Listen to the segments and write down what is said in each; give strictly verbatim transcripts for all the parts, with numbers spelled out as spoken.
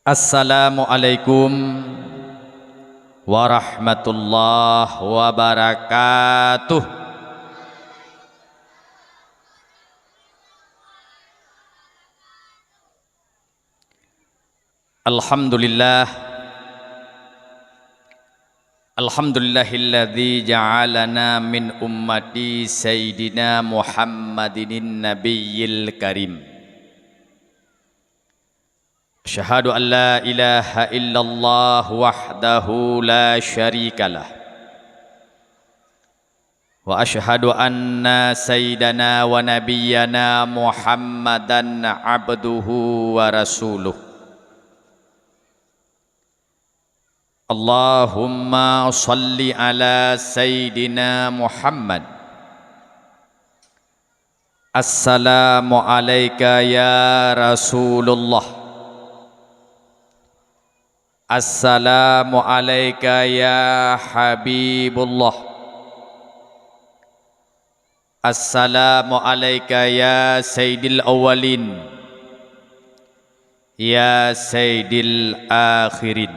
Assalamualaikum warahmatullahi wabarakatuh. Alhamdulillah. Alhamdulillahilladzi ja'alana min ummati Sayyidina Muhammadin Nabiyyil Karim. Asyhadu an la ilaha illallah wahdahu la syarikalah. Wa asyhadu anna sayyidana wa nabiyyana Muhammadan abduhu wa rasuluh. Allahumma shalli ala sayyidina Muhammad. Assalamu alaika ya Rasulullah. Assalamu alaika ya Habibullah. Assalamu alaika ya Sayyidil Awwalin, ya Sayyidil Akhirin.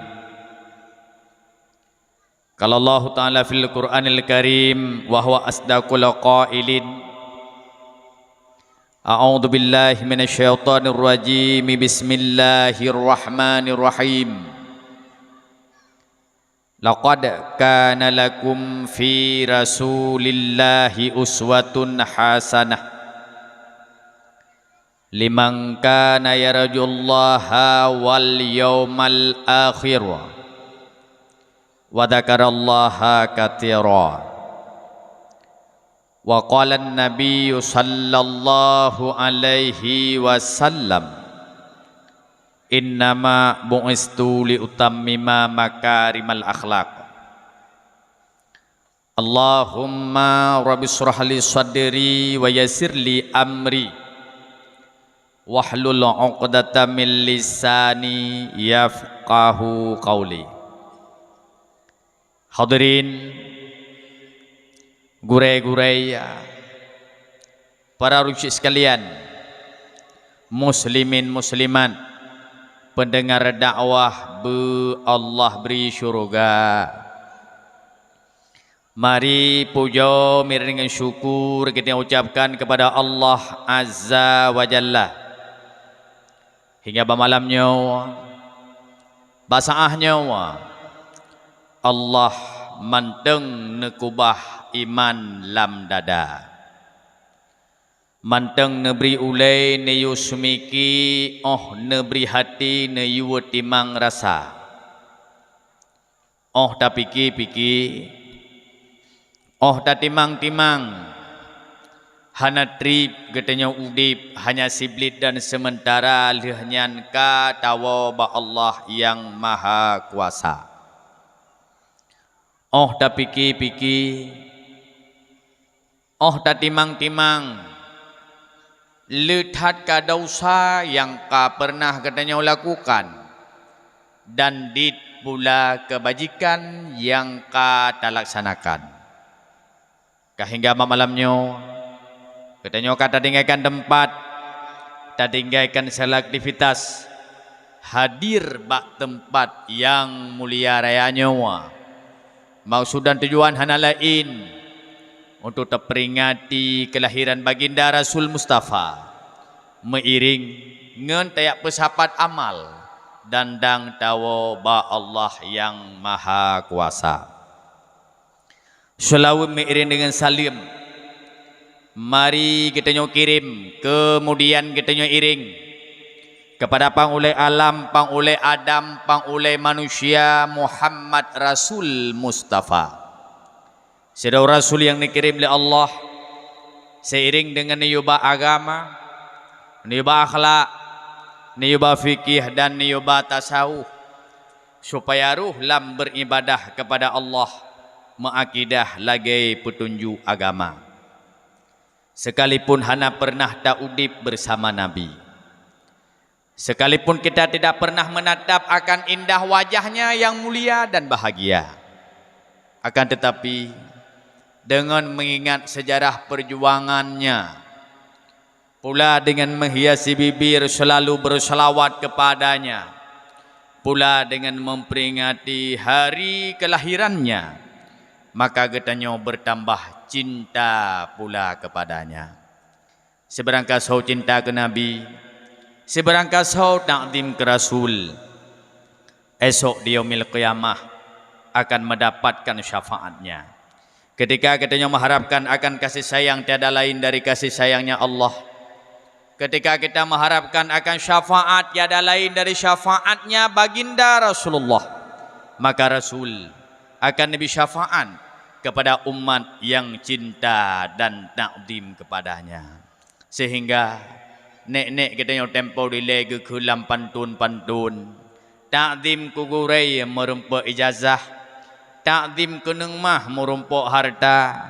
Qala Allahu Ta'ala fil Qur'anil Karim wa huwa asdaqul qailin. A'udzu billahi minasy syaithanir rajim. Bismillahirrahmanirrahim. Laqad kana lakum fi Rasulillahi uswatun hasanah liman kana yarjullaha wal yaumal akhir wa dzakarallaha katsira. Wa qala an-nabiyyu sallallahu alaihi wasallam, "Innama bu'istu li utammima makarimal akhlaq." Allahumma rabbi shrah li sadri wa yassir li amri, wahlul 'uqdatam min lisani yafqahu qauli. Hadirin, gurée-gurée, para rucik sekalian, muslimin muslimat, pendengar dakwah beu Allah bri syurga. Mari pujoe mireng ngon syukur geutanyoe ucapkan kepada Allah Azza wa Jalla. Hingga bak malam nyoe, bak saát nyoe, Allah mantong neukubah iman lam dada. Mantong neubri ulée neuyue seumiki, óh neubri hati neuyue timang rasa. Óh tapike-pike, óh tatimang-timang, hana treb geutanyoe udeb hanya sibliet dan seumeutara lheueh nyan ka tawoe bak Allah Nyang Mahakuasa. Óh tapike-pike, óh tatimang-timang, le that ka desya nyang ka peureunah geutanyoe lakukan, dan dit pula keubajikan nyang ka talaksanakan. Ka hingga bak malam nyoe, geutanyoe ka tatinggaikan teumpat, tatinggaikan segala aktivitas, hadir bak teumpat nyang mulia raya nyoe. Maksud dan tujuan hana laén untuk taperingati keulahiran Baginda Rasul Mustafa, meuiréng ngon tajak peusapat amal dan dang tawoe bak Allah Nyang Mahakuasa. Seulaweuet meuiréng deungon saleuem. Mari geutanyoe kirém, keumudian geutanyoe iréng keupada pangulée alam, pangulée Adam, pangulée manusia Muhammad Rasul Mustafa. Sidroe rasul nyang neukirém lé Allah, seiréng deungon neuyue ba agama, neuyue ba akhlak, neuyue ba fikih, dan neuyue ba tasawuf, supaya roh lam beuribadah keupada Allah, meuakidah lagée peutunjuk agama. Sekalipun hana peureunah taudeb beusama Nabi, sekalipun kita tidak pernah menatap akan indah wajah-Nya yang mulia dan bahagia, akan tetapi, deungon mengingat sejarah perjuangan-Nya, pula dengan menghiasi bibir selalu berselawat kepada-Nya, pula dengan memperingati hari kelahirannya, maka geutanyoe bertambah cinta pula kepadanya. Sibarangkasoe cinta keu Nabi, sibarangkasoe takzim keu Rasul, esok di Yaumil Qiyamah akan mendapatkan syafaatnya. Ketika geutanyoe mengharapkan akan kasih sayang tiada lain dari kasih sayangnya Allah, ketika kita mengharapkan akan syafaat tiada lain dari syafaatnya Baginda Rasulullah, maka Rasul akan lebih syafaat kepada umat yang cinta dan takzim kepadanya. Sehingga nek-nek geutanyoe tempo dilée geukheun lam pantun-pantun, takzim keu gurée meurumpok ijazah, takzim keu neumah meurumpok harta,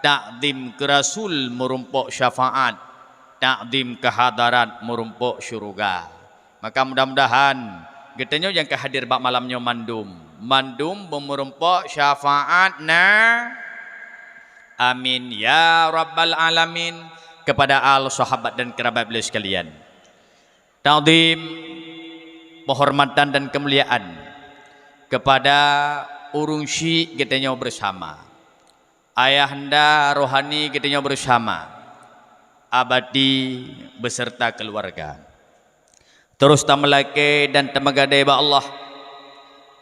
takzim keu Rasul meurumpok syafaat, takzim keu hadarat meurumpok syuruga. Maka mudah-mudahan geutanyoe nyang ka hadir bak malam nyoe mandum, mandum beumeurumpok syafaat na. Amin ya rabbal alamin. Kepada al sahabat dan kerabat beliau sekalian. Takzim, penghormatan dan kemuliaan kepada ureuëng syik geutanyoe bersama, ayahanda rohani geutanyoe bersama, Abati beserta keluarga. Terus tameulakée dan tameugadée bak Allah,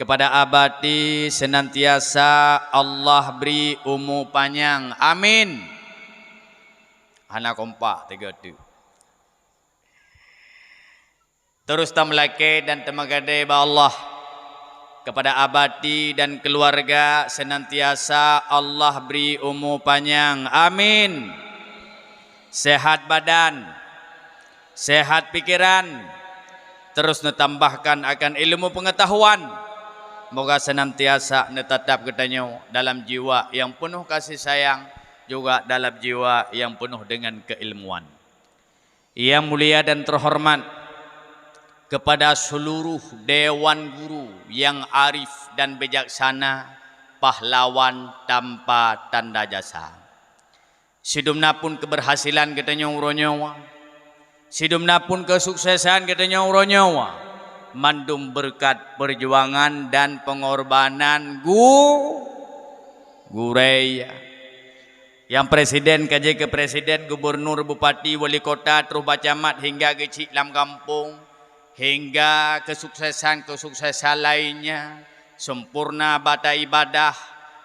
kepada Abati senantiasa Allah bri umu panyang. Amin. Hana kompak tiga tu. Terus tameulakée dan tameugadée bak Allah, kepada Abati dan keluarga senantiasa Allah bri umu panyang. Amin. Sehat badan, sehat pikiran, terus neutambahkan akan ilmu pengetahuan. Moga senantiasa neutatap geutanyoe dalam jiwa yang penuh kasih sayang, juga dalam jiwa yang penuh dengan keilmuan. Yang mulia dan terhormat, kepada seluruh dewan guru yang arif dan bijaksana, pahlawan tanpa tanda jasa. Sidum na pun keberhasilan geutanyoe uroe nyoe, sidum na pun kesuksesan geutanyoe uroe nyoe, mandum berkat perjuangan dan pengorbanan gu-, gurée. Nyang presiden ka jeuet keu presiden, gubernur, bupati, wali kota, troh bak camat hingga geuchik lam gampông, hingga kesuksesan-kesuksesan lainnya, sempurna bak taibadah,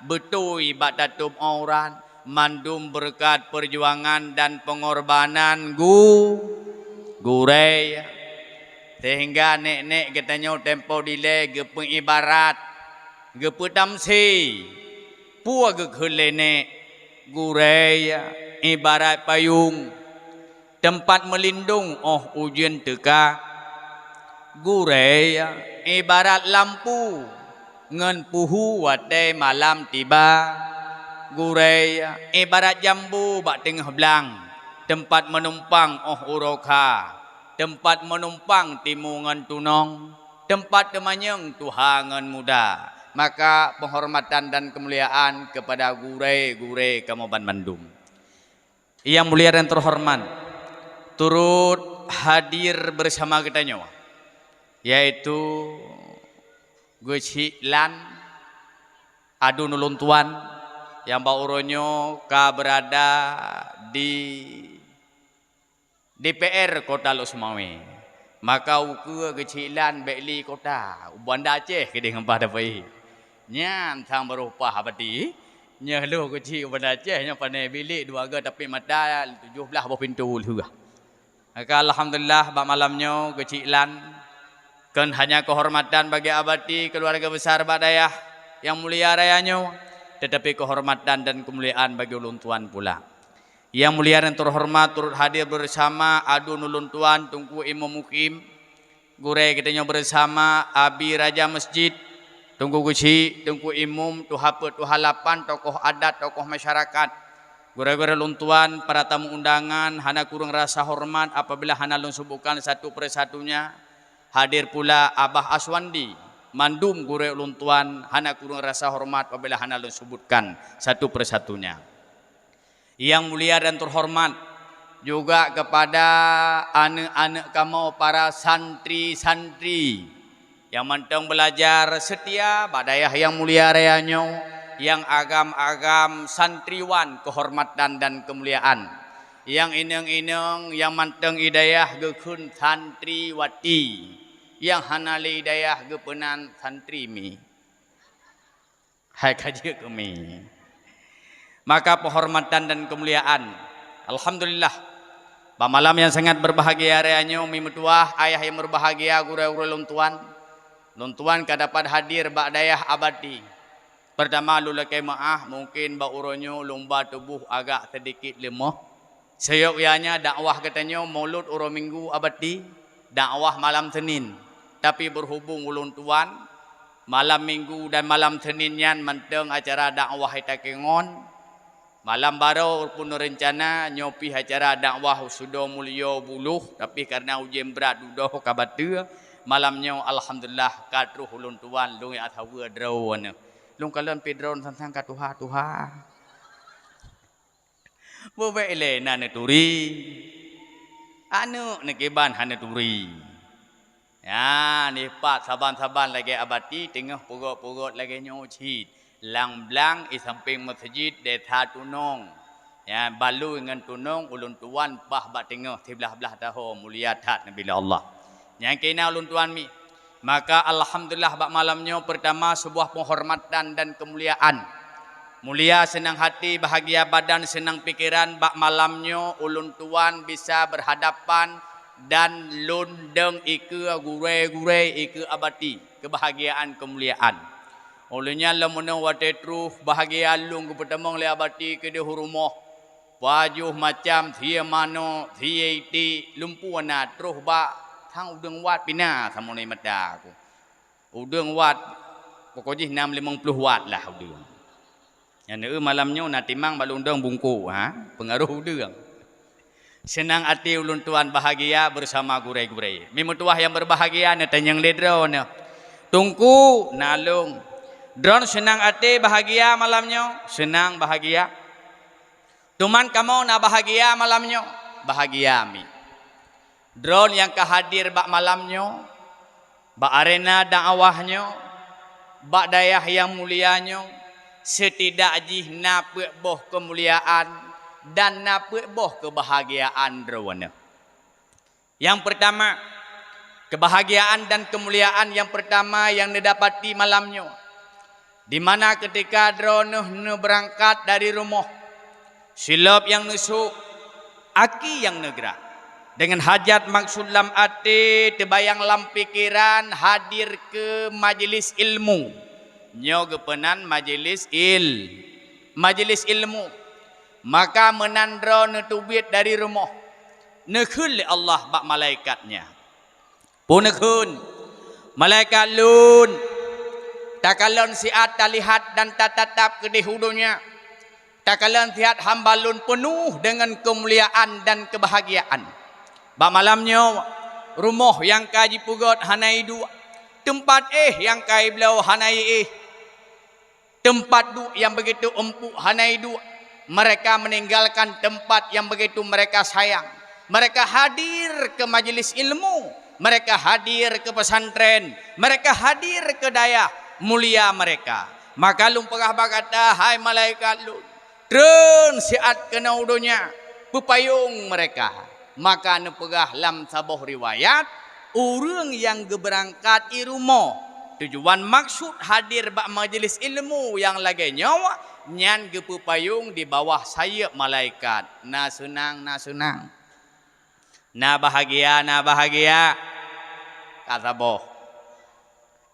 beutôi bak tatôb aurat, mandum beureukat peujuangan dan peungorbanan gu-, gurée. Seuhingga nek-nek geutanyoe tempo dilée geupeuibarat, geupeutamsé, peue geukheun lé nek, gurée ibarat payong, teumpat meulindong óh ujeuen teuka. Gurée ibarat lampu ngon puhu watée malam tiba. Gurée ibarat jambo bak teungoh blang, teumpat meunumpang óh uroe kha, teumpat meunumpang timu ngon tunong, teumpat teumanyong tuha ngon muda. Maka, penghormatan dan keumuliaan keupada gurée-gurée kamoe banmandum. Yang mulia dan terhormat, turut hadir bersama geutanyoe, yaitu Geuchik Lan, aduen ulôn tuan, nyang bak uroe nyoe ka beurada di D P R Kota Lhokseumawe. Maka ukeue Geuchik Lan bék li kota, u Banda Aceh keudeh ngon paih dapeuék. Nyan sang barô paih Abati. Nyoe lheueh Geuchik u Banda Aceh, nyoe pané bilék dua goe tapi mata tujoh blaih boh pintoe lheueh. Maka alhamdulillah bak malam nyoe Geuchik Lan kon hanya keuhormatan bagi Abati keuluwarga besar bak dayah nyang mulia raya nyoe, teutapi keuhormatan dan keumuliaan bagi ulôn tuan pula. Yang mulia dan terhormat turut hadir bersama aduen ulôn tuan Teungku Imum Mukim, gurée geutanyoe bersama Abi Raja Masjid, Teungku Geuchik, Teungku Imum, Tuha Peuet, Tuha Lapan, tokoh adat, tokoh masyarakat, gurée-gurée ulôn tuan, para tamu undangan, hana kureueng rasa hormat apabila hana lôn sebutkan satu persatunya. Hadir pula Abah Aswandi, mandum gurée ulôn tuan, hana kureueng rasa hormat apabila hana lôn sebutkan satu persatunya. Yang mulia dan terhormat juga kepada aneuk-aneuk kamoe para santri-santri, Nyang mantong beulajar seutia bak dayah nyang mulia raya nyoe, nyang agam-agam santriwan keuhormatan dan keumuliaan. Nyang inong-inong nyang mantong i dayah geukheun santriwati, nyang hana lé i dayah geupeunan santri mi. Hai ka jeuet keu mi. Maka penghormatan dan keumuliaan. Alhamdulillah. Bak malam nyang sangat berbahagia raya nyoe, mi meutuwah, ayah nyang berbahagia, gurée-gurée lôn tuan. Lôn tuan ka dapat hadir bak dayah Abati. Pertama, lôn lakée meuáh, mungkin bak uroe nyoe lôn ba tuboh agak sedikit leumoh. Siyok ya nyan dakwah geutanyoe mulod uroe Minggu Abati, dakwah malam Senin. Tapi berhubung ulôn tuan, malam Minggu dan malam Senin nyan mantong acara dakwah i Takengon. Malam baroe pun rencana nyoe pih acara dakwah Sudo Mulyo Buloh, tapi karena ujeuen brat dudoe ka bateue, malam nyoe alhamdulillah ka troh ulôn tuan lôn jak saweue droeneuh. Lôn kalon pih droeneuh sang-sang ka tuha-tuha. Bubek ilée na neuturi. Aneuk neukiban hana turi. Nyan, dipat saban-saban lagée Abati teungoh peugot-peugot lagée nyoe cit. Lam blang i sampéng meuseujid desa Tunong. Nyan, balui ngon Tunong ulôn tuan paih bak teungoh siblah-blah taho mulia that neubi lé Allah. Nyang keunan ulôn tuan mi. Maka alhamdulillah bak malam nyoe pertama sebuah penghormatan dan keumuliaan. Mulia seunang hati, bahagia badan, seunang pikeran bak malam nyoe ulôn tuan bisa berhadapan dan lôn dong ikeue gurée-gurée ikeue Abati keubahagiaan keumuliaan. Ulôn nyan lom meunyoe watée troh bahagia lôn geupeutamong lé Abati keudeh u rumoh. Pajoh macam, sie manok, sie iték, lumpur na troh bak sang udeueng wat pih na samoe nibak mata ku. Udeueng wat, pokok jih nam limong ploh wat lah udeueng. Nyan eu malam nyoe na timang bak lôn dong bungkôk, ha, peungaroh udeueng. Seunang até ulôn tuan bahagia bersama gurée-gurée. Mi meutuwah nyang berbahagia neutanyong lé droeneuh. Teungku, na lôn. Droeneuh seunang até bahagia malam nyoe? Seunang bahagia. Teuma kamoe na bahagia malam nyoe? Bahagia mi. Droeneuh nyang ka hadir bak malam nyoe, bak arena dakwah nyoe, bak dayah nyang mulia nyoe, seutidak jih na peuet boh keumuliaan dan na peuet boh keubahagiaan droeneuh. Nyang peurtama, keubahagiaan dan keumuliaan nyang peurtama nyang neudapati malam nyoe, di mana keutika droeneuh neubeurangkat dari rumoh, silop nyang neusôk, aki nyang neugrak, deungon hajat maksud lam até teubayang lam pikeran hadir keu majelis ilmu. Nyoe geupeunan majelis il-, majelis ilmu. Maka meunan droeneuh teubiet dari rumoh, neukheun lé Allah bak malaikat-Nya. Peue neukheun? Malaikat lôn, takalon siat talihat dan tatatap keudeh u donya. Takalon siat hamba lôn peunoh deungon keumuliaan dan keubahagiaan. Bak malam nyoe, rumoh nyang ka jipeugét hana iduek, teumpat éh nyang ka ibloe hana iéh. Teumpat duek nyang begitu empuk hana iduek. Mereka meninggalkan tempat yang begitu mereka sayang. Mereka hadir ke majelis ilmu. Mereka hadir ke pesantren. Mereka hadir ke dayah mulia mereka. Maka lôn peugah bak gata, hai malaikat lôn, treun siat keunoe u donya, peupayong mereka. Maka neupeugah lam saboh riwayat, ureuëng nyang geubeurangkat i rumoh, tujuan maksud hadir bak majelis ilmu nyang lagée nyoe, nyan geupeupayong di bawah sayeuep malaikat. Na seunang, na seunang. Na bahagia, na bahagia. Ka saboh.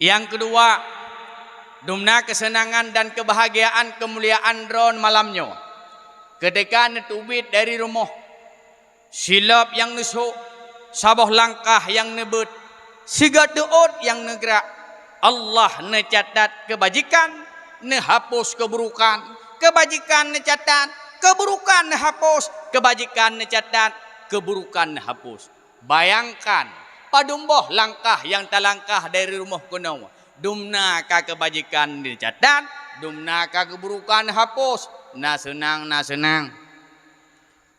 Nyang keudua, dumna keuseunangan dan keubahagiaan keumuliaan droen malam nyoe. Keudeka neuteubiet dari rumoh, silop nyang neusôk, saboh langkah nyang neubeuet, sigoe teuôt nyang neugrak, Allah neucatat keubajikan, neuhapus keuburukan, keubajikan neucatat, keuburukan neuhapus, keubajikan neucatat, keuburukan neuhapus. Bayangkan, padum boh langkah nyang talangkah dari rumoh keunoe, dumna ka keubajikan neucatat, dumna ka keuburukan neuhapus. Na seunang, na seunang.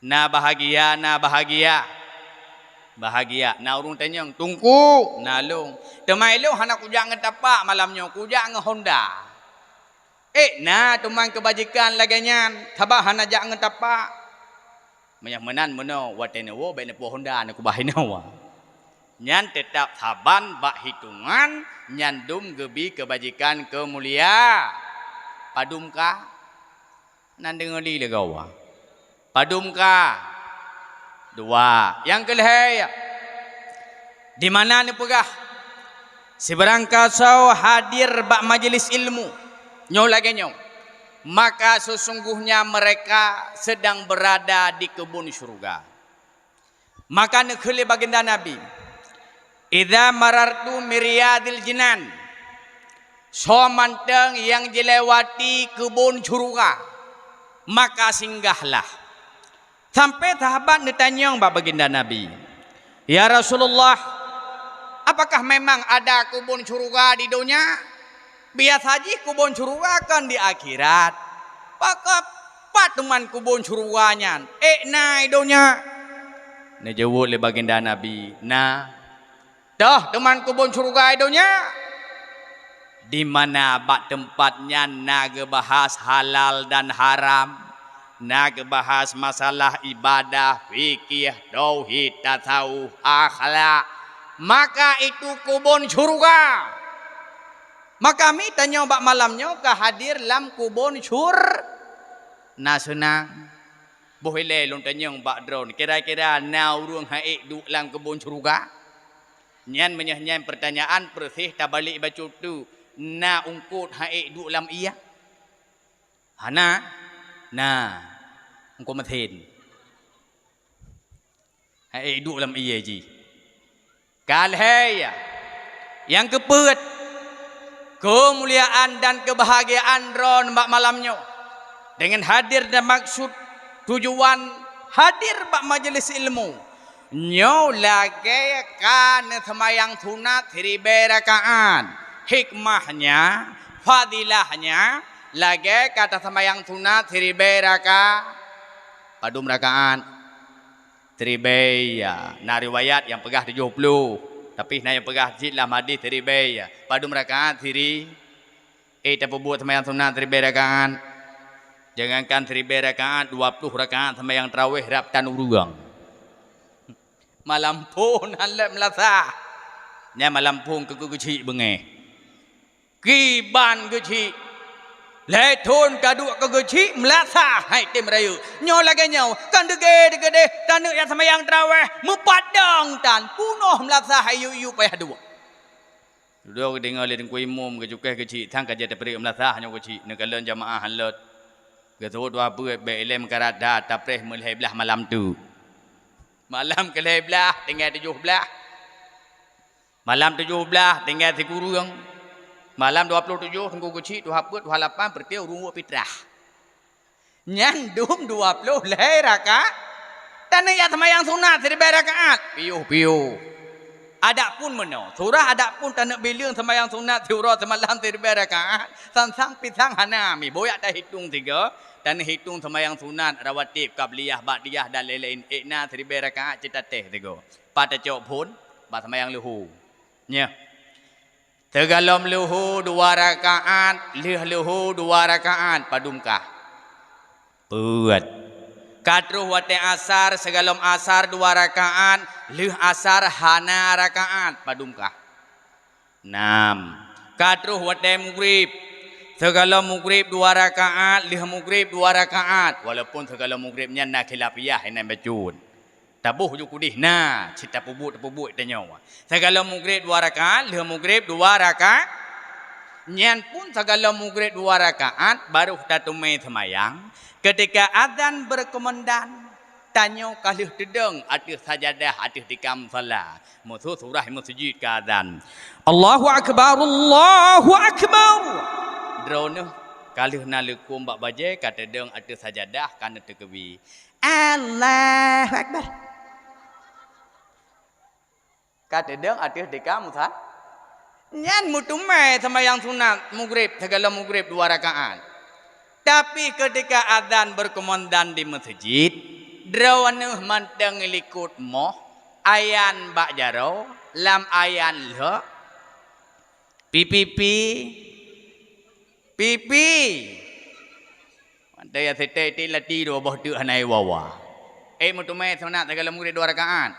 Na bahagia, na bahagia. Bahagia. Na ureuëng tanyong, "Teungku, na lôn. Teuma ilôn hana kujak ngon tapak malam nyoe, kujak ngon honda." Eh, na teuma keubajikan lagée nyan, sabab hana jak ngon tapak. Meunyoe meunan meunoe, watée neuwoe bék neupeu honda, neukubah inoe. Nyan teutab saban bak hitongan nyan dum geubi keubajikan keumulia. Padum ka? Nan deungoe li lé gawa. Padum ka? Dua. Nyang keulhée, di mana neupeugah, sibarang kasoe hadir bak majelis ilmu nyoe lagée nyoe, maka sesungguhnya mereka sedang berada di kebun syurga. Maka neukheun lé baginda Nabi, "Idza marartu miriyadil jinan," soe mantong nyang jilewati keubon syeuruga, maka singgahlah. Sampai sahabat neutanyong bak baginda Nabi, "Ya Rasulullah, apakah memang ada keubon syeuruga di donya?" Biasa jih keubon syeuruga kon di akhirat. Pakon pat teuma keubon syeuruga nyan? Ék na i donya? Neujaweueb lé baginda Nabi, "Na." Toh teuma keubon syeuruga i donya? Di mana bak teumpat nyan na geubahas halal dan haram, na geubahas masalah ibadah, fikih, tauhid, tasawuf, akhlak, maka itu keubon syeuruga. Maka mi tanyoe bak malam nyoe ka hadir lam keubon syur-, na seunang. Boh ilée lôn tanyong bak droeneuh, kira-kira na ureuëng han ék duek lam keubon syeuruga? Nyan meunyoe nyan peurtanyaan peureuseh tabalek bacut teuk, na eungkôt han ék duek lam ié? Hana? Na. Eungkôt meusen. Han ék duek lam ié jih. Ka lhée, nyang keupeuet, keumuliaan dan keubahagiaan droeneuh bak malam nyoe. Deungon hadir dan maksud tujuan hadir bak majelis ilmu nyoe lagée ka neuseumayang sunat siribée rakaat. Hikmahnya, fadilahnya, lagée ka taseumayang sunat siribée raka-, padum rakaat? Siribée, ya. Na riwayat nyang peugah tujoh ploh, tapi na nyang peugah cit lam hadis siribée, ya. Padum rakaat siri-, eh, tapeubuet seumayang sunat siribée rakaat. Jangankan siribée rakaat, dua ploh rakaat seumayang tarawih rab tan ureuëng. Malam phon han lheueh meulasah. Nyan malam phon keu geuchik beungéh. Kiban geuchik. Lhée thon ka duek keu geuchik meulasah hai tem rayeuk. Nyoe lagée nyoe, kan deugée-deugée taneuk jak seumayang tarawih, meupadang tan, punoh meulasah hai yub-yub payah duek. Dudoe geudeungoe lé Teungku Imum geucukéh geuchik, sang ka jeuet tapeureuek meulasah nyoe geuchik, neukalon jamaah han lot. Geuseuôt dua peuet bék ilée meukarat that tapreh meulhée blaih malam tu. Malam keu lhée blaih tinggai tujoh blaih. Malam tujoh blaih tinggai sikureueng. Malam dua ploh tujoh teungku geuchik, dua peuet, dua lapan, peureuté ureuëng weuek pitrah. Nyan dum dua ploh lhée rakaat. Taneuk jak seumayang sunat siribée rakaat, piôh-piôh. Adapun meunoe, surah adapun taneuk bileueng seumayang sunat siuroe seumalam siribée rakaat, sang-sang pisang hana mi, boyak tahitong sigoe, taneuk hitong seumayang sunat, rawatib, qabliyah, ba'diyah dan laén-laén, ék na siribée rakaat cit tatéh sigoe. Pat tacok phon, bak seumayang leuhô. Nyoe. Teugalom leuhô dua rakaat, lheueh leuhô dua rakaat, padum kah? Peuet. Ka troh watée asar, seugalom asar dua rakaat, lheueh asar hana rakaat, padum kah? Nam. Ka troh watée mugrib, seugalom mugrib dua rakaat, lheueh mugrib dua rakaat, walaupun seugalom mugrib nyan na khilafiyah inan bacut. Taboh ju kudeh na, cit tapeubuet-tapeubuet tanyoe. Seugalom mugrib dua rakaat, lheueh mugrib dua rakaat. Nyan pun seugalom mugrib dua rakaat, barôh tateumé seumayang. Keutika azan beureukeumandan, tanyoe ka lheueh teudong ateueh sajadah, ateueh tikam sala. Meusu surah meuseujid ka azan. Allahu Akbar, Allahu Akbar. Droeneuh ka lheueh na leukôm bak bajée ka teudong ateueh sajadah ka neuteukeubi. Allahu Akbar. Ka teudong ateueh tika musa-, nyan meuteumé seumayang sunat mugrib, seugalom mugrib dua rakaat. Tapi keutika azan beureukeumandan di meuseujid, droeneuh mantong likot moh, Ayan bak jaroe, lam ayan lhok, pipipi, pipi. Mantong ya seutét-tét lati dua boh teuk hana iwa-wa. Eh, meuteumé sunat sagoe lam Maghrib dua rakaat.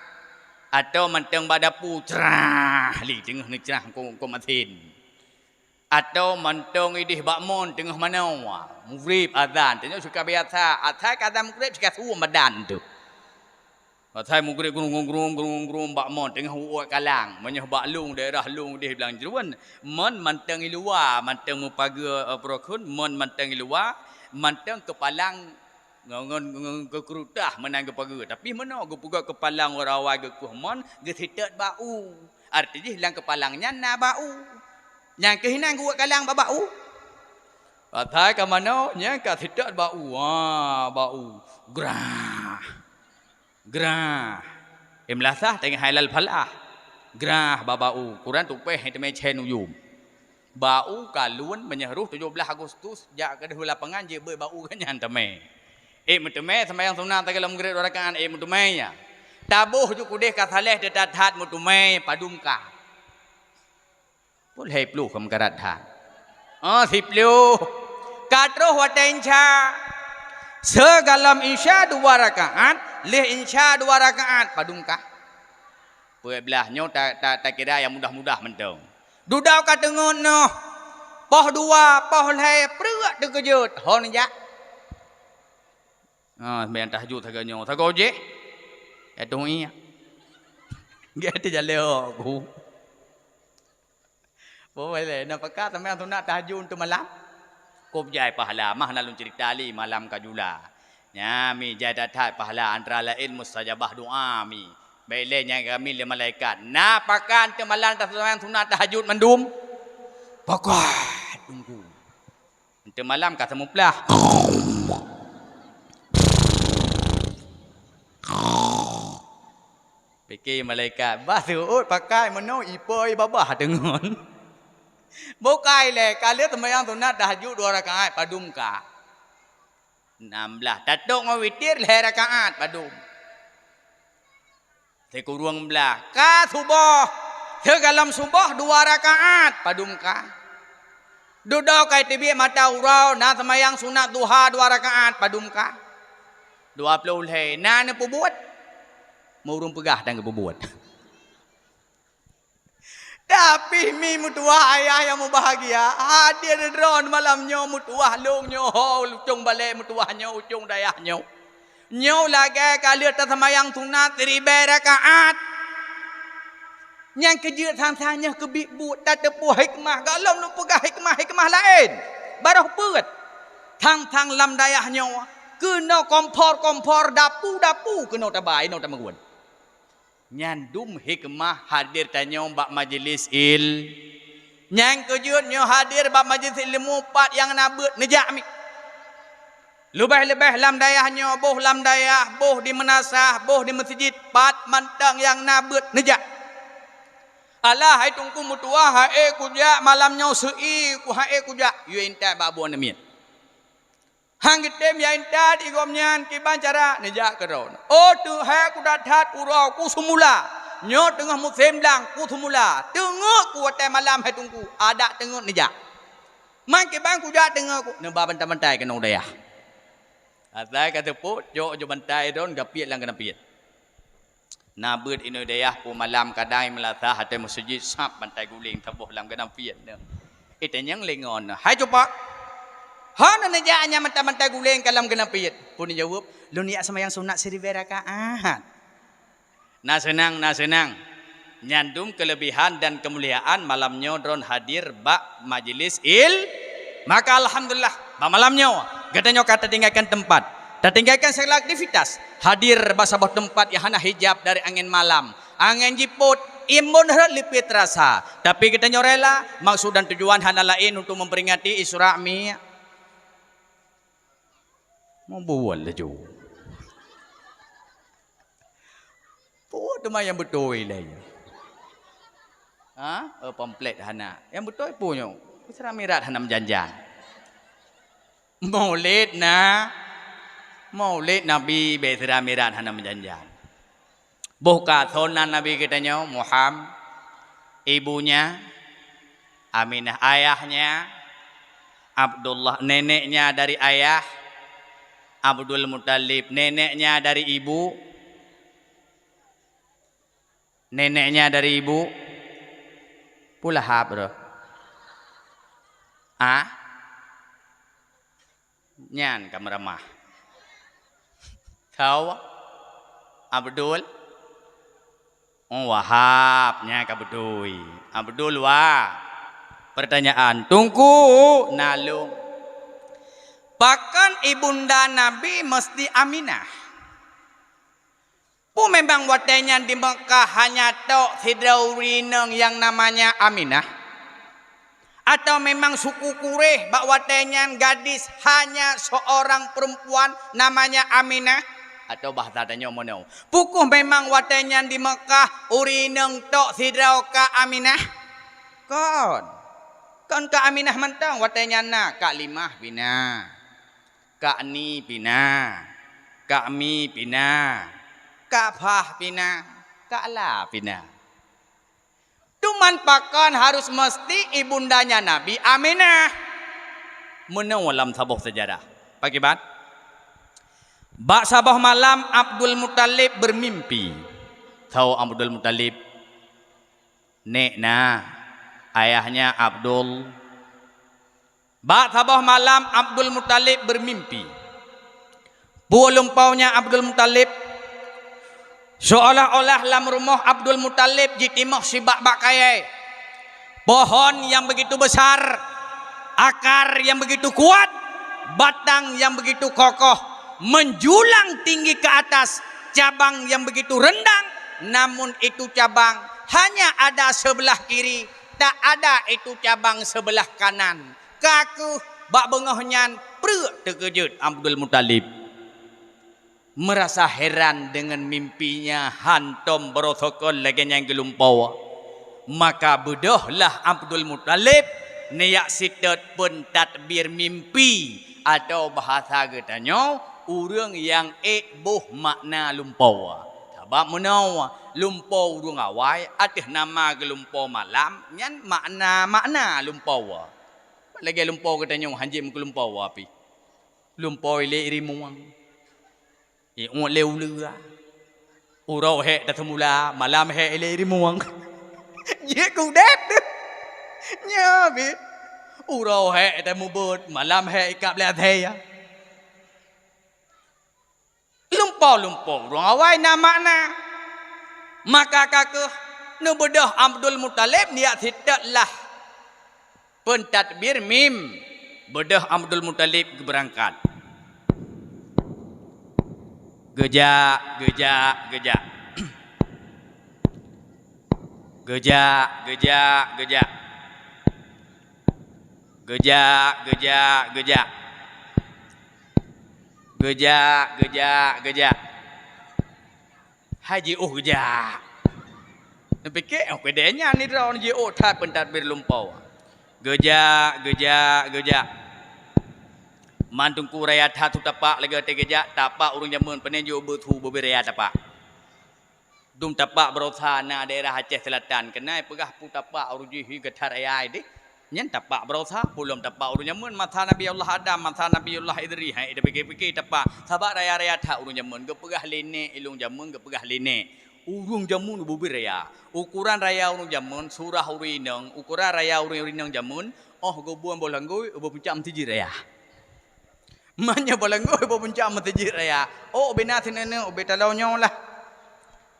Atau mantong bak dapu, crah, li teungoh neucrah kok, kok masin. Atau mantong idéh bak mon teungoh manoe, Maghrib azan, tanyoe suka biasa, asai ka azan Maghrib suka suem badan tu. Asai Maghrib grung-grung, grung-grung bak mon teungoh uot kalang. Meunyoe bak lôn, daerah lôn idéh Blang Jruen, mon mantong i luwa, mantong meupageue, eh, peurokon, mon mantong i luwa, mantong keupalang ngon, ngon, ngon geukeurutah meunan geupageue. Tapi meunoe geupeugöt keupalang uroe awai geukueh mon, geusitot bak u. Arti jih lam keupalang nyan na bak u. Nyang keuh inan geuwot kalang bak, bak u. Asai ka manoe, nyang ka sitot bak u. Ha, bak u. Grah. Grah. Eh, meulasah teungoh hai lal falah. Grah bak, bak u. Kurang tupéh teumé cen uyum. Bak u ka lôn meunyoe rôh tujoh blaih Agustus, jak keudéh u lapangan jeuet beuet bak u nyan teumé. Eh, meuteumé seumayang sunat sagoe lam Maghrib dua rakaat, eh, meuteumé ya. Taboh ju keudéh ka saleh teutat-that meuteumé padum ka. Peuet lhèe ploh ka meukarat that. Oh, siploh. Ka troh watèe insya. Sagoe lam insya dua rakaat, lheuh insya dua rakaat, padum ka. Peuet blaih nyoe ta, ta, takira nyang mudah-mudah mantong. Dudoe ka teungeut noh. Poh dua, poh lhèe, preuek teukeujot. Ho neujak. Ha, seumayang tahajud sagoe nyoe. Sagoe jih. Ya tuh iya. Gata jaleh ku. Boleh, na pakat seumayang sunat tahajud untuk malam? Kop jai pahala, mah na lôn cerita lé malam ka jula. Nya, mi jai that-that pahala antara laén mustajabah doa mi. Bèk lé nyang kami lé malaikat. Na pakat untuk malam taseumayang sunat tahajud mandum? Pakat, tunggu. Untuk malam ka seumuplah. Pike malaikat, bah seuôt pakai meunoe ipoi babah deungon. Bukai lé, ka lheueh seumayang sunat tahajud dua rakaat padum ka. Nam blaih. Tatok ngon witir lhèe rakaat padum. Sikureueng blaih. Ka suboh. Sigoe lam suboh dua rakaat padum ka. Dudoe kai teubiet mata uroe na seumayang sunat duha dua rakaat padum ka. Dua ploh lhèe na neupeubuet. Meureueng peugah dan geupeubuet. Tapi mi meutuwah ayah nyang mubahgia, hadir droen malam nyoe meutuwah lôn nyoe ho ucong balèe meutuwah nyoe ucong dayah nyoe. Nyoe lagèe ka lheueh taseumayang sunat siribèe rakaat. Nyang keujeuet sang-sang nyoe keubiet buet tateupeue hikmah, gohlom lôn peugah hikmah-hikmah laén. Baroh peuet. Sang-sang lam dayah nyoe keunoe kompor-kompor, dapu-dapu keunoe taba, inoe tameuguan. Nyan dum hikmah hadir tanyoe bak majeulis il. Nyang keujeuet nyoe hadir bak majeulis ilmu pat nyang na beuet neujak mi. Leubeh-leubeh lam dayah nyoe, boh lam dayah, boh di meunasah, boh di meuseujid, pat mantong nyang na beuet neujak. Alah hai Teungku meutuwah, hai kujak malam nyoe seu-i ku hai kujak, yue intat bak buet namiet. Han geutem ya intat di gobnyan kiban cara neujak keudroe. Oh teuhai ku that-that uroe ku seumula. Nyoe teungoh musém blang ku seumula. Teungeut ku watèe malam hai Teungku, adak teungeut neujak. Man kiban kujak teungeut ku neuba bantai-bantai keunoe dayah. Asai ka teupot, jok ju bantai droen gapiet lam keunapiet. Na beuet inoe dayah pu malam kadang meulasah até meuseujid sab bantai guléng taboh lam geunam piet nyoe. Itanyong lé ngon, "Hai cupak, hana neujak nyan mantong bantai guléng ka lam geunam piet?" Pun jaweueb, "Lôn jak seumayang sunat siribèe rakaat." Na seunang, na seunang. Nyan dum keuleubihan dan keumuliaan malam nyoe droen hadir bak majeulis il-, maka alhamdulillah, bak malam nyoe geutanyoe ka tatinggalkan teumpat. Tatinggalkan segala aktivitas, hadir bak saboh teumpat nyang hana hijab dari angén malam, angén jipot, imbon rhot leupie teurasa. Tapi geutanyoe rela, maksud dan tujuan hana laén untuk memperingati Isra Mi. Mubuet laju. Peue teuma nyang beutôi lé nyoe? Ha? Eh, pamflet hana. Nyang beutôi peue nyoe? Isra Mi'raj hana meujan-jan. Maulid na, Maulid Nabi bak Isra Mi'raj hana meujan-jan. Boh ka thon nan Nabi geutanyoe, Muham, ibunya Aminah, ayahnya Abdullah, neneknya dari ayah Abdul Muthalib, neneknya dari ibu, neneknya dari ibu Abu Lahab roh. Ah? Nyan ka meuramah. Tau? Abdul? Oh, Wahab, nyan ka beutôi. Abdul Wahab. Pertanyaan, Teungku, na lôn. Pakon ibunda Nabi meusti Aminah? Peue memang watée nyan di Meukah hanya tok sidroe ureuëng inong nyang namanya Aminah? Atawa memang suku Quraisy bak watée nyan gadis hanya seorang perempuan namanya Aminah? Atawa bahasa tanyoe meunoe, peu kheueh memang watée nyan di Meukah ureuëng inong tok sidroe Kak Aminah? Kon. Kon Kak Aminah mantong, watée nyan na Kak Limah pih na. Kak Ni pih na, Kak Mi pih na, Kak Fah pih na, Kak La pih na. Cuman pakon harus meusti ibundanya Nabi Aminah? Meunoe lam saboh seujarah. Pakiban? Bak saboh malam Abdul Muthalib beurmimpi. Tau Abdul Muthalib? Nek na, ayahnya Abdul. Bak saboh malam Abdul Muthalib beurmimpi. Peue lumpoe nyan Abdul Muthalib? Seolah-olah lam rumoh Abdul Muthalib jitimoh sibak bak kayée. Pohon nyang beugitu beusar, akar nyang beugitu kuat, batang nyang beugitu kokoh, menjulang tinggi ke atas, cabang nyang beugitu rindang, namun itu cabang hanya ada sebelah kiri, tak ada itu cabang sebelah kanan. Ka kheueh bak beungoh nyan preuk teukeujot Abdul Muthalib. Meurasa heran deungon mimpinya, hántom baroe sokon lagée nyang geulumpoe. Maka beudôhlah Abdul Muthalib neujak sitot peuntatbir mimpi, atawa bahasa geutanyoe, ureuëng nyang ék boh makna lumpoe. Sabab meunoe, lumpoe ureuëng awai ateueh nama geulumpoe malam, nyan makna-makna lumpoe. Lagée lumpoe geutanyoe hanjeuet meukeulumpoe pih. Lumpoe ilée rimueng. Iuet lé uleue. Uroe hék taseumula, malam hék ilée rimueng. Jeuet keu udeb teuh. Nyoe bit. Uroe hék tameubeuet, malam hék ikab lé athée. Lumpoe-lumpoe ureuëng awai na makna. Maka ka kheueh neubeudôh Abdul Muthalib neujak sitot lah peuntatbir mim, beudôh Abdul Muthalib geubeurangkat. Geujak, geujak, geujak. Geujak, geujak, geujak. Geujak, geujak, geujak. Geujak, geujak, geujak. Hai jiôh geujak. Neupiké, oh, keudeh nyan ni droe jiôh that peuntatbir lumpoe. Geujak, geujak, geujak. Man teungku raya that su tapak lagée watée geujak, tapak ureuëng jameun pane jiôh beuet su bubé raya tapak. Dum tapak baroesa na daerah Aceh Selatan, keunan peugah peue tapak ureuëng jih hi geutat raya deh. Nyan tapak baroesa, peulom tapak ureuëng jameun masa Nabi Allah Adam, masa Nabi Allah Idris, hai tapike-pike tapak. Sabab raya-raya that ureuëng jameun, geupeugah lé nek, ilong jameun geupeugah lé nek. Ureuëng jameun ubit-ubit raya. Ukuran raya ureuëng jameun, surah ureuëng inong, ukuran raya ureuëng inong jameun, oh geubuon boh langgôi, ubak puncak meuseujid raya. Meunyoe boh langgôi boh puncak meuseujid raya, ôk ubé na sineuk-neuk ubé taloe nyoe lah.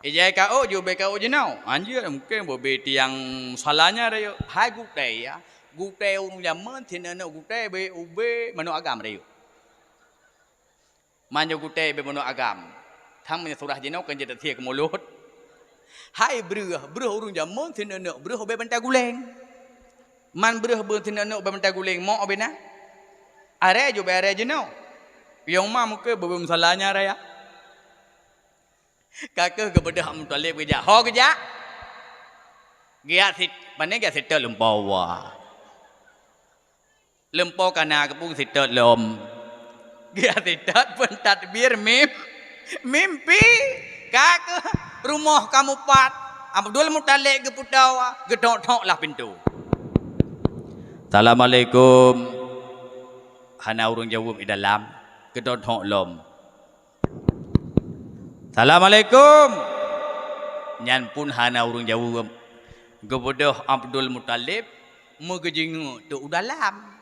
Ijai ka ôk, jih ubé ka ôk jinoe. Anjeuet mungken ubé tiang musala nyan rayeuk. Hai gutée ya, gutée ureuëng jameun sineuk-neuk gutée ubé, ubé manok agam rayeuk. Meunyoe gutée ubé manok agam, thang meunyoe surah jinoe kan jeuet sie keu mulod. Hai breueh, breueh ureuëng jameun sineuk-neuk breueh ubé bantai guleng. Man breueh beusineuk-neuk bak mata guléng mok ubé na. Aré jih ubé aré jinoe. Piôh ma muka beubeue musala nyan raya. Ka kheueh geubeudôh Muthalib geujak. Ho geujak? Geujak sit-, pane geujak sitot lumpoe wa. Lumpoe ka na geupeu sitot lom. Geujak sitot peuntadbir mim-, mimpi. Ka kheueh Rumoh kamoe pat, Abdul Muthalib geupeutoe, geuthok-thok lah pintoe. "Assalamualaikum." Hana ureuëng jaweueb di dalam, geuthok-thok lom. "Assalamualaikum." Nyan pun hana ureuëng jaweueb. Geubeudôh Abdul Muthalib meugeujingeuk teuk u dalam.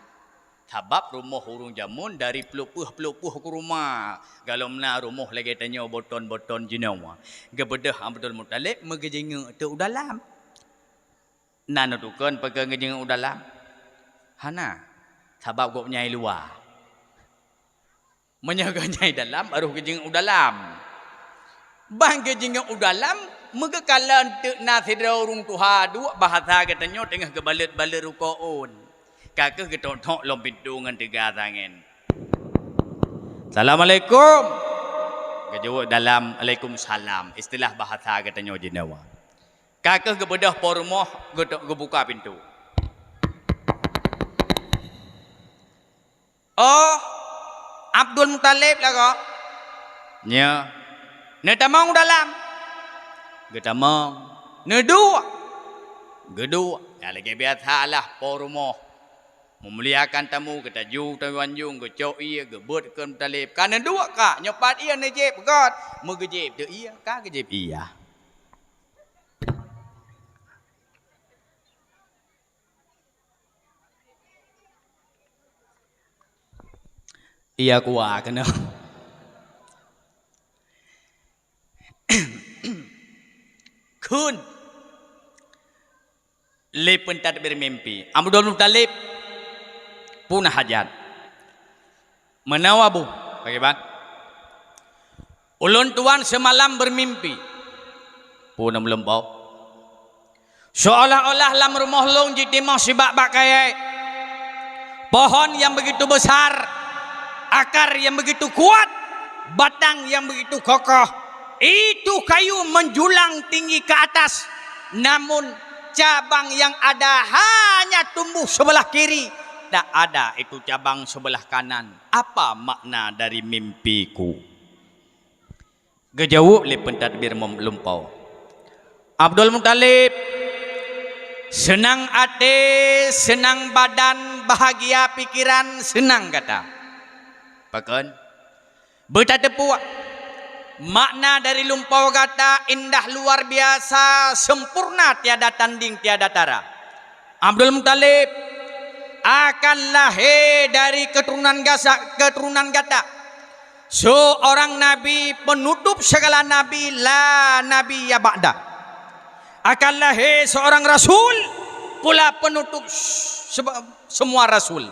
Sabab rumoh ureuëng jameun dari ploh peueh-ploh peueh keuruma, golom na rumoh lagée tanyoe boton-boton jinoe. Geubeudôh Abdul Muthalib meugeujingeuk teuk u dalam. Na neutokon pakon geujingeuk u dalam? Hana, sabab gobnyan i luwa. Meunyoe gobnyan i dalam, barô geujingeuk u dalam. Ban geujingeuk u dalam, meugeukalon teuk na sidroe ureuëng tuha duek bahasa geutanyoe teungoh geubalot-balot rukoon. Ka kheueh geuthok-thok lom pintoe ngon teuga tangen. "Assalamualaikum." Geujaweueb dalam, "Alaikumsalam." Istilah bahasa geutanyoe jinoe. Ka kheueh geubeudôh po rumoh, geuto-, geubuka pintoe. "Oh, Abdul Muthalib lagoe?" "Nyo." "Neutamong u dalam?" "Geutamong." "Neuduek?" "Geuduek." Nyan lagée biasa lah po rumoh. Meumuliakan tamu, geutaju tamu anjong, geucok ié, geubeuet keu Muthalib. "Ka neuduek ka?" "Nyoe pat ié neujieb." "Göt." Meugeujieb teuk ié, ka geujieb ié. Iya kuah keunoe. Kheun lé peutadbir mimpi. Abdul Muthalib puna hajat. Meunoe Abu, bagaimana? Ulôn tuan seumalam beurmimpi. Peue na meuleumpau? Seolah-olah lam rumoh lôn jitimoh sibak bak kayée. Pohon nyang beugitu beusar, akar nyang beugitu kuat, batang nyang beugitu kokoh. Itu kayu menjulang tinggi ke atas, namun cabang yang ada hanya tumbuh sebelah kiri, tak ada itu cabang sebelah kanan. Apa makna dari mimpiku? Geujaweueb lé peutadbir mem-, lumpau, "Abdul Muthalib, seunang até, seunang badan, bahagia pikeran, seunang gata." Pakon? Beutateupeue, makna dari lumpau gata indah luar biasa, sempurna, tiada tanding, tiada tara. Abdul Muthalib akan lahé dari keuturonan gasa-, keuturonan gata. Seorang nabi, penutup segala nabi, la nabiyya ba'da. Akan lahé seorang rasul, pula penutup sebe-, semua rasul.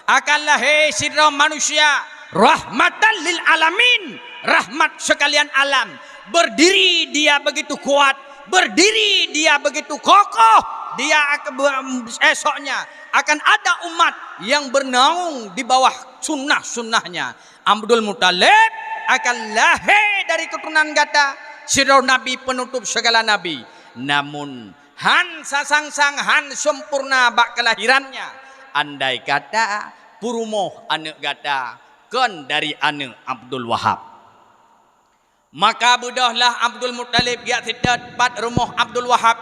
Akan lahé sidroe manusia, rahmatan lil alamin, rahmat sekalian alam. Berdiri dia begitu kuat, berdiri dia begitu kokoh, dia ak-, be-, esoknya akan ada umat yang bernaung di bawah sunnah-sunnahnya. Abdul Muthalib akan lahé dari keuturonan gata, sidroe nabi penutup segala nabi. Namun, han sasang-sang, han sempurna bak kelahirannya. Andai kata peurumoh aneuëk gata kon dari aneuëk Abdul Wahab. Maka beudôhlah Abdul Muthalib geujak sitat pat rumoh Abdul Wahab.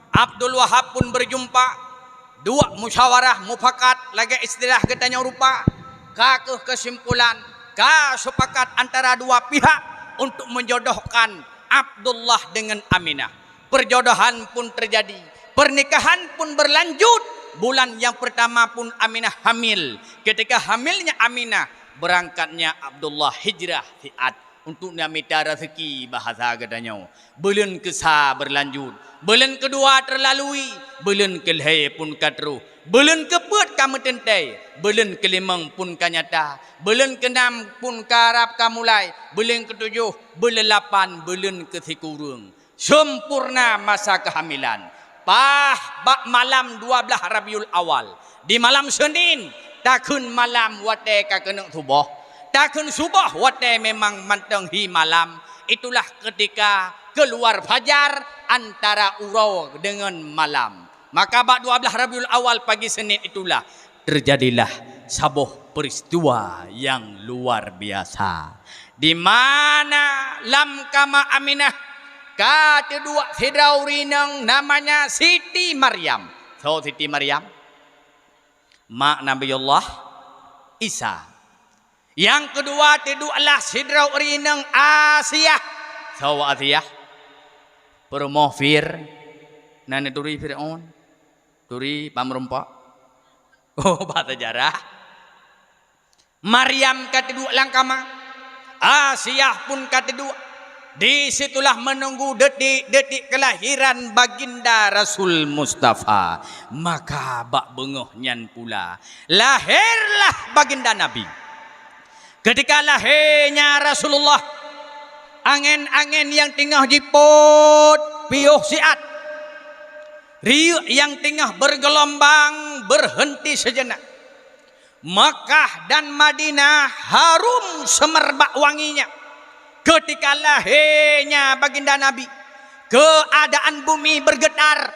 Abdul Wahab pun beujumpa, duek musyawarah mufakat lagée istilah geutanyoe rupa, ka kheueh keusimpulan, ka seupakat antara dua pihak untuk menjodohkan Abdullah dengan Aminah. Perjodohan pun terjadi, pernikahan pun berlanjut. Bulan yang pertama pun Aminah hamil. Ketika hamilnya Aminah, berangkatnya Abdullah hijrah siat untuk na mita rezeki bahasa geutanyoe. Buleuen keusa berlanjut, buleuen keudua terlalui, buleuen keulhée pun ka troh, buleuen keupeuet ka meuteuntée, buleuen keulimong pun ka nyata, buleuen keunam pun ka rab ka mulai, buleuen keutujoh, buleuen lapan, buleuen keusikureueng. Sempurna masa kehamilan. Paih bak malam dua blaih Rabiul Awal, di malam Senin, takheun malam watée ka keuneuk suboh, takheun suboh watée memang mantong hi malam, itulah ketika keuluar fajar antara uroe deungon malam. Maka bak dua blaih Rabiul Awal pagi Senin itulah terjadilah saboh peristiwa yang luar biasa, di mana lam kama Aminah Ka teuduek sidroe ureueng inong namanya Siti Maryam. Soe Siti Maryam? Mak Nabiullah Isa. Nyang keudua teuduek lah sidroe ureueng inong Asiah. Soe Asiah? Peurumoh Fir-, na neuturi Fir'aun? Turi bak meurumpok? Oh, bak seujarah. Maryam ka teuduek lam kama, Asiah pun ka teuduek. Di situlah meununggu detik-detik keulahiran Baginda Rasul Mustafa. Maka bak beungoh nyan pula, lahirlah Baginda Nabi. Ketika lahirnya Rasulullah, angén-angén nyang teungoh jipôt piôh siat, riyeuk nyang teungoh bergelombang berhenti sejenak. Makkah dan Madinah harum semerbak wanginya. Ketika lahirnya Baginda Nabi, keadaan bumi bergetar.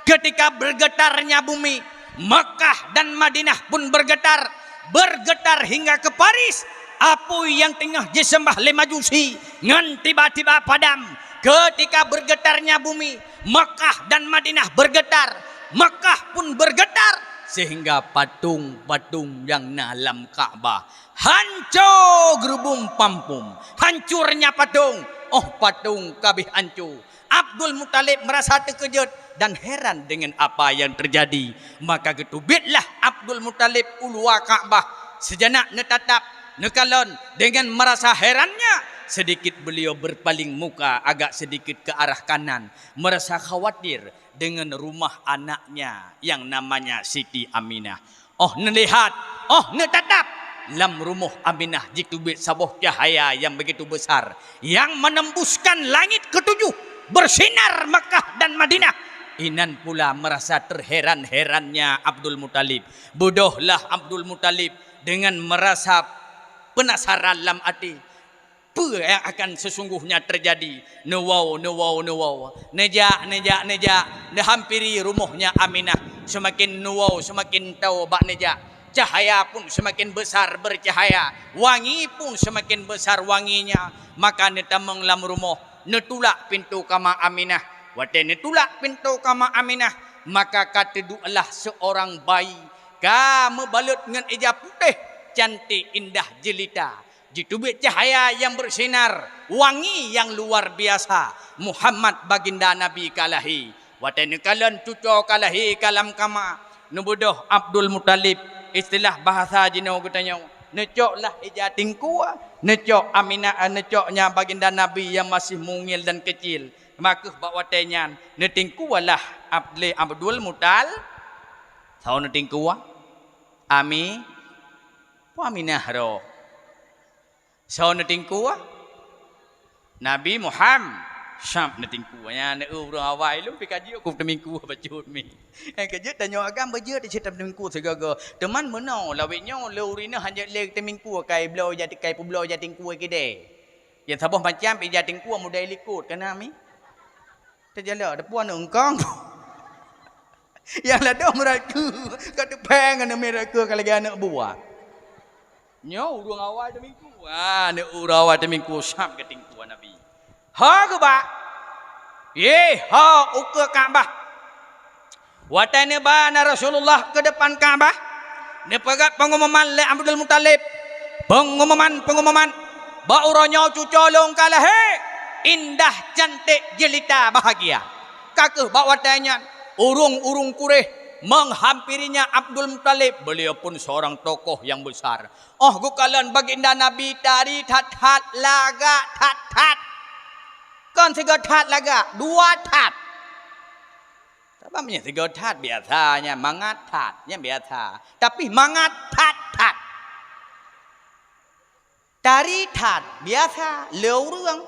Ketika bergetarnya bumi, Makkah dan Madinah pun bergetar. Bergetar hingga ke Paris. Apui nyang teungoh jiseumbah lé Majusi ngon tiba-tiba padam. Ketika bergetarnya bumi, Makkah dan Madinah bergetar. Makkah pun bergetar, sehingga patung-patung nyang na lam Ka'bah hanco geurubum pampum. Hancurnya patung, oh, patung ka abéh hanco. Abdul Muthalib merasa terkejut dan heran dengan apa yang terjadi. Maka geuteubietlah Abdul Muthalib u luwa Ka'bah, seujenak neutatap, neukalon. Dengan merasa herannya, sedikit beliau berpaling muka agak sedikit ke arah kanan, merasa khawatir dengan rumah anaknya yang namanya Siti Aminah. Oh neulihat, oh neutatap, lam rumoh Aminah jiteubiet saboh cahaya nyang begitu besar, nyang menembuskan langit ketujuh, bersinar Makkah dan Madinah. Inan pula merasa terheran-herannya Abdul Muthalib. Beudôhlah Abdul Muthalib dengan merasa penasaran lam até. Peue nyang akan sesungguhnya terjadi? Neuwoe, neuwoe, neuwoe. Neujak, neujak, neujak. Neuhampiri rumohnya Aminah. Seumaken neuwoe, seumaken toe bak neujak. Cahaya pun seumaken besar bercahaya. Wangi pun seumaken besar wanginya. Maka neutamong lam rumoh. Neutulak pintoe kama Aminah. Watée neutulak pintoe kama Aminah, maka ka teudueklah seorang bayi ka meubalot ngon ija putéh, cantik, indah jelita. Jiteubiet cahaya nyang bersinar, wangi nyang luar biasa. Muhammad Baginda Nabi ka lahé. Watée neukalon cucoe ka lahé ka lam kama, neubeudôh Abdul Muthalib, istilah bahasa jinoe geutanyoe, neucoklah ija teungku, neucok Aminah, neucok nya Baginda Nabi nyang masih mungil dan kecil. Maka bak watée nyan, neuteungkulah Ab-, lé Abdul Muthal-, soe neuteungku? Ami-, Peue Aminah roh? Soe neuteungku? Nabi Muham-, Syam neuteungku. Nyan ureuëng awai lôn pih ka jeuet ku teumingku bacut mi. Nyang ka jeuet tanyoe agam beujeuet cit teumingku sigoe-goe. Teuma meunoe lawét nyoe lé ureuëng inong hana jeuet lé teumingku kai bloe ija, kai peubloe ija teungku kidée. Nyang saboh macam ija teungku model likot kana mi. Teujalak depan aneuk eungkong. Nyang ladôm raku, ka teupeng aneuk miet raku ka lagée aneuk buah. Nyoe ureuëng awai teumingku. Ah, nyoe ureuëng awai teumingku sab geutingku Nabi. Ha geuba. Yeh, ha ukeue Ka'bah. Watée neuba na Rasulullah keu depan Ka'bah, neupeugah pengumuman lé Abdul Muthalib. Pengumuman, pengumuman, bak uroe nyoe cucoe lôn ka lahé, indah, cantik, jelita, bahagia. Ka kheueh bak watée nyan, ureuëng-ureuëng Quraisy menghampirinya Abdul Muthalib, beliau pun seorang tokoh yang besar. Oh geukalon Baginda Nabi tari that-that, lagak that-that. Kon sigoe that lagak, dua that. Sabab meunyoe sigoe that biasa nyan, mangat that nyan biasa. Tapi mangat that-that. Tari that biasa lé ureuëng.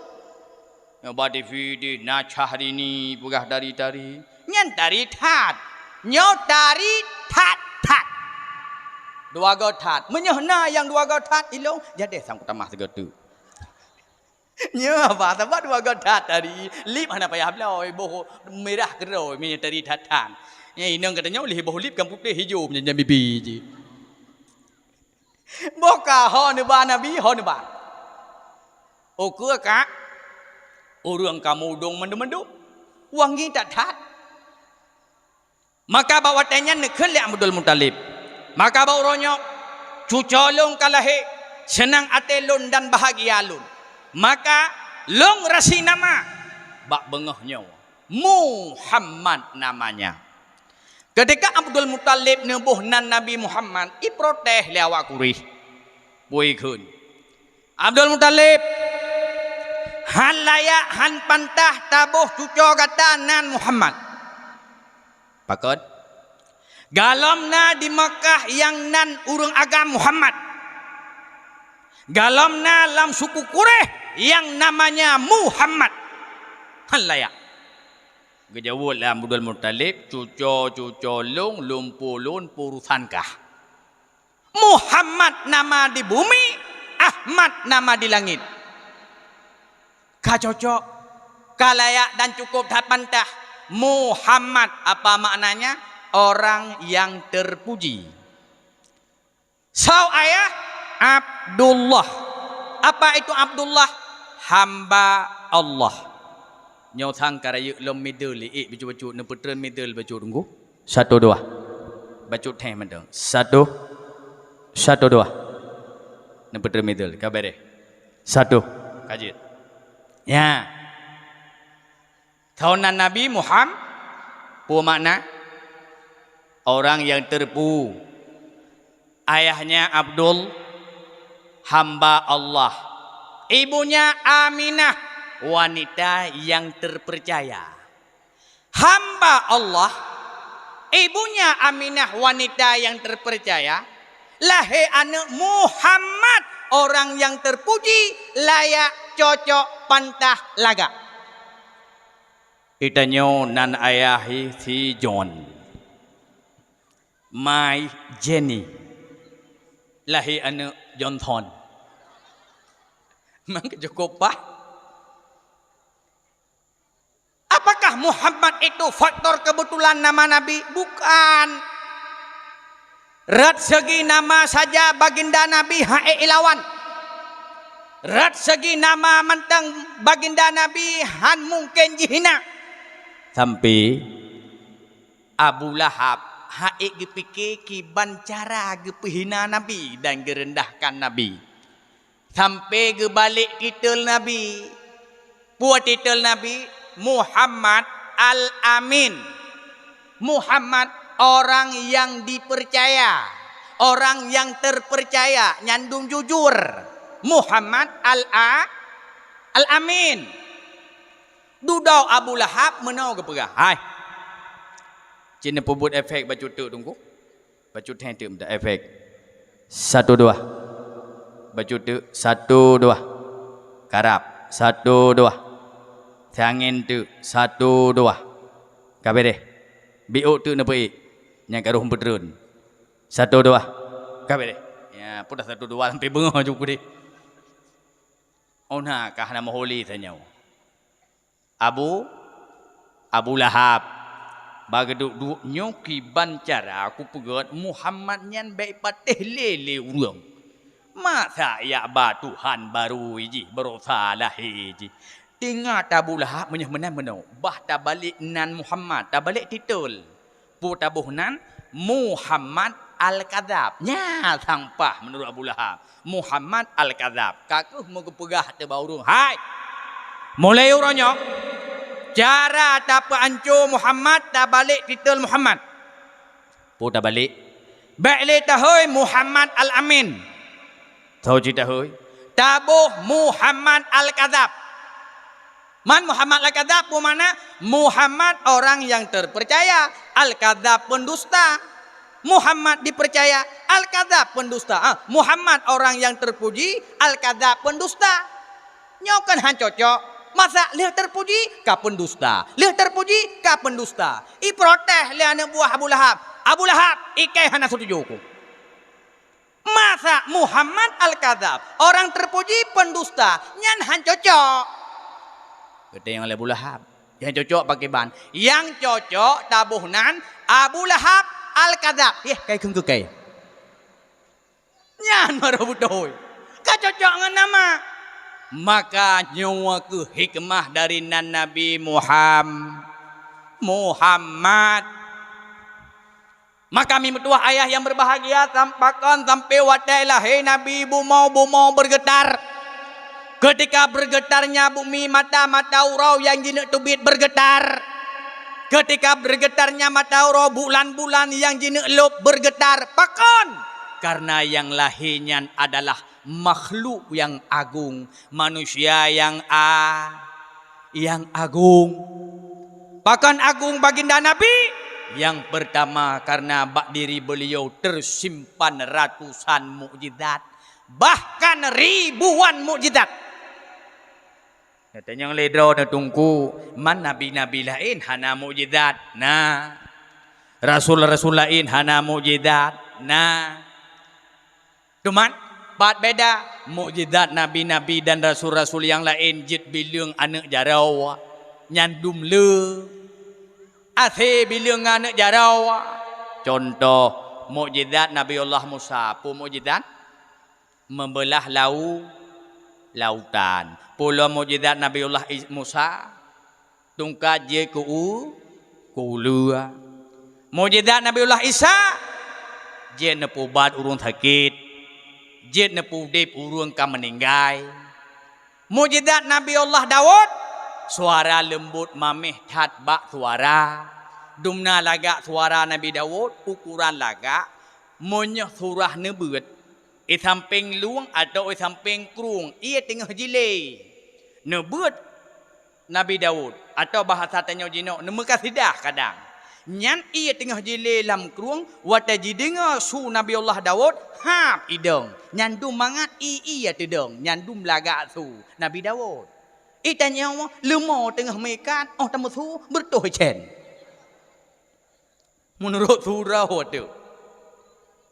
Nyoe bak T V deh na Syahrini peugah tari-tari. Nyan tari that. Nyoe tari that-that. Dua goe that. Meunyoe na nyang dua goe that ilong, jadeh sang kutamah sigoe teuk. Nyoe haba, sabab dua goe that tari, lip hana payah bloe, boh mirah keudroe meunyoe tari that-that. Nyang inong geutanyoe lheueh boh lip kan putéh ijo meunyoe nyang bibi jih. Boh ka ho neuba Nabi, ho neuba. Ukeue ka Ureuëng ka mudong mandum-mandum. Wangi that-that. Maka bak watée nyan neukheun lé Abdul Muthalib, "Maka bak uroe nyoe, cucoe lôn ka lahé, seunang até lôn dan bahagia lôn. Maka lôn rasi nama bak beungoh nyoe, Muhammad namanya." Ketika Abdul Muthalib neuboh nan Nabi Muhammad, iprotes lé awak Quraisy. Peue kheun, "Abdul Muthalib, hán layak, hán pantah taboh cucoe gata nan Muhammad. Pakon? Galom na di Makkah nyang nan ureuëng agam Muhammad. Galom na lam suku Quraisy nyang namanya Muhammad. Hán layak." Geujaweueb lé Abdul Muthalib, "Cucoe-cucoe lôn, lumpu lôn, peurusan kah. Muhammad nama di bumi, Ahmad nama di langit. Ka cocok, ka layak dan cukup that pantah. Muhammad apa maknanya? Orang yang terpuji. Soe ayah? Abdullah. Apa itu Abdullah? Hamba Allah." Nyoe sang ka rayeuk lom middle, ék bacut-bacut, neupeutreun middle bacut teungku. Satu, dua. Bacut theh mantong. Satu. Satu, dua. Neupeutreun middle, ka beres. Satu. Ka jeuet. Ya. Soe nan Nabi Muham-, peue makna? Orang yang terpu-, ayahnya Abdul, hamba Allah. Ibunya Aminah, wanita yang terpercaya. Hamba Allah, ibunya Aminah, wanita yang terpercaya, lahé aneuëk Muhammad, orang yang terpuji, layak, cocok, pantah, lagak. Geutanyoe nan ayah hi si John, mai Jenny, lahé aneuëk Johnson. Memang cukup pah. Apakah Muhammad itu faktor kebetulan nama Nabi? Bukan. Rot segi nama saja baginda Nabi han ék ilawan. Rot segi nama mantong baginda Nabi han mungken jihina. Sampai Abu Lahab han ék geupike kiban cara geupeuhina Nabi dan geurendahkan Nabi. Sampai geubalek titel Nabi. Peue titel Nabi? Muhammad Al-Amin. Muhammad orang yang dipercaya, orang yang terpercaya, nyandum jujur. Muhammad Al-A-, Al-Amin. Dudoe Abu Lahab meunoe geupeugah, "Hai, ci neupeubuet efek bacut teuk teungku." Bacut theh teuk meuda efek. Satu dua. Bacut teuk satu dua. Karab satu dua. Siangén teuk satu dua. Ka beres. Biôk teuk neupeuék. Nyang ka rôh meupeutreun. Satu dua. Ka beres. Ya, peue dah satu dua sampai beungoh ju kudeh. Oh na kah na meuhuli tanyoe. Abu, Abu Lahab. Bak geuduek-duek nyoe kiban cara kupeugét Muhammad nyan bék patéh lé lé ureuëng. Masa jak ba Tuhan barô jih, barosa lahé jih. Teuingat Abu Lahab meunyoe meunan meunoe, bah tabalek nan Muhammad, tabalek titel. Peue taboh nan Muhammad Al-Kadzab. Nyan sang paih meunurot Abu Lahab. Muhammad Al-Kadzab. Ka keuh meugeupeugah teubau ureuëng, "Hai! Mulai uroe nyoe, cara tapeuanco Muhammad, tabalek titel Muhammad." Peue tabalek? Bék lé tahôi Muhammad Al-Amin. Soe cit tahôi? Taboh Muhammad Al-Kadzab. Man Muhammad Al-Kadzab peue makna? Muhammad orang yang terpercaya, Al-Kadzab pendusta. Muhammad dipercaya, Al-Kadzab pendusta. Ah, Muhammad orang yang terpuji, Al-Kadzab pendusta. Nyoe kan han cocok. Masa lheueh terpuji ka pendusta, lheueh terpuji ka pendusta. Iprotes lé aneuk buah Abu Lahab. Abu Lahab, ikei hana setuju ku. Masa Muhammad Al-Kadzab, orang terpuji pendusta, nyan han cocok. Geutanyoe lé Abu Lahab. Nyang cocok pakriban? Nyang cocok taboh nan Abu Lahab Al-Kadzab. Yeh, kai kheun keu kai. Nyan baru beutôi. Ka cocok ngon nama. Maka nyoe keuh hikmah dari nan Nabi Muham-, Muhammad. Maka mimeutuah ayah yang berbahagia, sam-, pakon sampai watée lahé Nabi bumoe-bumoe bergetar. Ketika bergetarnya bumi, mata-mata uroe nyang jineuk teubiet bergetar. Ketika bergetarnya mata uroe, bulan-bulan nyang jineuk lôb bergetar. Pakon? Karena yang lahé nyan adalah makhluk yang agung, manusia yang a-, yang agung. Pakon agung baginda Nabi? Yang pertama, karena bak diri beliau tersimpan ratusan mukjizat, bahkan ribuan mukjizat. Neutanyong lé droe neuteungku, man nabi-nabi laén hana mukjizat? Na. Rasul-rasul laén hana mukjizat? Na. Cuman, pat beda, mukjizat nabi-nabi dan rasul-rasul nyang laén jeuet bileueng aneuëk jaroe, nyan dum le. Asé bileueng aneuëk jaroe. Contoh, mukjizat Nabiullah Musa, peue mukjizat? Meubeulah lau-, lautan. Peue lom mukjizat Nabiullah Is-, Musa? Tungkat jeuet keu u-, keu uleue. Mukjizat Nabiullah Isa, jeuet neupeuubat ureuëng sakét, jeuet neupeuudeb ureuëng ka meuninggai. Mukjizat Nabiullah Daud, suara leumbot mameh that bak suara. Dumna lagak suara Nabi Daud, ukuran lagak, meunyoe surah neubeuet, i sampéng lueng atawa i sampéng krueng, ie teungoh jilé. Neubeuet Nabi Daud, atawa bahasa tanyoe jinoe, neumeukasidah kadang. Nyan ie teungoh jilé lam krueng, watée jideungoe su Nabiullah Daud, hab idong. Nyan dum mangat ie-ie teudong, nyan dum lagak su Nabi Daud. I tanyoe leumo teungoh meuikat, óh tameusu, beureutoh icén. Meunurot surah tu,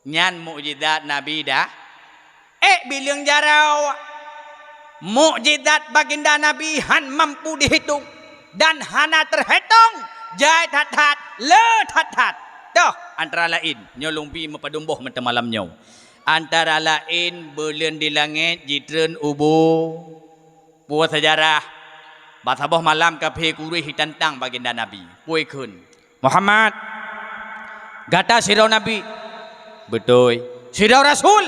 nyan mukjizat Nabi dah. Ék bileueng jaroe, mukjizat baginda Nabi han mampu dihitung dan hana teuhitong, jai that-that, le that-that. Toh, antara laén, nyoe lôn bi meupadum boh mantong malam nyoe. Antara laén, buleuen di langét jitreun u bu-, Peue seujarah? Bak saboh malam kaphé Quraisy jitantang baginda Nabi. Peue kheun? "Muhammad, gata sidroe nabi?" "Beutôi." "Sidroe rasul?"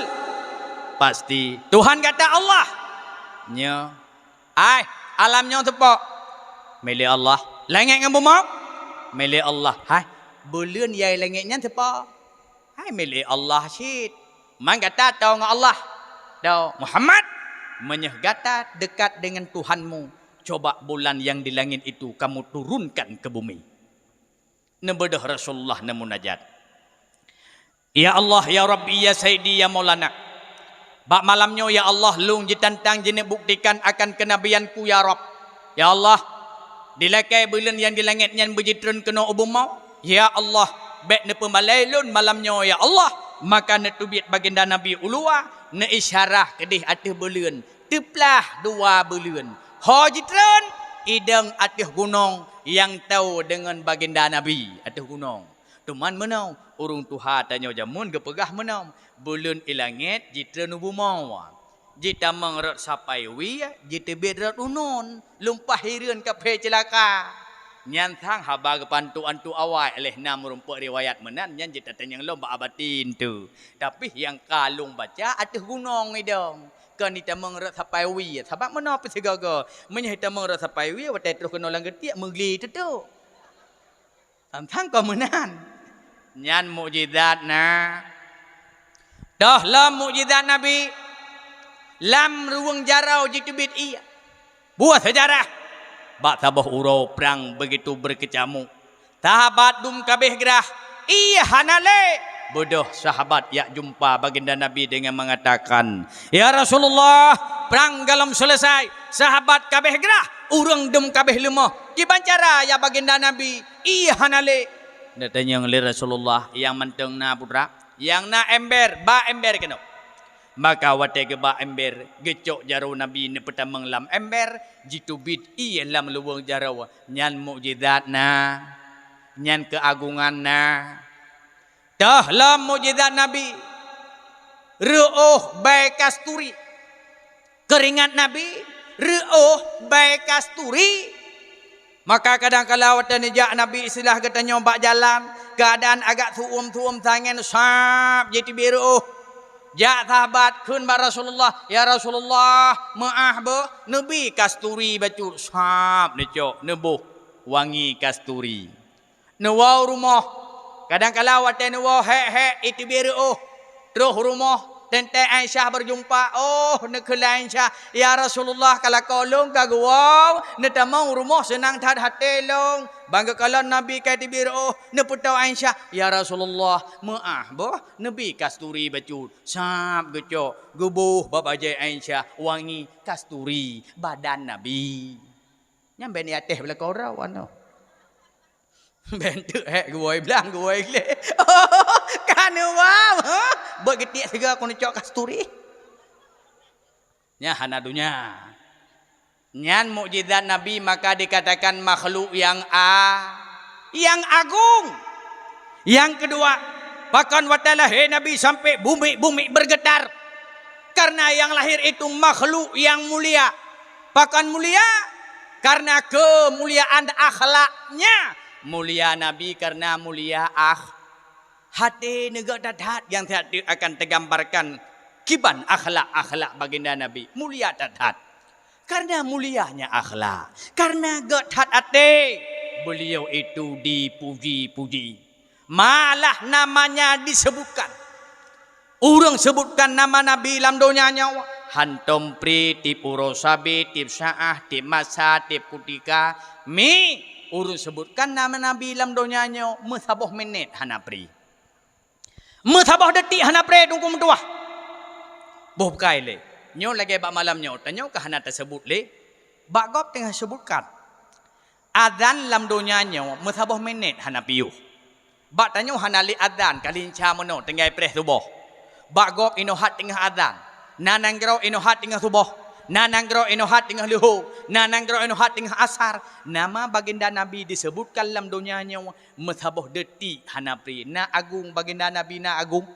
"Pasti." "Tuhan gata Allah?" "Nyo." "Ai, alam nyoe teupok?" "Milék Allah." "Langét ngon bumoe?" "Milék Allah." "Hai, buleuen nyang i langét nyan teupok?" "Hai milék Allah cit." "Man gata toe ngon Allah?" "Toe." "Muhammad, meunyoe gata dekat dengan Tuhanmu, coba bulan nyang di langét itu kamu turunkan ke bumi." Neubeudôh Rasulullah neumunajat, "Ya Allah, ya Rabbi, ya Sayyidi, ya Maulana. Bak malam nyoe, ya Allah, lôn jitantang jineuk buktikan akan keunabianku, ya Rabb. Ya Allah, dilakée buleuen nyang di langét nyan beujitreun keunoe u bumoe. Ya Allah, bék neupeumalée lôn malam nyoe, ya Allah." Maka neuteubiet baginda Nabi u luwa, neuisyarah keudeh ateueh buleuen. Teuplah dua buleuen. Ho jitreun, idong ateueh gunong nyang toe deungon baginda Nabi ateueh gunong. Teuma meunoe, ureuëng tuha tanyoe jameun geupeugah meunoe, buleuen i langét jitreun u bumoe. Jitamong rot sapai wie, jiteubiet rot uneuen, lumpah hireuen kaphé ceulaka. Nyan sang haba geupantu antu awai, lheueh na meurumpok riwayat meunan, nyan jitatanyong lom bak abatin tu. Tapi nyang ka lôn baca ateueh gunong idong, kon jitamong rot sapai wie, sabab meunoe peusigoe-goe. Meunyoe jitamong rot sapai wie, watée troh keunoe lam geutiek, meugli teutuk. Tantang kon meunan. Nyan mukjizat na. Toh lom mukjizat Nabi, lam luweung jaroe jiteubiet ie. Buah seujarah. Bak saboh uroe prang begitu berkecamuk. Sahabat dum kabeh grah, ie hana lé. Beudôh sahabat jak jumpa baginda Nabi dengan mengatakan, "Ya Rasulullah, prang golom selesai, sahabat kabeh grah, ureuëng dum kabeh leumoh. Kiban cara ya baginda Nabi, ie hana lé?" Neutanyong lé Rasulullah, "Nyang mantong na putra?" "Nyang na ember, ba ember keunoe." Maka watée geuba ember, geucok jaroe Nabi neupeutamong lam ember, jiteubiet ie lam luweung jaroe. Nyan mukjizat na, nyan keuagongan na. Toh lom mukjizat Nabi, reuôh bai kasturi. Keuringat Nabi, Reuôh bai kasturi. Maka kadang kala watée neujak Nabi istilah geutanyoe bak jalan, keuadaan agak su'um-su'um sangen sab jiteubiet reuôh. Jak sahabat kheun bak Rasulullah, "Ya Rasulullah, meuáh beuh, neubi kasturi bacut." Sab neucok, neuboh wangi kasturi. Neuwoe u rumoh. Kadang kala watée neuwoe hék-hék iteubiet reuôh. Troh u rumoh, teuntée Aisyah beurjumpa. Oh, neukheun lé Aisyah, "Ya Rasulullah, ka lakoe lôn ka geuwoe, neutamong u rumoh seunang that até lôn." Ban geukalon Nabi ka iteubiet reuôh, neupeutoe Aisyah, "Ya Rasulullah, meuáh beuh, neubi kasturi bacut." Sab geucok, geuboh bak bajée Aisyah, wangi kasturi badan Nabi. Nyan ben di ateueh beulakon rau anoe. Bentuk hek geuwoe blang, geuwoe gleh. Ka neuwoe, ha? Buet geutiek sigoe keuneuk cok kasturi. Nyan hana donya. Nyan mukjizat Nabi, maka dikatakan makhluk yang a-, yang agung. Yang kedua, pakon watée lahé Nabi sampai bumi-bumi bergetar. Karena yang lahir itu makhluk yang mulia. Pakon mulia? Karena kemuliaan akhlaknya. Mulia Nabi karena mulia akh-, até. Neugok that-that nyang siat teuk akan teugambarkan kiban akhlak-akhlak baginda Nabi. Mulia that-that. Karena mulianya akhlak, karena gok that até, beliau itu dipuji-puji. Malah namanya disebutkan. Ureuëng sebutkan nama Nabi lam donya nyoe, hantom pri, tieb uroe sabe, tieb saát, tieb masa, tieb kutika. Mi, ureuëng sebutkan nama Nabi lam donya nyoe, meusaboh minét hana pri. Meusaboh detik hana pri Teungku meutuwah. Boh bukai lé. Nyoe lagée bak malam nyoe, tanyoe ka hana taseubut lé. Bak gob teungoh seubutkan. Azan lam donya nyoe meusaboh minét hana piôh. Bak tanyoe hana lé azan, ka lincah meunoe tinggai preh suboh. Bak gob inoe hat teungoh azan. Na nanggroe inoe hat teungoh suboh. Na nanggroe inoe hat teungoh leuhô. Na nanggroe inoe hat teungoh asar. Nama baginda Nabi disebutkan lam donya nyoe meusaboh detik hana pri. Na agung baginda Nabi, na agung.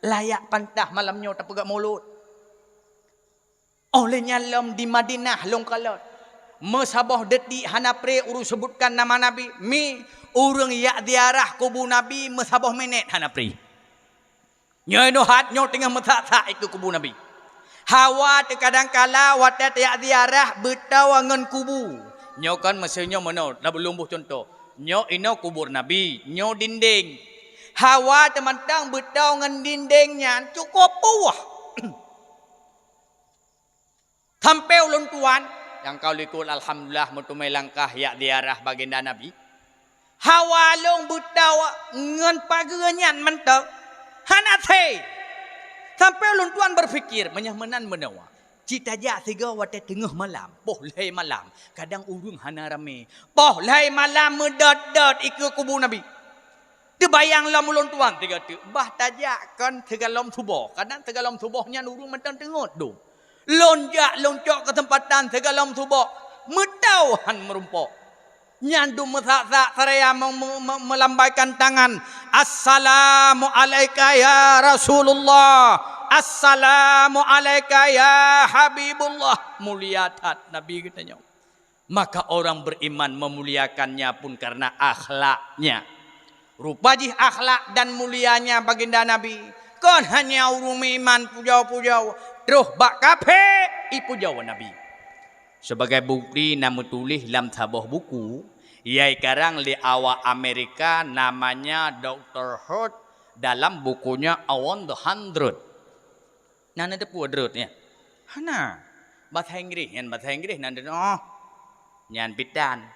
Layak pantah malam nyoe tapeugah mulod. Óh lheueh nyan lom di Madinah lôn kalon. Meusaboh detik hana pri ureuëng seubutkan nama Nabi. Mi, ureuëng jak ziarah kubu Nabi meusaboh minét hana pri. Nyoe inoe hat nyoe teungoh meusak-sak ikeue kubu Nabi. Hawa teukadang kala watée tajak ziarah beutôi ngon kubu. Nyoe kon meuseu nyoe meunoe, lôn boh cuntoh. Nyoe inoe kubur Nabi, nyoe dindéng. Hawa teumantong beutôi ngon dindéng nyan cukôp puih. Sampoe ulôn tuan, nyang ka likot alhamdulillah meuteumé langkah jak ziarah baginda Nabi. Hawa lôn beutôi ngon pageue nyan mantong. Hana asai. Sampoe ulôn tuan berpikir, meunyoe meunan meunoe, ci tajak sigoe watée teungoh malam, poh lhée malam, kadang ureuëng hana ramé. Poh lhée malam meudot-dot ikeue kubu Nabi. Teubayang lom ulôn tuan sigoe teuk, bah tajak kon sigohlom suboh. Kadang sigohlom suboh nyan ureuëng mantong teungeut dum. Lôn jak lôn cok keuseumpatan sigohlom suboh, meutôi han meurumpok. Nyan dum meusak-sak seraya me-, me-, me-, meulambaikan tangan, "Assalamu alaika ya Rasulullah, assalamu alaika ya Habibullah." Mulia that Nabi geutanyoe. Maka orang beriman memuliakannya pun karena akhlaknya. Rupa jih akhlak dan mulianya baginda Nabi. Kon hanya ureuëng meuiman pujoe-pujoe, troh bak kafé ipujoe Nabi. Sebagai bukti na meutuléh lam saboh buku, nyang ikarang lé awak Amerika namanya doktor Hurt dalam bukunya Around the Hundred. Na neuteupeue drot nyan? Hana. Basa Inggréh, nyan basa Inggréh na neuteupeue. Nyan pih tan.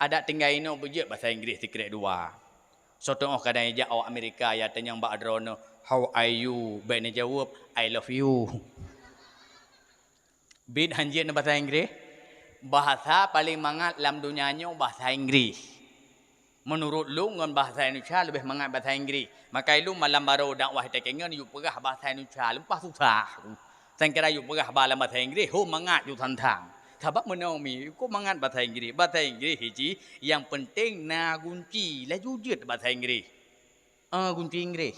Adak tinggai inoe beujeuet basa Inggréh sikrek dua. Soe teungoh kadang ijak awak Amerika ya tanyong bak droeneuh, "How are you?" Bék neujaweueb, "I love you." Bit hanjeuet na basa Inggréh. Bahasa paleng mangat lam donya nyoe basa Inggréh. Meunurot lôn ngon bahasa Indonesia leubeh mangat basa Inggréh. Makai lôn malam barô dakwah tekengon yue peugah bahasa Indonesia, lôn paih susah. Sangkira yue peugah ba lam bahasa Inggréh, ho mangat yue thang-thang. Sabab meunoe mi, kok mangat bahasa Inggréh. Bahasa Inggréh hiji, yang penting na gunci, laju jeuet bahasa Inggréh. Ah, gunci Inggréh.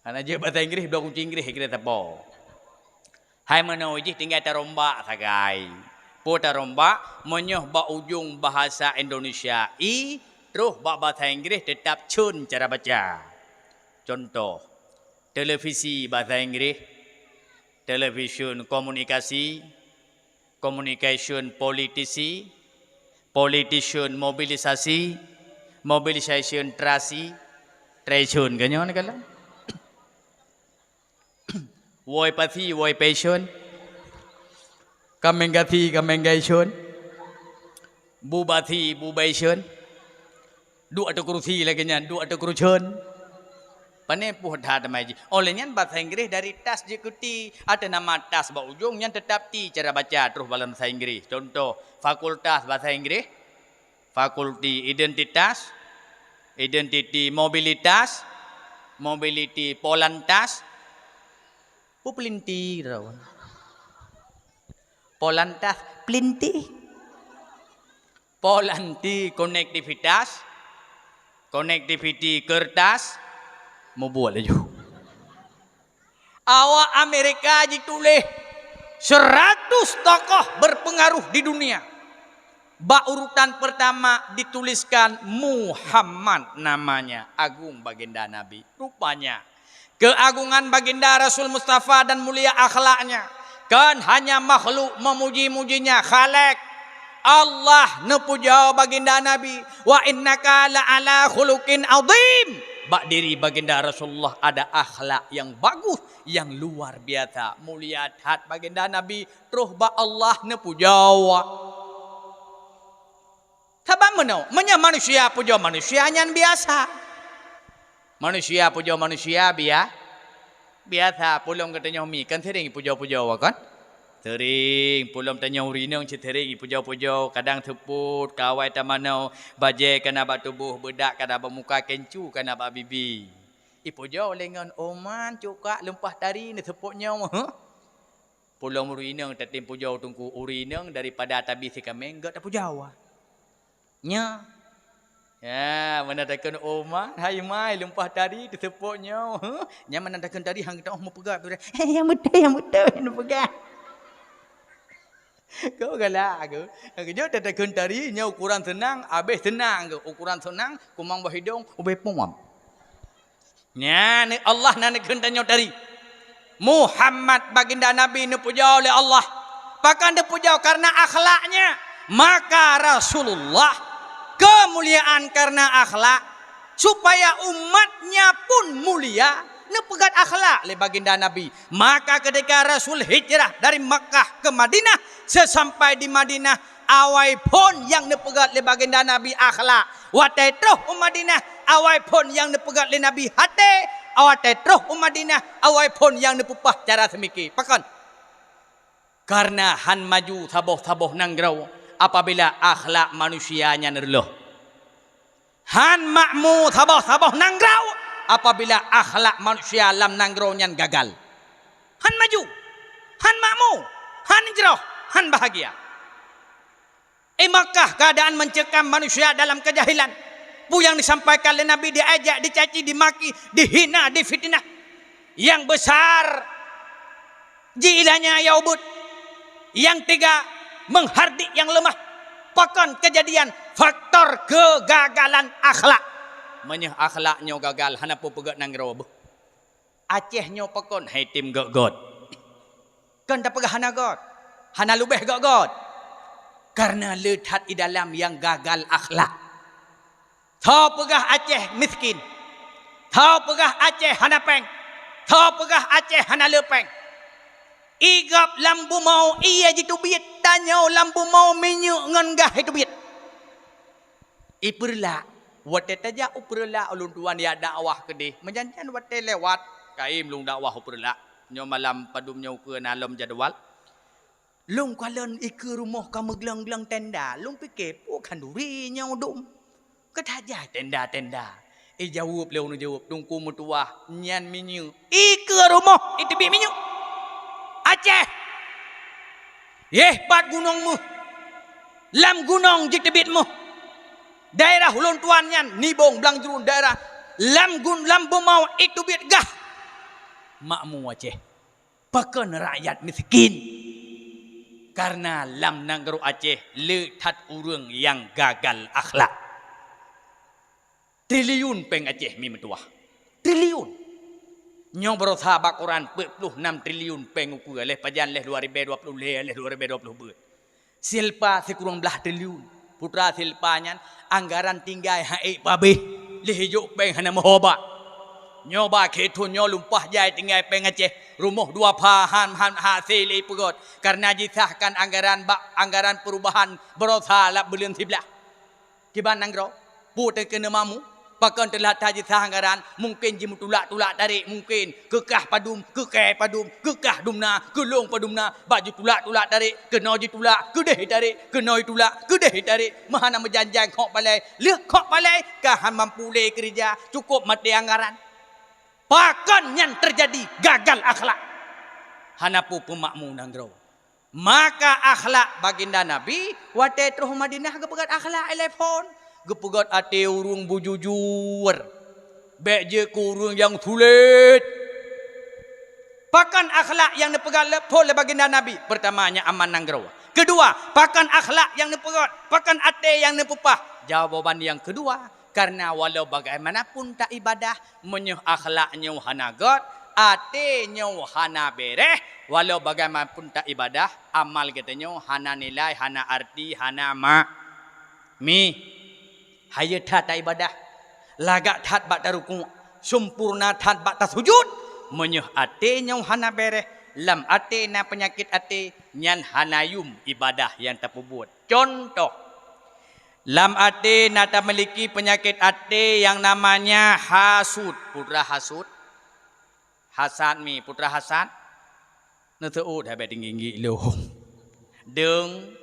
Hana jeuet bahasa Inggréh, bloe gunci Inggréh kira sapo. Hai meunoe jih tinggai tarombak sagai. Peue tarombak, meunyoe bak ujong bahasa Indonesia i, troh bak bahasa Inggréh teutap cun cara baca. Contoh, televisi bahasa Inggréh, television komunikasi, communication politisi, politician mobilisasi, mobilisation trasi, tracun ke nyoe ni kalau. Woi pasi, woi passion. Kameng gasi, kameng gaishon. Bu basi, bu baishon. Duek ateueh keurusi lagèe nyan, duek ateueh keurucon. Pane poh that teuma jih. Oleh nyan bahasa Inggréh dari tas jeuet keu ti. Ateueh nama tas bak ujong nyan teutap ti cara baca troh bak lam bahasa Inggréh. Contoh, fakultas bahasa Inggréh, fakulti identitas, identiti mobilitas, mobiliti polantas, pepelinti tau. Polantas pelinti. Polanti konektivitas, konektiviti kertas, mubuet laju. Awak Amerika jituléh seratus tokoh berpengaruh di dunia. Bak urutan pertama dituliskan Muhammad namanya, agung baginda Nabi. Rupanya, keuagungan baginda Rasul Mustafa dan mulia akhlaknya, kon hanya makhluk memuji-mujinya, khalek. Allah neupuja baginda Nabi, "Wa innaka la'ala khuluqin azim." Bak diri baginda Rasulullah ada akhlak yang bagus, yang luar biasa. Mulia that baginda Nabi, troh bak Allah neupuja. Sabab meunoe, meunyoe manusia pujoe manusia nyan biasa. Manusia pujoe manusia bia-, biasa. Peulom geutanyoe mi kan sering pujoe-pujoe kan? Sering. Peulom tanyoe ureueng inong cit sering pujoe-pujoe, kadang seupôt, kawai tamanoe, bajèe kana bak tuboh, beudak kana bak muka, kencu kana bak bibi. Ipujoe lé ngon oman, cukak, lumpah tari, neuseupôt nyoe, huh? Peulom ureueng inong tatem pujoe teungku, ureueng inong daripada tabi sikameng gèt tapujoe. Nya. Ya, mana takheun oma, hai mai lumpah tari teuseupôt nyoe. Huh? Nya mana takheun tari hang teuh meupeugah. Hei, nyang beutôi, nyang beutôi, nyang peugah. Kau galak aku. Kejut takheun tari nyoe ukuran seunang, abéh seunang ke. Ukuran seunang, kumang bak hidong, ubé puam. Nyan Allah na neukheun tanyoe tari. Muhammad baginda Nabi neupuja lé Allah. Pakon neupuja? Karena akhlaknya. Maka Rasulullah keumuliaan karena akhlak, supaya umatnya pun mulia, neupeugèt akhlak lé baginda Nabi. Maka ketika Rasul hijrah dari Makkah ke Madinah, sesampai di Madinah, awai phon nyang neupeugèt lé baginda Nabi akhlak. Watèe troh u Madinah, awai phon nyang neupeugèt lé Nabi até, watèe troh u Madinah, awai phon nyang neupeupah cara seumike. Pakon? Karena hán maju saboh-saboh nanggroe apabila akhlak manusia nyan reuloh. Hán makmu saboh-saboh nanggroe apabila akhlak manusia lam nanggroe nyan gagal. Hán maju, hán makmu, hán jroh, hán bahagia. Di Makkah keadaan mencekam, manusia dalam kejahilan. Peue nyang disampaikan lé Nabi, diejek, dicaci, dimaki, dihina, difitnah. Nyang beusar, jiilanya ya ubit. Nyang tiga, menghardik nyang leumah. Pakon keujadian? Faktor keugagalan akhlak. Meunyoe akhlak nyoe gagal, hana peue peugèt nanggroe beuh. Aceh nyoe pakon hai tem gèt-gèt. Kon tapeugah hana gèt, hana leubeh gèt-gèt. Karena le that i dalam nyang gagal akhlak. Tho peugah Aceh miskin. Tho peugah Aceh hana péng. Tho peugah Aceh hana le péng. Igab lam bumoe ie jiteubiet, tanyoe lam bumoe minyeuk ngon gah jiteubiet. I Peureulak, watèe tajak u Peureulak ulôn tuan jak dakwah keudeh, meujan-jan watèe lewat, kayém lôn dakwah u Peureulak. Nyoe malam padum nyoe ukeue na lom jadwal. Lôn kalon ikeue rumoh ka meugleng-gleng tenda, lôn pike peue khanduri nyoe dum. Ka tajak tenda-tenda. Ijaweueb lé ureueng jaweueb, Teungku meutuah, nyan minyeuk. Ikeue rumoh iteubiet minyeuk. Aceh. Yeh, pat gunong meuh. Lam gunong jiteubiet meuh. Daerah ulôn tuan nyan, Nibong, Blang Jruen, daerah lam gun-, lam bumoe iteubiet gah. Makmu Aceh. Pakon rakyat miskin? Karena lam nanggroe Aceh le that ureuëng nyang gagal akhlak. Triliun péng Aceh mi meutuwah. Triliun. Nyoe barosa bak koran peuet ploh nam triliun péng ukeue lheueh pajan lheueh dua ribèe dua ploh lhèe lheueh dua ribèe dua ploh beuet. Silpa sikureueng blaih triliun. Putra Silpa nyan anggaran tinggai han ék pabéh. Lheueh jok péng hana meuho bak. Nyoe bak khe thon nyoe lumpah jai tinggai péng Aceh. Rumoh dua pha han, han hase lé peugöt. Karena jisahkan anggaran bak anggaran perubahan barosa lam buleuen siblaih. Kiban nanggroe, peue teuh keuneuk mamu, pakon teulat that jisah anggaran, mungken jimeutulak-tulak tarek, mungken keukah padum, keukée padum, keukah dumna, keulong padumna, bak jitulak-tulak tarek, keunoe jitulak, keudeh tarek, keunoe jitulak, keudeh tarek, meuhana meujanjang khok palai, lheueh khok palai, ka han mampu lé keureuja, cukôp maté anggaran. Pakon nyan teujadi gagal akhlak. Hana peue peumakmu nanggroe. Maka akhlak baginda Nabi watée troh Madinah geupeugöt akhlak ilée phon, geupeugöt até ureuëng bujujur, bék jeuet keu ureuëng nyang sulet. Pakon akhlak nyang neupeugöt lé phon lé baginda Nabi? Pertama, nyan aman nanggroe. Keudua, pakon akhlak nyang neupeugöt? Pakon até nyang neupeupah? Jawaban nyang keudua, karena walau bagaimanapun ta ibadah, meunyoe akhlak nyoe hana göt, até nyoe hana béréh, walau bagaimanapun ta ibadah, amal geutanyoe hana nilai, hana arti, hana ma-, mi. Hayeue that ta ibadah, lagak that bak tarukuk, sempurna that bak tasujut, meunyoe até nyoe hana béréh, lam até na peunyakét até, nyan hana yum ibadah nyang tapeubuet. Contoh, lam até na tamiliki peunyakét até nyang namanya hasut. Peue hasut? Hasad mi, peue hasad? Neuseuôt habéh tinggi-tinggi lôn. Deung,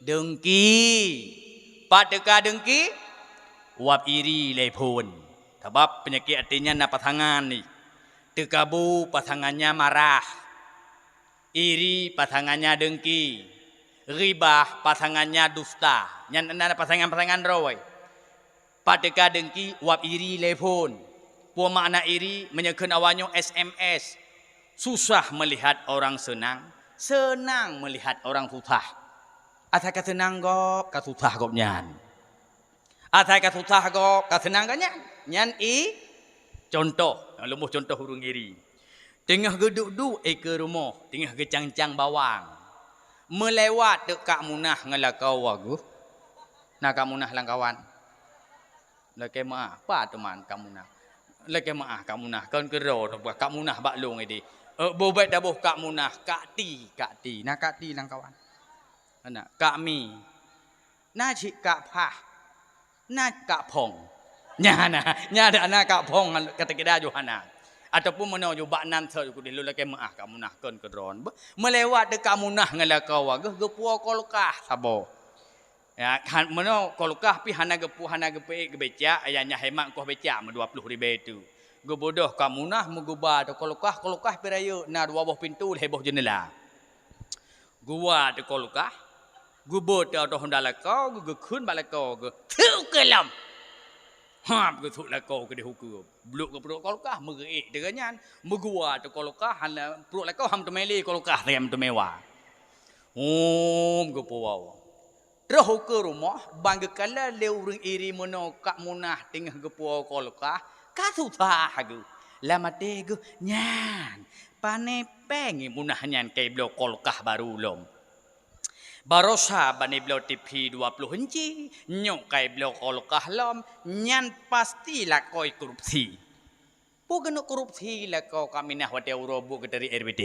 deungki. Pat teuka deungki? Wab iri lé phon. Sabab peunyakét até nyan na pasangan ni. Teukabu pasangannya marah. Iri pasangannya deungki. Ghibah pasangannya dusta. Nyan na pasangan-pasangan droe. Pat teuka deungki wab iri lé phon. Peue makna iri? Meunyoe kheun awaknyoe S M S. Susah melihat orang senang, senang melihat orang susah. Asai ka seunang gob, ka susah gobnyan. Asai ka susah gob, ka seunang gobnyan. Nyan i contoh, lôn boh contoh ureuëng iri. Teungoh geuduek-duek ikeue rumoh, teungoh geucang-cang bawang. Meulewat teuk Kak Munah ngon lakoe geuh. Na Kak Munah lam kawan. Lakée meuáh, pat teuma Kak Munah. Lakée meuáh Kak Munah, kon keudroe neupeugah Kak Munah bak lôn idéh. Eh, boh bék taboh Kak Munah, Kak Ti, Kak Ti. Na Kak Ti lam kawan. Hana, Kak Mi. Na cit Kak Phah. Na Kak Phong. Nyan na, nyan na Kak Phong ka teukeudroe ju hana. Ataupun meunoe ju bak nan soe ju keudéh lôn lakée meuáh Kak Munah kon keudroe. Beuh, meulewat teuk Kak Munah ngon lakoe geuh geupuwoe kulkas saboh. Ya, kan meunoe kulkas pih hana geupeu-, hana geupeuék geubecak, ya nyan hemat koh becak meudua ploh ribée tu. Geubeudôh Kak Munah meuguba ateueh kulkas, kulkas pih rayeuk na dua boh pintoe lhée boh jeuneula. Geuwa ateueh kulkas, geubeuet ateueh honda lakoe, geu-, geukheun bak lakoe geuh, "Teukeue lom!" Hab geusut lakoe keudéh ukeue. Blok keu pruet kulkas, meugeuék teuga nyan, meuguwa ateueh kulkas, hana pruet lakoe han teumé lé kulkas lagée meuteumé wa. Hom geupuwoe. Troh ukeue rumoh, ban geukalon lé ureuëng iri meunoe Kak Munah teungoh geupuwoe kulkas, ka susah geuh. Lam até geuh, "Nyan, pane péng Munah nyan ka ibloe kulkas barô lom. Barosa ban ibloe T V dua ploh inci, nyoe ka ibloe kulkas lom, nyan pasti lakoe korupsi." Peue keuneuk korupsi lakoe Kak Minah watée uroe buet geuteurik R B T?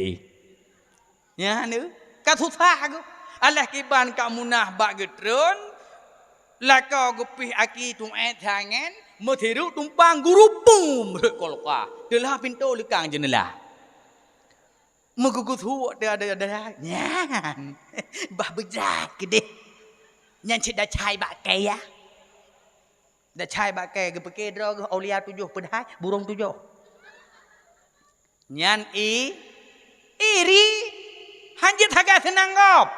Nyan, ka susah geuh. Alah kiban Kak Munah bak geutreun, lakoe geupih aki tuét tangen, meusireuk tumpang gurupum rot kulkas, teulah pintoe leukang jeuneula. Meugugusuek teuh ada-ada, nyan, bah beujat keudeh. Nyan cit dacai bak kayée. Dacai bak kayée geupike droe geuh aulia tujoh peudhai, burông tujoh. Nyan i, iri. Han jeuet sagai seunang gob.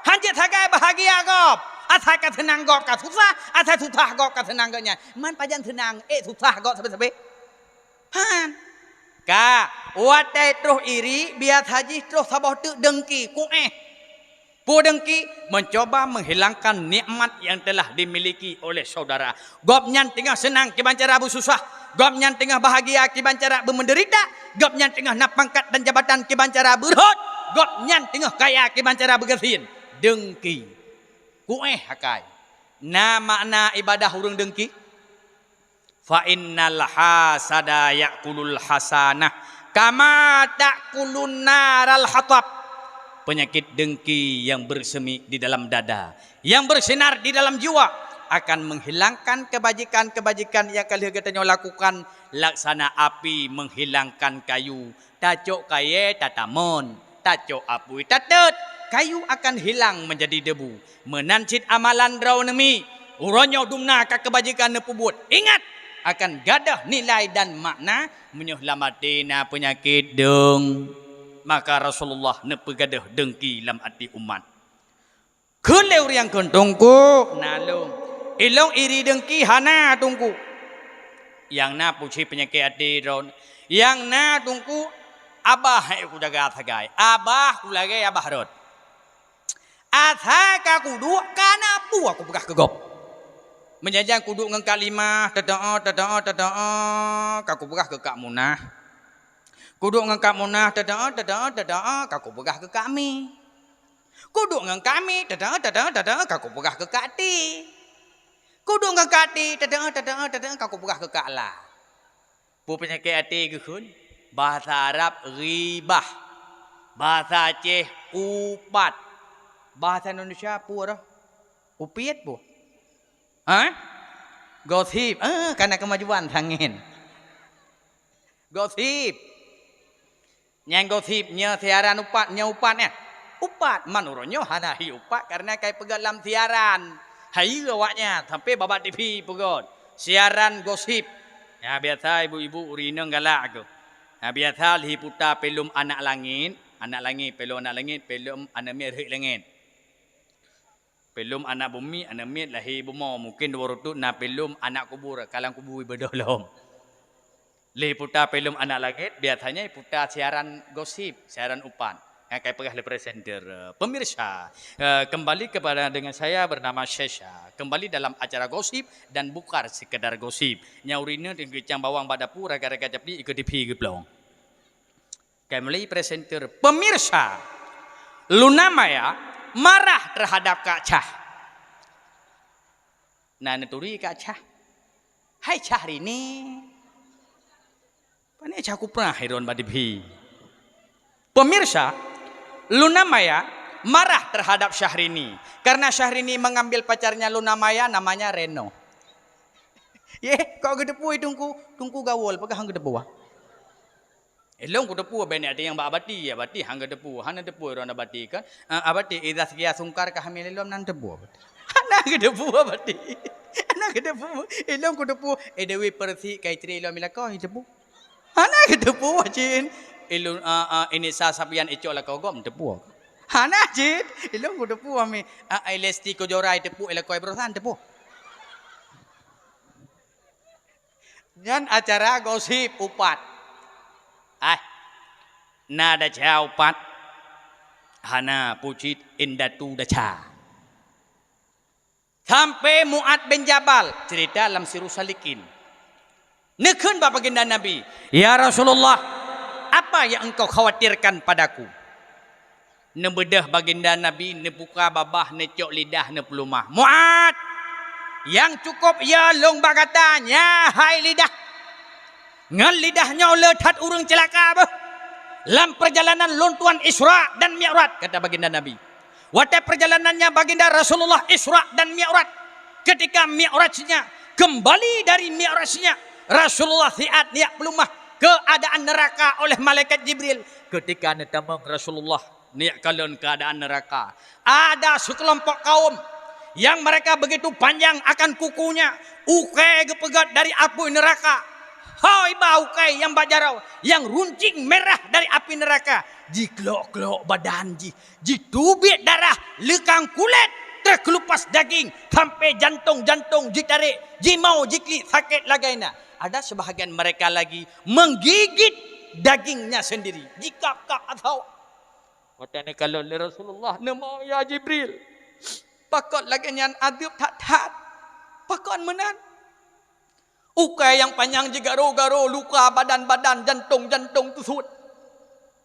Han jeuet sagai bahagia gob. Asai ka seunang gob ka susah, asai susah gob ka seunang gobnyan. Man pajan seunang, ék susah gob sabe-sabe. Han. Ka, watée troh iri, biasa jih troh saboh teuk dengki, kuéh. Peue dengki? Mencoba menghilangkan nikmat yang telah dimiliki oleh saudara. Gobnyan teungoh seunang kiban cara beususah, gobnyan teungoh bahagia kiban cara beumeudeurita, gobnyan teungoh na pangkat dan jabatan kiban cara beurhot, gobnyan teungoh kaya kiban cara beugasien. Dengki. Kuéh akai. Na makna ibadah ureuëng dengki? "Fa innal hasada ya'kulul hasanah kama ta'kulun naral hatab." Penyakit dengki yang bersemi di dalam dada, yang bersinar di dalam jiwa, akan menghilangkan kebajikan-kebajikan yang ka lheueh geutanyoe lakukan, laksana api menghilangkan kayu. Tacok kayée tatamon, tacok apui tatot, kayu akan hilang menjadi debu. Meunan cit amalan droeneuh mi, uroe nyoe dumna ka keubajeukan neupeubuet. Ingat, akan gadôh nilai dan makna meunyoe lam até na peunyakét deung. Maka Rasulullah neupeugadôh dengki lam até umat. Kheun lé ureuëng kheun, "Teungku, na lôn. Ilôn iri dengki hana, Teungku. Nyang na pucit peunyakét até droe. Nyang na, Teungku, abah hai kujaga sagai. Abah kulagée abah rot. Asai ka kuduek, ka na peue kupeugah keu gob. Meujanjan kuduek ngon Kak Limah, teudoa, teudoa, teudoa, ka kupeugah keu Kak Munah. Kuduek ngon Kak Munah, teudoa, teudoa, teudoa, ka kupeugah keu Kak Mi. Kuduek ngon Kak Mi, teudoa, teudoa, teudoa, ka kupeugah keu Kak Ti. Kuduek ngon Kak Ti, teudoa, teudoa, teudoa, ka kupeugah keu Kak La." Peue peunyakét até geukheun? Bahasa Arab ghibah. Bahasa Aceh upat. Bahasa Indonesia peue roh? Upiet peue? Ha? Gosip. Eh, kana kemajuan tangen. Gosip. Nyang gosip nyoe siaran upat, nyoe upat nyan. Upat, man uroe nyoe hana hi upat karena kai peugah lam siaran. Hayeue awaknyan sampai babah T V peugöt. Siaran gosip. Ya, biasa ibu-ibu ureueng inong galak aku. Ya, biasa lhi puta filem Anak Langit, Anak Langit, filem Anak Langit, filem Aneuk Miet Rhek Langit. Filem Anak Bumi, Aneuk Miet Lahé Bumoe, mungkin dua reutôh na filem Anak Kubur, ka lam kubu ibadah lom. Lé puta filem Anak Langit, biasanya puta siaran gosip, siaran upat. Nyang kai peugah lé presenter, eh, pemirsa, eh, kembali kepada dengan saya bernama Syesha. Kembali dalam acara gosip dan bukan sekedar gosip. Nyang ureueng inong teungoh geucang bawang bak dapu, raga-raga japli ikeue T V geuplong. Kai mulai presenter, pemirsa, Luna Maya marah terhadap Kak Chah. Na neuturi Kak Chah. Hai Chahrini. Pane Chah kuprah iron bak T V. Pemirsa, Luna Maya marah terhadap Syahrini karena Syahrini mengambil pacarnya Luna Maya namanya Reno. Ye, kok geuteupeue Teungku? Teungku gaul, peugah han geuteupeue. Ilong kuteupue bak nyan nyang bak Abati, Abati han geuteupeue, hana teupue droe Abati kan. Ah, Abati, idza seukia sungkar ka hamil ilom nan teupue Abati. Hana geuteupeue Abati. Hana geuteupeue. Ilong kuteupue, eh, Dewi Persik ka istri ilom ilako, teupue. Hana geuteupeue cin. Ilong, ah, ah, Inisa Sabian icok lakoe gob teupue. Hana cit. Ilong kuteupue mi. Ah, ah, Lesti Kejora teupue ilako Ibrosan teupue. Nyan acara gosip upat. Ai, na desya upat. Hana pucit indatu desya. Sampai Mu'ad bin Jabal cerita lam Sirus Salikin. Neukheun bak baginda Nabi, "Ya Rasulullah, apa yang engkau khawatirkan padaku?" Neubeudôh baginda Nabi, neubuka babah, neucok lidah, neupeulumah. "Mu'ad, nyang cukôp ya lôn bak gata nyan hai lidah. Ngon lidah nyoe le that ureueng ceulaka beuh. Lam peurjalanan lôn tuan Isra dan Mi'raj," kata baginda Nabi. Watée peurjalanannya baginda Rasulullah Isra dan Mi'raj, ketika Mi'rajnya, kembali dari Mi'rajnya, Rasulullah siat neujak peulumah keuadaan neuraka oleh malaikat Jibril. Ketika neutamong Rasulullah neujak kalon keuadaan neuraka, ada seukelompok kaum yang mereka begitu panjang akan kukunya, ukée geupeugét dari apui neuraka. Hôi ba ukée nyang bak jaroe, nyang runcing mirah dari api neuraka, jiklok-klok badan jih, jiteubiet darah, leukang kulét, teukeulupas daging, sampai jantong-jantong jitarek, jimau jiklik sakét lagée na. Ada sebahagian mereka lagi menggigit dagingnya sendiri, jikab-kab asoe. Watée neukalon lé Rasulullah, "Neumo ya Jibril, pakon lagée nyan azeub that-that? Pakon meunan?" Ukai nyang panyang jigaro-garo, luka badan-badan, jantong-jantong teusut.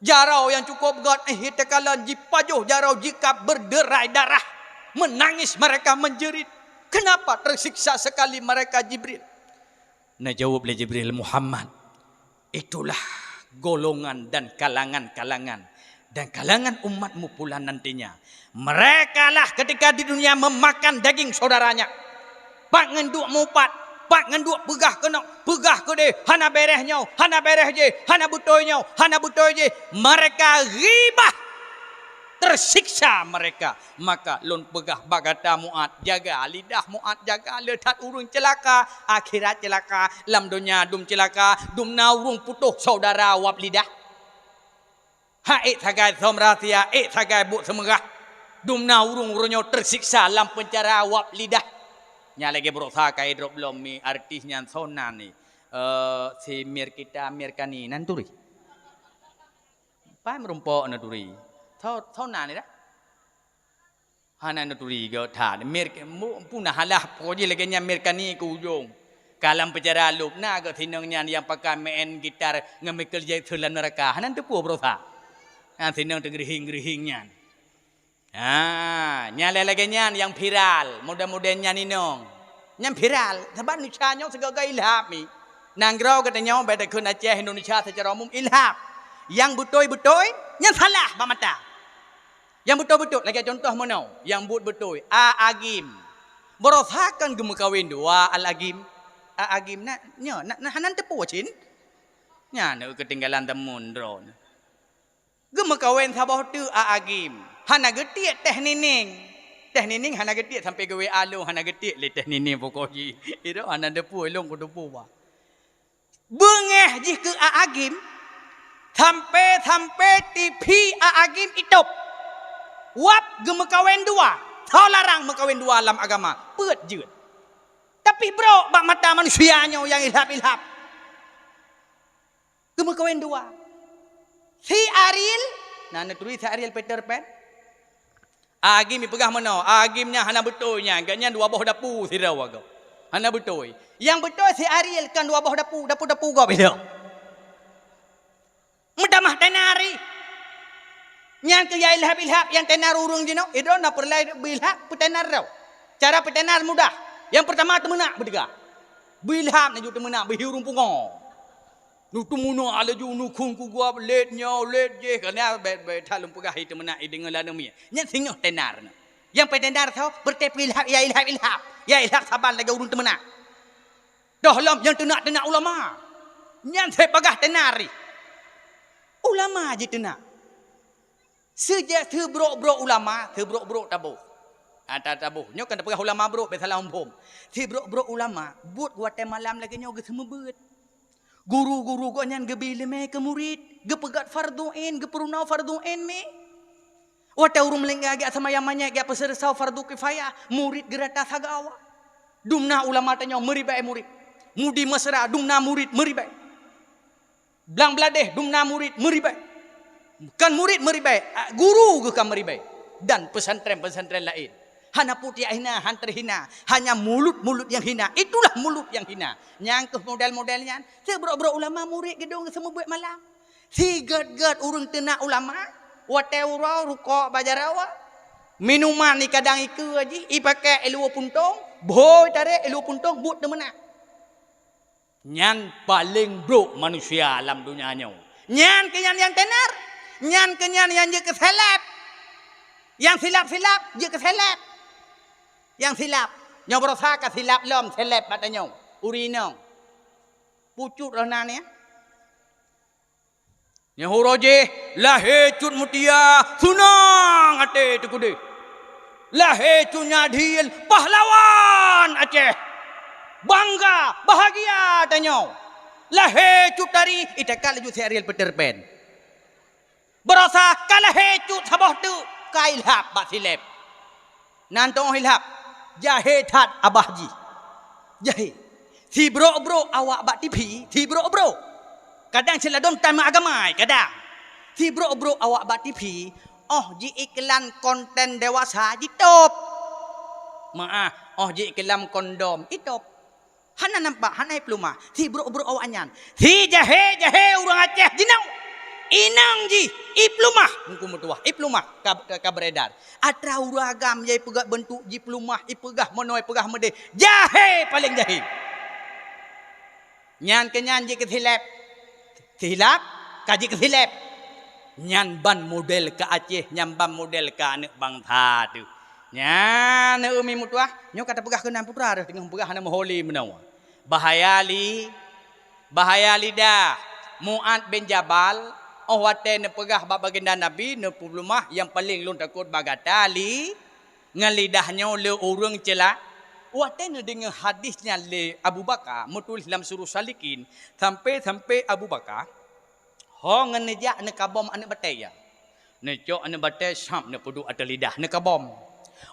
Jaroe nyang cukup gét, eh, teukalon jipajoh jaroe jikab berderai darah. Menangis mereka menjerit. "Kenapa tersiksa sekali mereka, Jibril?" Neujaweueb lé Jibril, "Muhammad, itulah golongan dan kalangan-kalangan dan kalangan umatmu pula nantinya. Merekalah ketika di dunia memakan daging saudaranya. Pat ngon duek mupat, pat ngon duek peugah keunoe, peugah keudeh, hana beureh nyoe, hana beureh jih, hana beutôi nyoe, hana beutôi jih. Mereka ghibah, tersiksa mereka." Maka lôn peugah bak gata Mu'ad, jaga lidah Mu'ad, jaga le that ureuëng ceulaka, akhirat ceulaka, lam donya dum ceulaka, dum na ureuëng putôh saudara wab lidah. Ha ék sagai som rahsia, ék sagai buet seumeurah. Dum na ureuëng-ureuëng nyoe teusiksa lam peuncara wab lidah. Nyan lagée beuroksa kai drob lom mi artis nyan sona ni. Eh, si Mir kita, Mir Kani, nan turi. Pai meurumpok na turi. Tho, tho na ni dah. Hana neuturi gét that. Mir, mu, puna halah, poh jih lagée nyan Mir Kani keu ujong. Ka lam peucara lôb, na gét sinong nyan nyang pakai main gitar ngon Michael Jackson lam neuraka. Hana neuteupeue beuroksa. Ha, sinong teugeurihing-geurihing nyan. Ha, nyan lé lagée nyan nyang viral, model-model nyan inong. Nyan viral, sabab Indonesia nyoe sigoe-goe ilhab mi. Nanggroe geutanyoe, bék takheun Aceh, Indonesia secara umum ilhab. Nyang beutôi-beutôi, nyan salah bak mata. Nyang beutôi-beutôi, lagée contoh meunoe, nyang buet beutôi, A Agim. Beuroksa kan geumeukawen dua Al Agim. A Agim na, nyoe, na, na, hana teupeu cit. Nyan, keutinggalan teumon droe. Geumeukawen saboh teuk A Agim. Hana geutiek Teh Nining. Teh Nining hana geutiek sampoe geuwe along, hana geutiek lé Teh Nining pokok jih. Itu hana teupeu, ilong kuteupeu bah. Beungéh jih keu A Agim, sampoe-sampoe T V A Agim itôb. Wab geumeukawen dua, soe larang meukawen dua lam agama, peuet jeuet. Tapi brok bak mata manusia nyoe nyang ilhab-ilhab. Geumeukawen dua. Si Ariel, na neuturi si Ariel Peter Pan. Agim ipeugah meunoe, Agim nyan hana beutôi nyan, gobnyan dua boh dapu sidroe gob. Hana beutôi. Nyang beutôi si Ariel kan dua boh dapu, dapu-dapu gob ilong. Meutamah tenar ih. Nyan keuh nyang ilhab-ilhab, nyang tenar ureuëng jinoe, idong na peureulée beuilhab peutenar droe. Cara peutenar mudah. Nyang peurtama teumeunak beuteuga. Beuilhab na ju teumeunak beuhi ureuëng pungo. Nu teumeunak laju nu khun kuguab lét nyoe lét jéh, kana bék bék that lôn peugah hi teumeunak i deungon laneumie. Nyan singoh tenar na. Nyang peutenar soe, beureuté peuilhab, ya ilhab-ilhab. Ya ilhab saban lagée ureuëng teumeunak. Doh lom nyang teunak-teunak ulama. Nyan sép bagah tenar ih. Ulama jiteunak. Seujak seubrok-brok ulama, seubrok-brok taboh. Ata taboh. Nyoe kan tapeugah ulama brok, bék salah muphom. Seubrok-brok ulama, buet watée malam lagée nyoe geuseumeubeuet. Guru-guru gobnyan geubri leumé keu murit, geupeugét fardhu ain, geupeurunoe fardhu ain mi. Watée ureuëng meuninggai geujak seumayang manyét, geujak peuseureusoe fardhu kifayah, murit geurata sagoe. Dumna ulama tanyoe meuribée murit. Mudi Mesra dumna murit meuribée. Blang Bladeh dumna murit meuribée. Kan murit meuribée, guru geuh ka meuribée. Dan pesantren-pesantren laén. Hana peue tajak hina, han teuhina. Hanya mulut-mulut nyang hina. Itulah mulut nyang hina. Nyang keuh model-model nyan. Seubrok-brok ulama murit geudong seumeubeuet malam. Sigét-gét ureuëng teunak ulama, watée uroe rukok bak jaroe, minuman i kadang ikeue jih, ipakék iluwa puntông, bhôi tarek iluwa puntông, buet teumeunak. Nyan paleng brok manusia lam donya nyoe. Nyan keuh nyan nyang tenar, nyan keuh nyan nyang jeuet keu seleb. Nyang silap-silap jeuet keu seleb. Nyang silap, nyoe barosa ka silap lom seleb bak tanyoe, ureuëng inong. Pucut roh nan nyan. Nyoe uroe jih, lahé Cut Mutia, seunang até Teungku deh. Lahé Cut Nyadin, pahlawan Aceh. Bangga, bahagia tanyoe. Lahé Cut Tari, itekat laju si Ariel Peter Pan. Barosa ka lahé Cut saboh teuk, ka ilhab bak sileb. Nan teungoh ilhab, jahé that abah jih. Jahé. Sibrok-brok awak bak T V, sibrok-brok. Kadang siladom tan meuagama, kadang. Sibrok-brok awak bak T V, oh ji iklan konten dewasa jitop. Maah, oh ji iklan kondom itop. Hana nampak, hana ipeulumah. Sibrok-brok awak nyan. Si jahé-jahé ureuëng Aceh jinoe. Inong jih ipeulumah. Teungku meutuah, ipeulumah ka, ka, ka beredar. Atra ureuëng agam ya ipeugah beuntuk jipeulumah, ipeugah meunoe, ipeugah meudeh. Jahé, paléng jahé. Nyan keu nyan jikeusilep. Silap, ka jikeusilep. Nyan ban model keu Aceh, nyan ban model keu aneuëk bansa teuh. Nyan, eu, mi meutuah, nyoe ka tapeugah keunan putra deh, teungoh peugah hana meuholi meunoe. Bahaya li-, bahaya lidah. Mu'adz bin Jabal, oh watée neupeugah bak baginda Nabi, neupeulumah nyang paleng lôn takot bak gata li-, ngon lidah nyoe lé ureuëng ceula. Watée neudeungoe hadis nyan lé Abu Bakar, meutuléh lam Surus Salikin, sampai-sampai Abu Bakar, ho ngon neujak neukabom aneuëk batée ya. Neucok aneuëk batée sam neupeuduek ateueh lidah neukabom.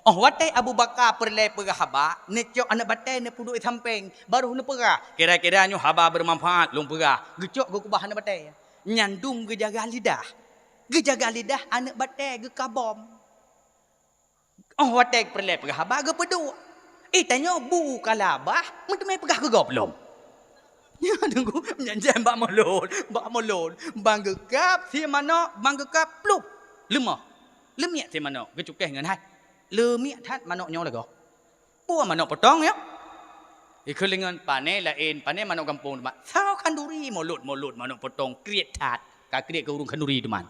Oh watée Abu Bakar peureulée peugah haba, neucok aneuëk batée neupeuduek sampéng, baru neupeugah, "Kira-kira nyoe haba beumanfaat lôn peugah." Geucok geukeubah aneuëk batée. Nyan dum geujaga lidah. Geujaga lidah aneuëk batée geukabom. Oh watée peureulée peugah haba geupeuduek. Eh, tanyoe bu ka labah, meuteumé peugah keu gob lom. Nyan teungku, nyan jan bak mulod, bak mulod. Ban geukab si manok, ban geukab plup. Leumoh. Leumiek si manok, geucukéh ngon hai. Leumiek that manok nyoe lagoe. Peue manok potong nyoe? Ikheun lé ngon pané laén, pané manok gampông teuma. Soe khanduri mulod-mulod manok potong kriet that. Ka kriet keu ureuëng khanduri teuma.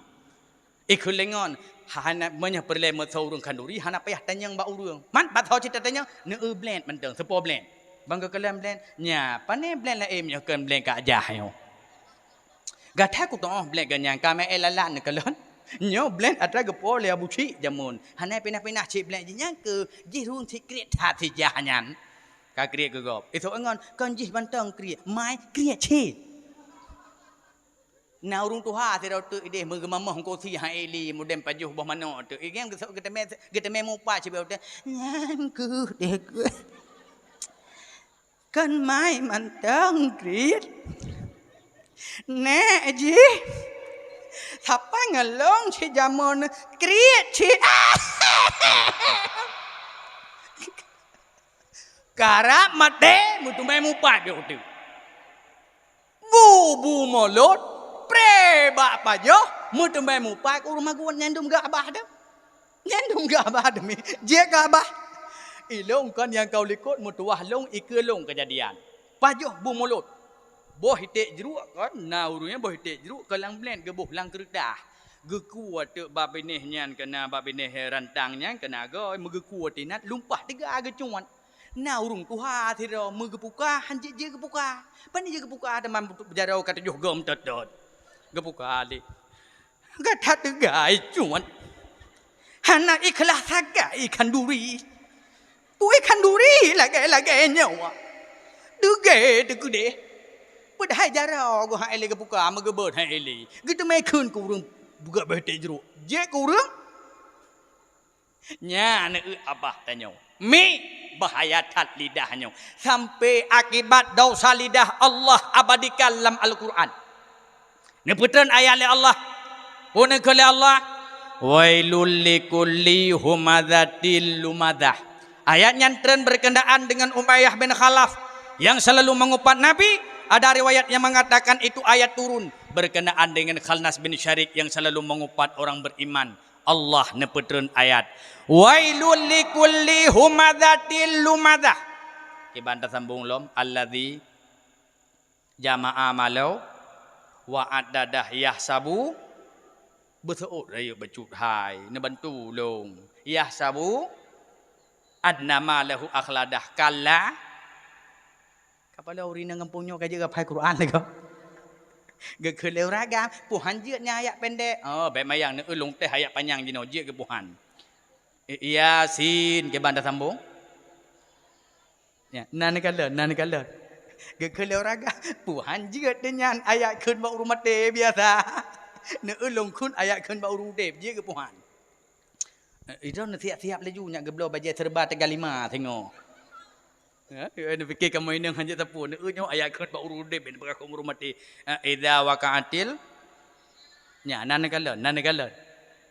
Ikheun lé ngon, hana meunyoe peureulée meusoe ureuëng khanduri, hana payah tanyong bak ureuëng. Man bak soe cit tatanyong, neueu blend mantong, seupôt blend. Ban geukalon blend, nya, pané blend laén nyoe kon blend ka jah nyoe. Gata kutoh blend geuh nyan ka meu'en lalat neukalon. Nyoe blend atra geupo lé Abu Cik jameun. Hana pinah-pinah cit blend jih nyan keu jih rhung cit kriet that si jah nyan. Ka kriet keu gob. Isok ngon, kon jih mantong kriet, mai kriet cit. Na ureuëng tuha sidroe teuk ideh meugeumamoh kosi hai li mudem pajoh boh manok teuk. Igem geusok geuteumé, geuteumé mupat sibeue teuk. Nyan keuh deh keuh. Kon mai mantong kriet. Nèk jih. Sapa ngeulong cit jameun kriet cit. Karab maté meuteumé mupat yoh teuk. Bu-bu mulod, pré bak pajoh, meuteumé mupat ureuëng magun nyan dum geuabah teuh. Nyan dum geuabah demi, jeuet geuabah. Ilong kon nyang kau likot meutuwah long ikeue long keujadian. Pajoh bu mulod. Boh iték jruek kon, na ureuëng nyan boh iték jruek kon lam blend geuboh lam keureutah. Geukue teuk bak binéh nyan keu na bak binéh rantang nyan keu na goe, meugeukue tinat lumpah teuga geucuat. Na ureuëng tuha sidroe meugeupuka, han jeuet-jeuet geupuka. Pane jeuet geupuka teuma jaroe ka tujoh gom tot-tot. Geupuka lé. Gata teuga icuat. Hana ikhlaih sagai khanduri. Peue khanduri lagée-lagée nyoe. Deugée teukeudeh. Padahai jaroe geuh han ilée geupuka, meugeubeuet han ilée. Geuteumé kheun keu ureuëng buka beuhte jroh. Jeuet keu ureuëng Nyan eu abah tanyoe. Mi, bahaya that lidah nyoe. Sampai akibat dosa lidah Allah abadikan lam Al-Quran. Neupeutreun ayat lé Allah. Peue neukheun lé Allah? "Wailul likulli humazatil lumazah." Ayat nyan treun berkenaan dengan Umayyah bin Khalaf yang selalu mengupat Nabi. Ada riwayat yang mengatakan itu ayat turun berkenaan dengan Khannas bin Syarik yang selalu mengupat orang beriman. Allah neupeutreun ayat, "Wailul likulli humazatil lumazah." Kiban tasambong lom, "Alladzi jama'a malau wa addadah yahsabu," beuseuôt rayeuk bacut hai, neubantu lôn. "Yahsabu annama lahu akhladah, kalla." Kapala ureuëng inong gampông nyoe ka jeuet geuhafai Quran lé gob. Geukheun lé ureuëng agam, "Puhan jeuet nyan ayat pendek." Oh, bék mayang, neueu lôn teh ayat panyang jinoe jeuet geupuhan. I-, Yasin, kiban tasambong. Ya, na neukalon, na neukalon. Geukheun lé ureuëng agam, "Puhan jeuet nyan ayat kheun bak ureuëng maté biasa." Neueu lôn kheun ayat kheun bak ureuëng udeb jeuet geupuhan. Eh, idong neusiap-siap laju nyak geubloe bajée serba teuga lima singoh. Ya, ya, neupiké kamoe inong hanjeuet tapue. Neu nyoe ayat kheun bak ureuëng udeb, neu bak ureuëng maté. Eh, idza waqa'atil. Nya, nan neukalon, nan neukalon.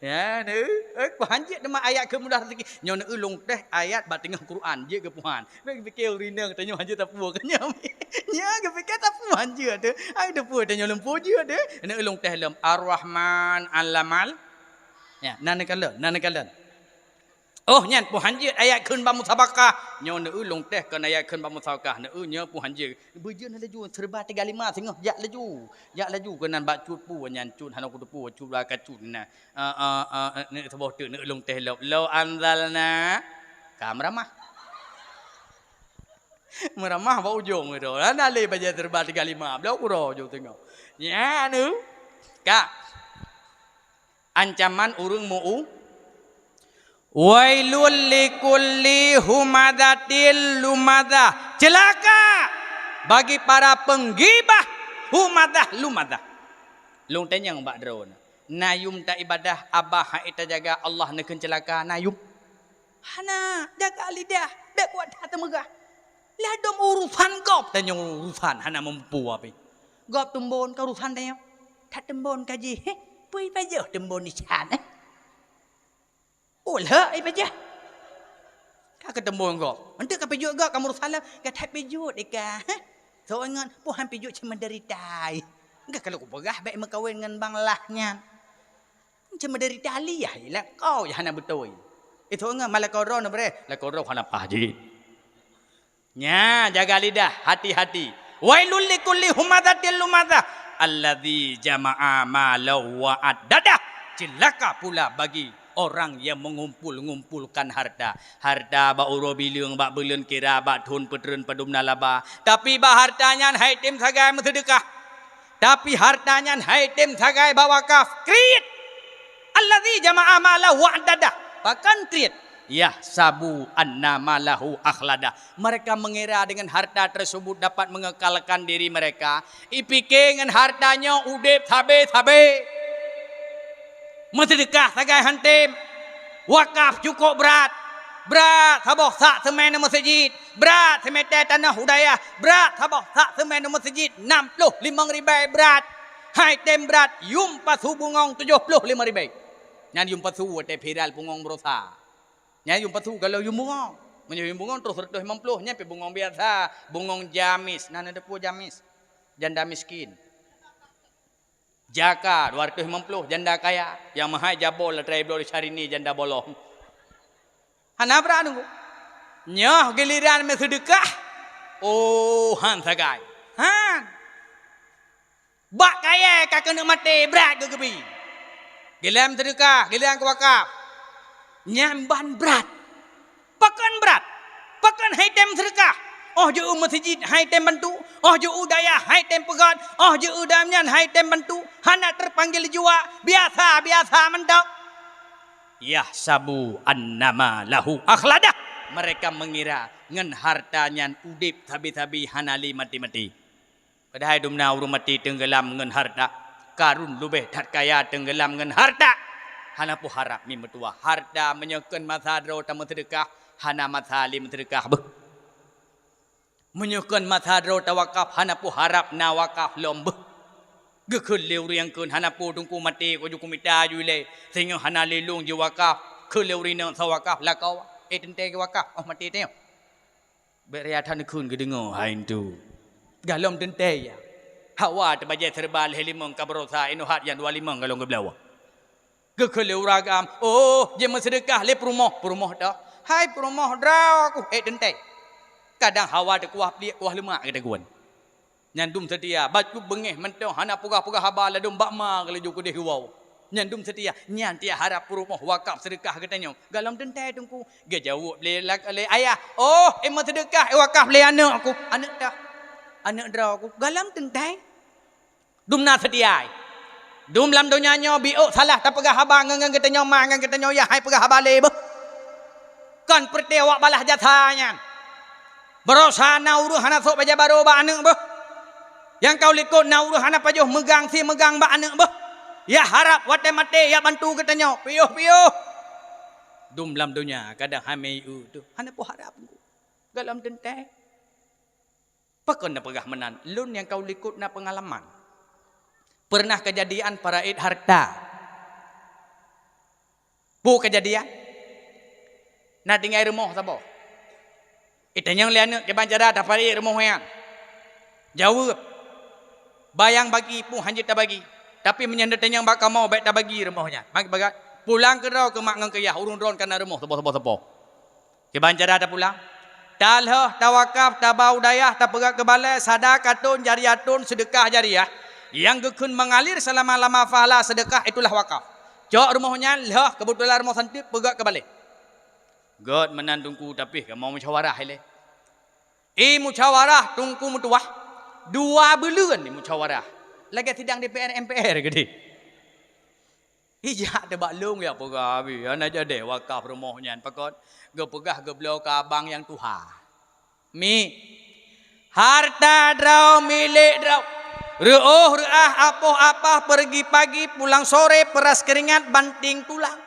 Ya, neu, eh, hanjeuet teuma ayat kheun mudah rezeki. Nyoe neu long teh ayat bak teungoh Quran, jeuet geupuhan. Bèk geupiké ureuëng inong tanyoe hanjeuet tapue keu nyoe. Nya, geupiké tapue hanjeuet teuh. Ai tapue tanyoe lom pue jeuet teuh. Neu long teh lom Ar-Rahman 'allamal. Ya, nan neukalon, nan neukalon. Oh, nyan peuhan jeuet ayat kheun bak musabaqah. Nyoe neu long teh kheun ayat kheun bak musabaqah. Neu nyoe peuhan jeuet. Beujeuet na laju serba tiga lima singoh jak laju. Jak laju keunan bak cut pu nyan cut hana kuteupue cut dua ka cut na. Ah, ah, ah, neu saboh teuk neu long teh lop. Lau anzalna ka meuramah. Meuramah bak ujong tu. Hana lé bajèe serba tiga lima. Bloe uroe ujong singoh. Nyan neu. Ka. Ancaman ureuëng meu-, "Wailul likulli humazatil lumazah." Ceulaka bagi para peunggibah humazah lumazah. Lôn tanyong bak droeneuh, na yum ta ibadah abah hai tajaga Allah neukheun ceulaka, na yum? Hana, jaga lidah, bèk kuat that teumeugah. Ladôm urusan gob tanyoe urusan hana meumpu api. Gob teumbon ka urusan tanyoe. That teumbon ka jih, heh, peue ipajoh teumbon ican, eh? Ulheuek ipajoh. Ka keu teumbon gob. Enteuk ka pijuet gob ka meurusalah, ka that pijuet ika, heh. Soe ingat, pohan pijuet cit meuderita. Enggak kalau kupeugah bèk meukawen ngon bang lah nyan. Cit meuderita liah, lakoe hana beutôi. Itu ingat malakoe droe neubreh, lakoe droe hana paih jih. Nya, jaga lidah, hati-hati. "Wailul likulli humazatil lumazah, alladzi jama'a malahu wa addadah." Celaka pula bagi orang yang mengumpul-ngumpulkan harta. Harta bak uroe bileueng, bak buleuen kira, bak thon peutreun padum na laba. Tapi bak harta nyan hai tem sagai meuseudeukah. Tapi harta nyan hai tem sagai bak wakaf. Kriet. "Alladzi jama'a malahu wa addadah." Pakon kriet? "Yahsabu anna malahu akhladah." Mereka mengira dengan harta tersebut dapat mengekalkan diri mereka. Ipike ngon harta nyoe udeb sabe-sabe. Meuseudeukah sagai han tem. Wakaf cukup brat. Brat saboh sak seumén meuseujid. Brat simètè tanoh u dayah. Brat saboh sak seumén meuseujid nam ploh limong ribèe brat. Hai tem brat yum pasu bungong tujoh ploh limong ribèe. Nyan yum pasu watèe viral bungong baroesa. Nyan yum pasu kalau yum bungong. Meunyoe yum bungong troh seratus lima puluh, nyan pih bungong biasa, bungong jamis. Na neuteupeue jamis? Janda miskin. Jaka dua ratus lima puluh, janda kaya. Nyang meuhai jabol atra bloe di Syahrini janda bolong. Hana brat nunggu. Nyoh giliran meuseudeukah. Oh, han sagai. Han. Bak kayèe ka keuneuk maté brat geugeubi. Giliran meuseudeukah, giliran keu wakaf. Nyan ban brat. Pakon brat? Pakon hai tem seudeukah? Oh jeuet u meuseujid hai tem bantu, oh jeuet u dayah hai tem peugöt, oh jeuet u dayah nyan hai tem bantu, hana teupanggil juak, biasa-biasa mantong. Yahsabu annama lahu akhladah. Mereka mengira ngon harta nyan udeb sabe-sabe hana lé maté-maté. Padahai dumna ureuëng maté teunggelam ngon harta, Karun leubeh that kaya teunggelam ngon harta. Hana peue harab mi meutuwah harta meunyoe kon masa droe tameuseudeukah, hana masa lé meuseudeukah beuh. Meunyoe kon masa droe tawakaf, hana peue harab na wakaf lom beuh. Geukheun lé ureuëng nyang kheun hana peue teungku maté keu jukeu mita ju ilée, singoh hana lé lôn jiwakaf, kheun lé ureuëng inong soe wakaf lakoe, eh teuntée jiwakaf, oh maté tanyoe. Bèk raya that neukheun geudeungoe hai entu. Galom teuntée ya. Hawa teubajée seureubah lhée limong ka baroesa inoe hat nyang dua limong galom geubloe. Geukheun lé ureuëng agam, oh, jimeuseudeukah lé peurumoh, peurumoh toh. Hai peurumoh droe ku, eh teuntée. Kadang hawa teukuah pliek kuah leumak geuteuguen. Nyan dum seutia, bacut beungéh mantong hana peugah-peugah haba ladôm bak ma geulaju keudeh iwoe. Nyan dum seutia, nyan tiek harab peurumoh wakaf seudeukah geutanyoe. Galom teuntée teungku, geujaweueb lé lak-, lé ayah, "Oh, eh meuseudeukah, eh wakaf lé aneuëk ku, aneuëk tah, aneuëk droe ku." Galom teuntée. Dum na seutia. Dum lam donya nyoe biôk salah tapeugah haba ngon, ngon geutanyoe ma, ngon geutanyoe yah hai peugah haba lé beuh. Kon peureuté awak balaih jasa nyan. Baroesa na ureuëng hana sôk bajée barô bak aneuëk beuh. Nyang ka u likot na ureuëng hana pajoh meugang sie meugang bak aneuëk beuh. Ya harab watée maté ya bantu geutanyoe, piôh-piôh. Dum lam donya kadang hamé eu teuh hana peue harab. Galom teuntée. Pakon na peugah meunan? Lôn nyang ka u likot na peungalaman. Pernah keujadian paraet hareuta. Peue keujadian? Na tinggai rumoh saboh. Itanyong lé aneuk kiban cara taparaet rumoh nyan. Jaweueb, "Bah nyang bagi peue hanjeuet tabagi. Tapi meunyoe neutanyong bak kamoe, bék tabagi rumoh nyan." Maka pulang keudroe keu mak ngon keu yah, ureuëng droe ka na rumoh saboh-saboh-saboh. Kiban cara tapulang? Talheueh, tawakaf, taba u dayah, tapeugah keu balée, sada katôn, jariah tun, seudeukah jariah, nyang geukheun mengalir selama-lama pahala seudeukah itulah wakaf. Cok rumoh nyan lheueh, keubeutulan rumoh santeuet, peugah keu balée. Gét meunan Teungku, tapi kamoe musyawarah ilée. I musyawarah Teungku meutuwah, dua buleuen i musyawarah. Lagée sidang D P R M P R keudeh. Ijak teuh bak lôn jak peugah, "Abi, hana jadi wakaf rumoh nyan." Pakon? Geupeugah geubloe keu abang nyang tuha. Mi, hareuta droe milék droe. Reuôh reuah, apoh apah, peugi pagi, pulang sore, peuras keuringat, banting tulang.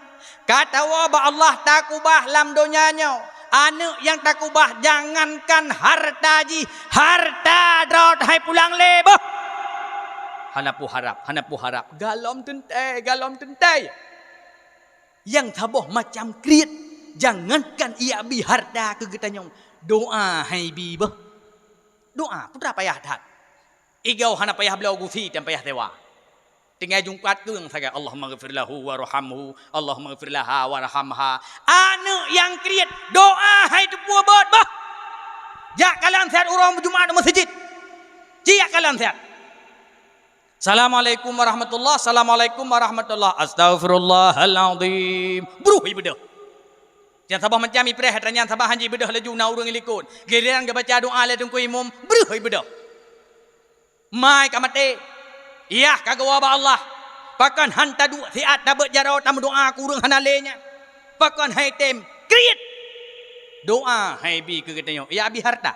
Ka tawoe bak Allah, takubah lam donya nyoe. Aneuk nyang takubah, jangankan hareuta jih, hareuta droe hai pulang lé boh. Hana peue harab, hana peue harab. Galom teuntée, galom teuntée. Nyang saboh macam kriet, jangankan ijak bi hareuta keu geutanyoe, doa hai bi boh. Doa, peue teuma payah that. Igoe hana payah bloe gusi dan payah sewa. Tinggai Jumat keueng sagai, "Allahummaghfir lahu warhamhu, Allahummaghfir laha warhamha." Aneuk nyang kriet, doa hai teupeu bot boh. Jak kalon siat uroe Jumat u meuseujid. Ci jak kalon siat. "Assalamualaikum warahmatullah, assalamualaikum warahmatullah, astaghfirullahalazim." Bruh ibeudôh. Nyang saboh macam ipreh, atra nyan saboh hanjeuet ibeudôh laju na ureuëng likot. Giliran geubaca doa lé Teungku Imum, bruh ibeudôh. Mai ka maté. Yah ka geuwoe bak Allah. Pakon han taduek siat tabeuet jaroe tameudoa keu ureuëng hana lé nyan. Pakon hai tem kriet. Doa hai bi keu geutanyoe. Ya bi hareuta.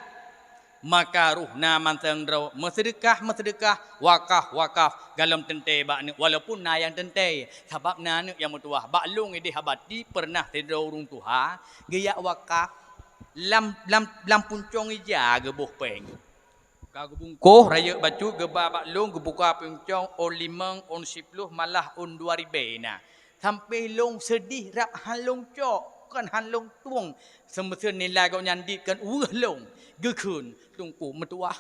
Maka rôh na mantong droe meuseudeukah-meuseudeukah, wakaf-wakaf, galom teuntée bak aneuk, walaupun na nyang teuntée, sabab na aneuk nyang meutuwah. Bak lôn idéh Abati pernah sidroe ureuëng tuha geujak wakaf lam, lam, lam puncong ija geuboh péng. Ka geubungkoh rayeuk bacut geuba bak lôn geubuka puncong ôn limong, ôn siploh, malah ôn dua ribée na. Sampoe lôn seudeh rab han lôn cok, kon han lôn tueng. Seumeuseuen nilai gobnyan dit kon ueh lôn. Geukheun, Teungku meutuwah.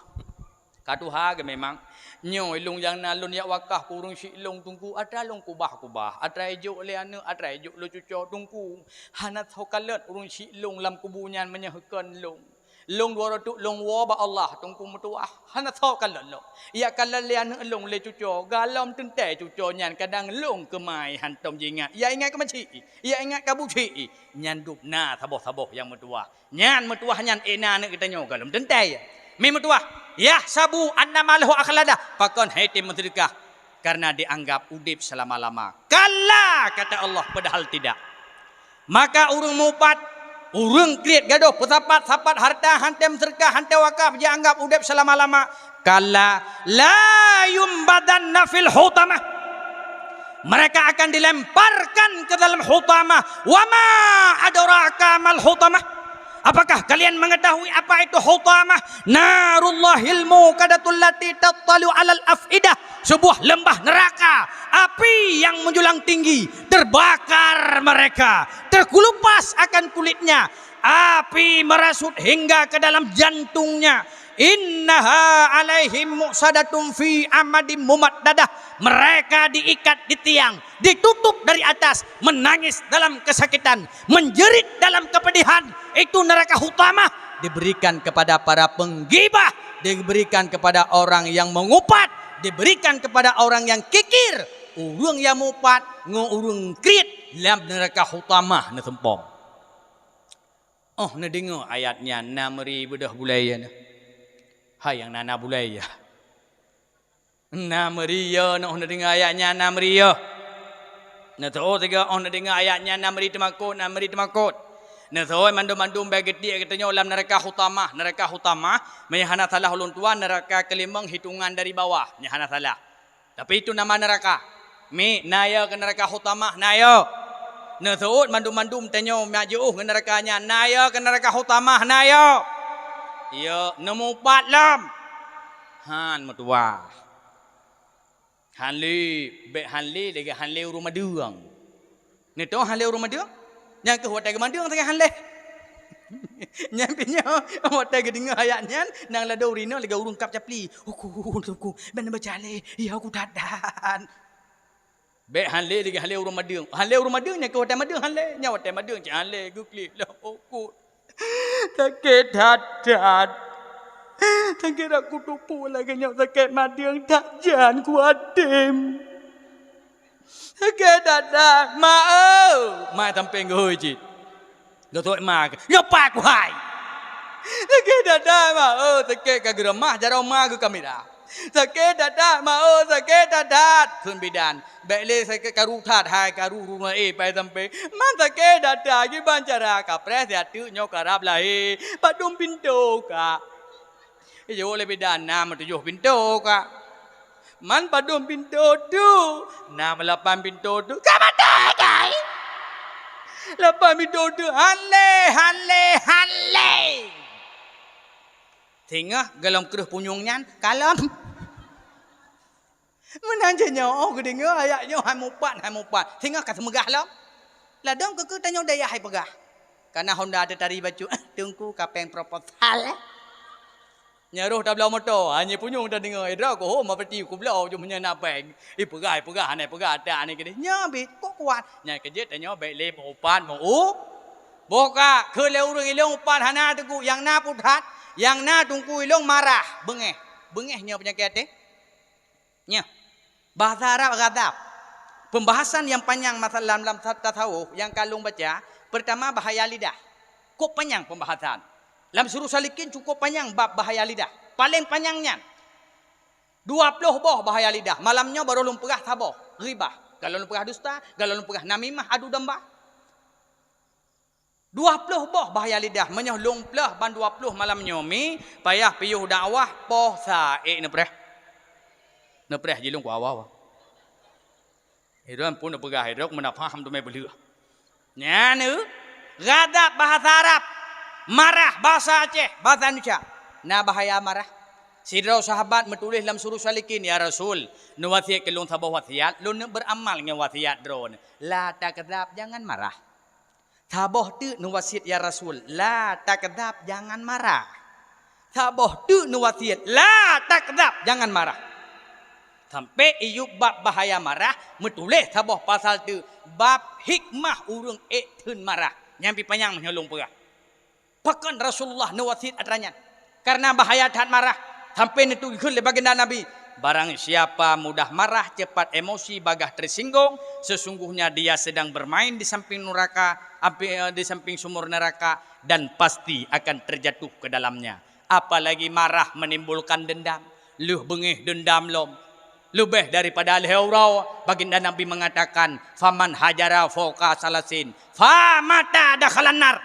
Ka tuha geuh memang. Nyoe lôn nyang na lôn jak wakaf keu ureuëng syiek lôn Teungku, atra lôn kubah-kubah, atra ijok lé aneuk, atra ijok lé cucoe Teungku. Hana soe kalon ureuëng syiek lôn lam kubu nyan meunyoe kon lôn. Lôn dua reutôk lôn woe bak Allah, Teungku meutuwah, hana soe kalon lôn. Ya kalon lé aneuk lôn lé cucoe, galom teuntée cucoe nyan kadang lôn keumai hantom jingat. Ya ingat keu meucik, ya ingat keu bucik, nyan dub na saboh-saboh nyang meutuwah. Nyan meutuwah nyan ék na aneuk geutanyoe galom teuntée. Mi meutuwah, yahsabu anna malahu akhladah, pakon hai tem meuseudeukah. Karena dianggap udeb selama-lama. Kalla, kata Allah, padahal tidak. Maka ureuëng mupat, ureuëng kriet gadôh peusapat-sapat hareuta han tem seudeukah, han tem wakaf, jianggap udeb selama-lama. Kalla, la yumbadanna fil hutamah. Mereka akan dilemparkan ke dalam hutamah. Wa ma adraka mal hutamah. Apakah kalian mengetahui apa itu hutamah? Narullahil muqadatul lati tattalu alal afidah. Sebuah lembah neraka, api yang menjulang tinggi, terbakar mereka, terkelupas akan kulitnya, api merasut hingga ke dalam jantungnya. Innaha alaihim muqsadatun fi amadim mumaddadah. Mereka diikat di tiang, ditutup dari atas, menangis dalam kesakitan, menjerit dalam kepedihan. Itu neraka hutamah, diberikan kepada para penggibah, diberikan kepada orang yang mengupat, diberikan kepada orang yang kikir. Ureuëng nyang mupat ngon ureuëng kriet lam neraka hutamah neuseumpom. Oh neudeungoe ayat nyan, na meuri beudôh bulée nyan. Hai nyang na, na bulée ya. Na meuri ya, na oh neudeungoe ayat nyan, na meuri ya. Na teuôt sigoe oh neudeungoe ayat nyan, na meuri teumakot, na meuri teumakot. Na teuôt mandum-mandum bék geutiek geutanyoe lam neraka hutamah. Neraka hutamah, meunyoe hana salah ulôn tuan, neraka keulimong hitongan dari bawah, meunyoe hana salah. Tapi itu nama neraka. Mi, na ya keu neraka hutamah, na ya. Na teuôt mandum-mandum tanyoe mak jiôh ngon neraka nyan, na ya keu neraka hutamah, na ya. Ya, neumupat lom. Han meutuwah. Han lé, bék han lé lagée han lé ureuëng madeueng. Neutoe han lé ureuëng madeueng? Nyang keuh watée geumadeueng sagai han lé. Nyan pih nyoe, watée geudeungoe ayat nyan, nyang ladôm rinong lagée ureuëng kab capli. Uku, uku, uku, ben baca lé, ya uku that-that. Bék han lé lagée han lé ureuëng madeueng. Han lé ureuëng madeueng nyang keuh watée madeueng han lé. Nyang watée madeueng cit han lé geuklik lom uku. Sakét that-that. Sakét dak kuteupue lagée nyoe sakét madeueng that jan kuatem. Sakét that-that, ma eu. Ma tampéng geuhôi cit. Geutuek ma, nyoe pat kuhai. Sakét that-that, ma eu, sakét ka geureumah jaroe ma geukamera. Sakét that-that, ma eu, sakét that-that. Kheun bidan, bék lé sakét karu that, hai karu runa éh pai sampé. Man sakét that-that, kiban cara kapreh siat teuk nyoe karab lahé. Padum pintoe ka. Ijaweueb lé bidan, na meutujoh pintoe ka. Man padum pintoe teuk, na meulapan pintoe teuk. Ka maté kai. Lapan pintoe teuk, han lé, han lé, han lé. Singoh golom kreueh punyueng nyan, kalon. Meunan cit nyoe, oh, geudeungoe ayat nyoe hai mupat, hai mupat. Singoh ka seumeugah lom. Ladôm keu-keu tanyoe dayah hai peugah. Kana honda teutari bacut, teungku kapéng proposal, eh. Nyan roh tabloe moto, hana punyueng tadeungoe, eh, droe keuh ho mapati kubloe jeuem nyan na péng. Ipeugah, ipeugah, hana ipeugah, ata ni keudeh. Nyan bit, kok kuat. Nyan keujeuet tanyoe bék lé meu-upat, meu-u-, boh ka, keu lé ureuëng ilong upat hana teungku, nyang na puthat, nyang na teungku ilong marah, beungéh. Beungéh nyoe peunyakét até. Nyoe, bahasa Arab ghadab. Pembahasan nyang panyang masalah lam, lam tasawuf nyang ka lôn baca, pertama bahaya lidah. Kok panyang pembahasan. Lam Surul Salikin cukup panyang bab bahaya lidah. Paléng panyang nyan. Dua ploh boh bahaya lidah. Malam nyoe barô lôn peugah saboh, ghibah. Galom lôn peugah dusta, galom lôn peugah namimah, adu domba. Dua ploh boh bahaya lidah, meunyoe lôn ploh ban dua ploh malam nyoe mi, payah piôh dakwah poh sa ék neupreh. Neupreh jilong ku awai-awai. Idong pun neupeugah idong meunan paham teumé beuleueh. Nyan, eh, ghadab bahasa Arab, marah bahasa Aceh, bahasa Indonesia. Na bahaya marah. Sidroe sahabat meutuléh lam Surul Salikin, "Ya Rasul, neuwasiat keu lôn saboh wasiat, lôn neuk beuramal ngon wasiat droeneuh. La takzab, jangan marah." Saboh teuk neuwasiat, "Ya Rasul, la takzab, jangan marah." Saboh teuk neuwasiat, "La takzab, jangan marah." Sampai iyup bab bahaya marah, meutuléh saboh pasal teuk, bab hikmah ureuëng ék theun marah. Nyan pih panyang meunyoe lôn peugah. Pakon Rasulullah neuwasiat atra nyan? Karena bahaya that marah, sampai neutuléh lé baginda Nabi, "Barang siapa mudah marah, cepat emosi, bagah tersinggung, sesungguhnya dia sedang bermain di samping neraka, api, eh, di samping sumur neraka, dan pasti akan terjatuh ke dalamnya." Apalagi marah menimbulkan dendam, lheueh beungéh dendam lom. Leubeh daripada lhée uroe, baginda Nabi mengatakan, "Faman hajara fauqa salasin, famata dakhalan nar."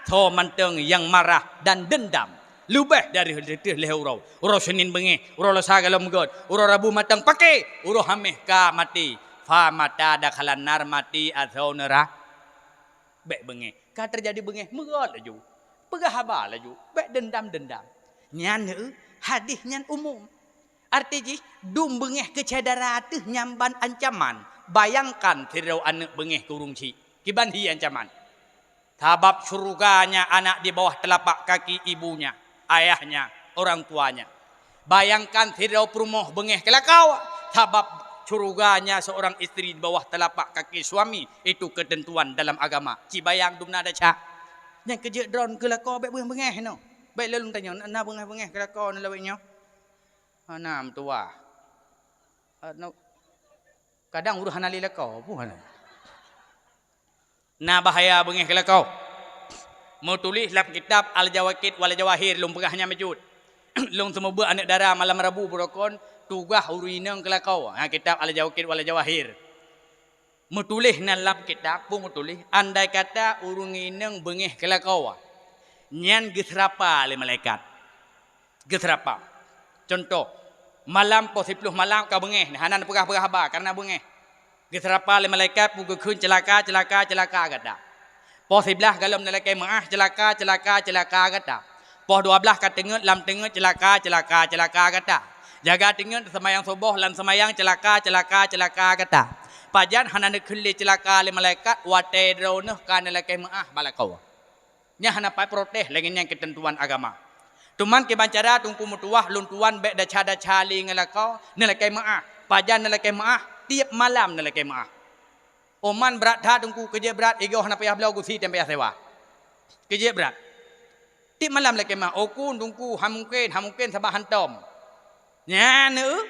Soe mantong nyang marah dan dendam leubeh dari lhée uroe, uroe Senin beungéh, uroe Selasa golom göt, uroe Rabu mantong paké, uroe Haméh ka maté, famata dakhalan nar, maté asoe neura-, bék beungéh. Ka teujadi beungéh, meugöt laju. Peugah haba laju, bék dendam-dendam. Nyan, eh, hadih nyan umum. Arti jih, dum beungéh keu syedara teuh nyan ban ancaman. Bayangkan sidroe aneuëk beungéh keu ureuëng chik, kiban hi ancaman. Sabab syurganya anak di bawah telapak kaki ibunya, ayahnya, orang tuanya. Bayangkan sidroe peurumoh beungéh keu lakoe, sabab syurganya seorang istri di bawah telapak kaki suami, itu ketentuan dalam agama. Ci bayang dum na desya. Nyang keujeuet droen keu lakoe bék beungéh-beungéh noh. Bék lôn tanyoe, na beungéh-beungéh keu lakoe na lawét nyoe? Hana meutuwah. Kadang ureuëng hana lé lakoe, peue hana. Na bahaya beungéh keu lakoe. Meutuléh lam kitab Al-Jawaqit wal Jawahir, lôn peugah nyan bacut. Lôn seumeubeuet aneuëk dara malam Rabu beurokon, tugaih ureuëng inong keu lakoe. Ha, kitab Al-Jawaqit wal Jawahir. Meutuléh nan lam kitab, peue meutuléh, andai kata ureuëng inong beungéh keu lakoe, nyan geuseurapa lé malaikat. Geuseurapa. Cuntoh, malam poh siploh malam ka beungéh, hana neupeugah-peugah haba, kareuna beungéh. Geuseurapa lé malaikat, peue geukheun, "Ceulaka, ceulaka, ceulaka gata." Poh siblaih golom neulakée meuáh, "Ceulaka, ceulaka, ceulaka gata." Poh dua blaih ka teungeut, lam teungeut ceulaka, ceulaka, ceulaka gata. Jaga teungeut seumayang suboh, lam seumayang ceulaka, ceulaka, ceulaka gata. Pajan hana neukheun lé ceulaka lé malaikat watée droeneuh ka neulakée meuáh bak lakoe. Nyan hana pat protes lagée nyan keuteuntuan agama. Teuma kiban cara Teungku meutuwah lôn tuan bék daca-daca lé ngon lakoe, neulakée meuáh. Pajan neulakée meuáh, tieb malam neulakée meuáh. Oman brat that Teungku, keujeuet brat, igoe hana payah bloe, gusi teuh payah sewa. Keujeuet brat. Tieb malam lakée meuáh, "Ukun Teungku, han mungken, han mungken sabab hantom." Nyan, eu,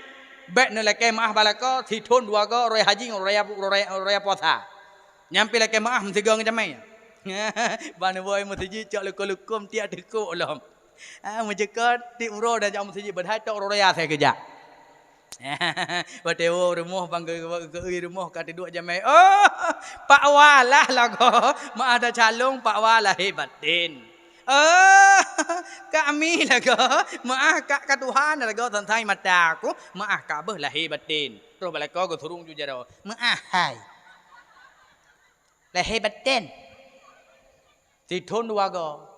bék neulakée meuáh bak lakoe, sithon dua goe, uroe haji ngon uroe, uroe, uroe puasa. Nyan pih lakée meuáh meusigoe ngon jamé. Ban boh meuseujid cok leukom-leukom tiek teukok lom. Ah, meujeuet tieb uroe dan jak meuseujid, padahai tok uroe raya asai geujak. Watée woe rumoh bang geu-, geu-, geu-, rumoh ka teuduek jamé. Oh, Pak Wa lah lagoe. Meuáh daca lôn, Pak Wa lahé baten. Oh, Kak Mi lagoe. Meuáh Kak, ka tuha lagoe, santai mata ku. Meuáh Kak beuh lahé baten. Roh bak lakoe geusurong ju jaroe. Meuáh hai. Lahé baten. Sithon dua goe.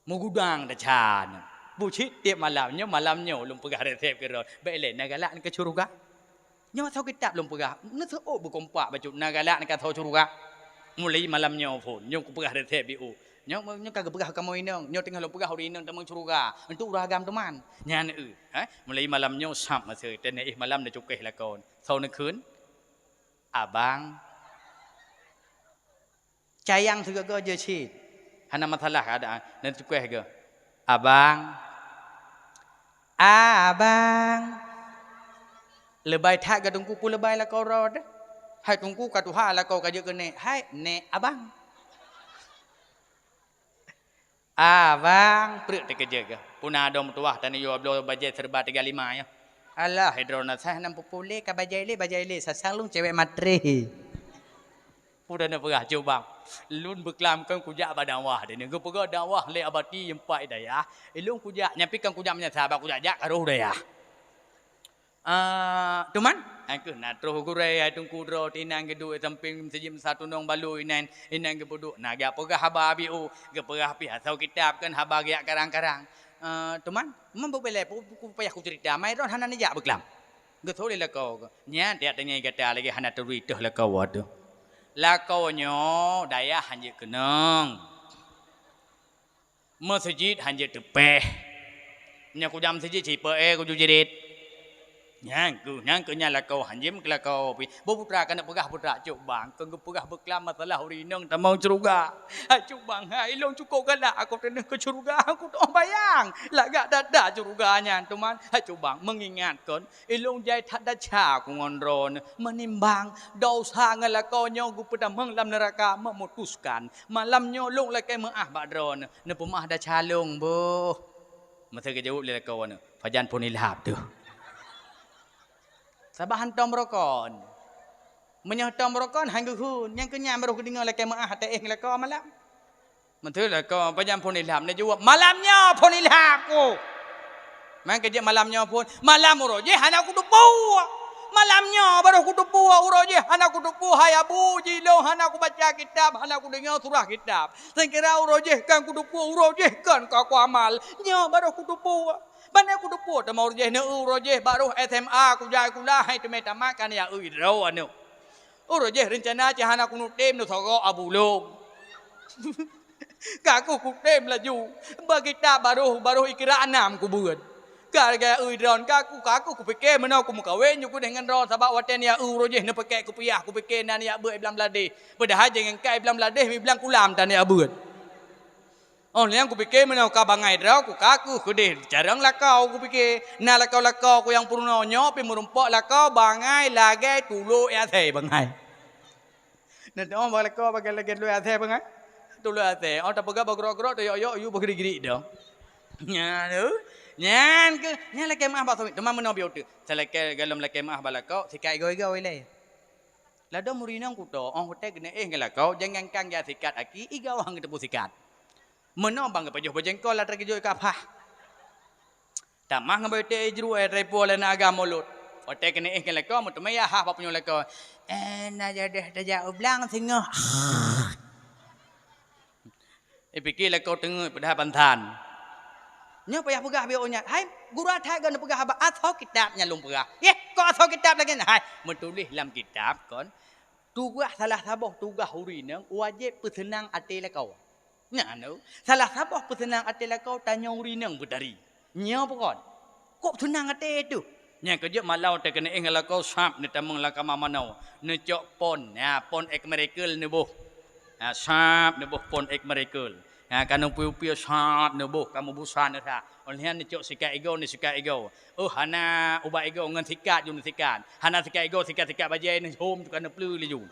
Meugudang daca nyoe. Bucit tieb malam nyoe, malam nyoe lôn peugah resep keudroe. Bék lé na galak neuh keu syeuruga. Nyoe asoe kitab lôn peugah, neuseuôt beukompak bacut na galak neuh keu asoe syeuruga. Mulai malam nyoe phon, nyoe kupeugah resep biôh. Nyoe, nyoe ka geupeugah kamoe inong, nyoe teungoh lôn peugah ureuëng inong tamong syeuruga. Untuk ureuëng agam teuma. Nyan eu, eh, mulai malam nyoe sab masa, teungoh éh malam neucukéh lakoe. Soe neukheun? Abang. Cayang sigoe-goe jeuet cit. Hana masalah keuadaan. Neucukéh geuh. Abang. Abang. Leubeh that geuh Teungku, peue leubeh lakoe droe teuh. Hai Teungku ka tuha lakoe ka jeuet keu nék. Hai, nék abang. Abang, prek teukeujot geuh. Puna dong meutuwah tanyoe bloe bajée serba tiga lima nyoe. Alah, droeneuh sah nam peupuléh ka bajée lé, bajée lé, sasang lôn cewek matre. Peue droeneuh peugah, "Cok bang, lôn beuklam kon kujak bak dakwah." Droeneuh geupeugah dakwah lé Abati empat dayah. Ilôn kujak, nyan pih kon kujak meunasah, bak kujak jak ka rôh dayah. Ah, teuma, han keuh na troh gurée hai Teungku droe, inan geuduek sampéng meuseujid meusa tunong balui inan, inan geupeuduek na geupeugah haba biôh, geupeugah pih asoe kitab kon haba geujak karang-karang. Ah, teuma, meubeubilée pu-, pu-, payah kuceurita, mai droe hana neujak beuklam. Geutho lé lakoe, nyan tieb teungoh gata lagée hana turi teuh lakoe teuh. Lakoe nyoe dayah han jeuet keunong. Meuseujid han jeuet teupéh. Nyoe kujak meuseujid sipeue kuju jirit. Nyan keuh, nyan keuh nyan lakoe han jeuet keu lakoe pih. Beuputra keuneuk peugah putra, "Cok bang, kon geupeugah beuklam masalah ureuëng inong tamong syeuruga." "Hai cok bang, hai ilôn cukôp galak, aku teuneuh keu syeuruga, aku toh bayang. Lagak that-that syeuruga nyan, teuma. Hai cok bang, meungingat kon, ilôn jai that daca ku ngon droeneuh, meunimbang dosa ngon lakoe nyoe geupeutamong lam neuraka, meumutuskan malam nyoe lôn lakée meuáh bak droeneuh, neupeumeuáh daca lôn boh." Masa geujaweueb lé lakoe nyoe, "Pajan phon ilhab teuh." Sabab hantom rokon. Meunyoe hantom rokon, han geuhun, nyang keu nyan barô geudeungoe lakée meuáh teuéh lakoe malam. Meuteul lakoe, pajan phon ilham, neujaweueb, "Malam nyoe phon ilham ku." Mangka jeuet malam nyoe phon, "Malam uroe jih hana kuteupue. Malam nyoe barô kuteupue, uroe jih hana kuteupue, hai abu jih lôn hana kubaca kitab, hana kudeungoe surah kitab. Seukira uroe jih kon kuteupue, uroe jih kon ka kuamal. Nyoe barô kuteupue. Ban kuteupue teuma uroe jih neu-eu uroe jih barô S M A kujai kula hai teumé tamat kan ya eu droe aneuk. Uroe jih reuncana cit hana kunutem neusogoe abu lôn." Kaku kutem laju. Bak kitab barô, barô ikira anam kubeuet. Ka lagée eu droe kaku, kaku kupike meunoe kumeukawen ju kudeh ngon droe sabab watée nia eu uroe jih neupeuke kupiah kupike na nia beuet blang bladeh. Padahai jangan kai blang bladeh mi blang kulam tan nia beuet. Oh, nyang kupike meunoe ka bangai droe, kukaku keudeh carông lakoe kupike. Na lakoe-lakoe ku nyang peurunoe nyoe pih meurumpok lakoe bangai lagée tulok asée bangai. Na teuoh bak lakoe bagai lagée tulok asée bangai. Tulok asée, oh tapeugah bagrok-grok tayok-yok yue bagrik-grik dong. Nyan tu. Nyan keuh, nyan lakée meuáh bak suami. Teuma meunoe biôh teuh. Salakée galom lakée meuáh bak lakoe, sikai igoe-igoe ilée. Ladôm ureuëng inong kuto, oh watée keuneuk éh ngon lakoe, jangankan jak sikat aki, igawang geuteupeue sikat. Meunoe bang geupajoh beujengkol atra geujok ka phah. Tamah ngon beuté jru eh, repo lé na agam mulot. Watée keuneuk éh ngon lakoe, meuteumé ya hah bak punyueng lakoe. Eh, na jadeh tajak u blang singoh. Ipike lakoe teungeut padahai pantan. Nyoe payah peugah bak ureueng nyan, "Hai, gura that kon neupeugah haba, asoe kitab nyan lôn peugah." "Yeh, kok asoe kitab lagèe nyan?" "Hai, meutuléh lam kitab kon, tugaih salah saboh tugaih ureueng inong wajéb peuseunang até lakoe." Nyan, salah saboh peuseunang até lakoe tanyoe ureueng inong beutari. Nyoe peue kon? Kok seunang até teuh? Nyang keujeuet malam watèe keuneuk éh ngon lakoe sab neutamong lam kama manoe. Neucok pon, ya, pon X-Miracle neuboh. Ha, sab neuboh pon X-Miracle. Ha, ka neupiôh-piôh sab neuboh, ka meubusan neusa. Óh lheueh nyan neucok sikat igoe, neusikat igoe. Oh, hana ubat igoe ngon sikat ju neusikat. Hana sikat igoe, sikat-sikat bajèe neuhom ka neupleue laju.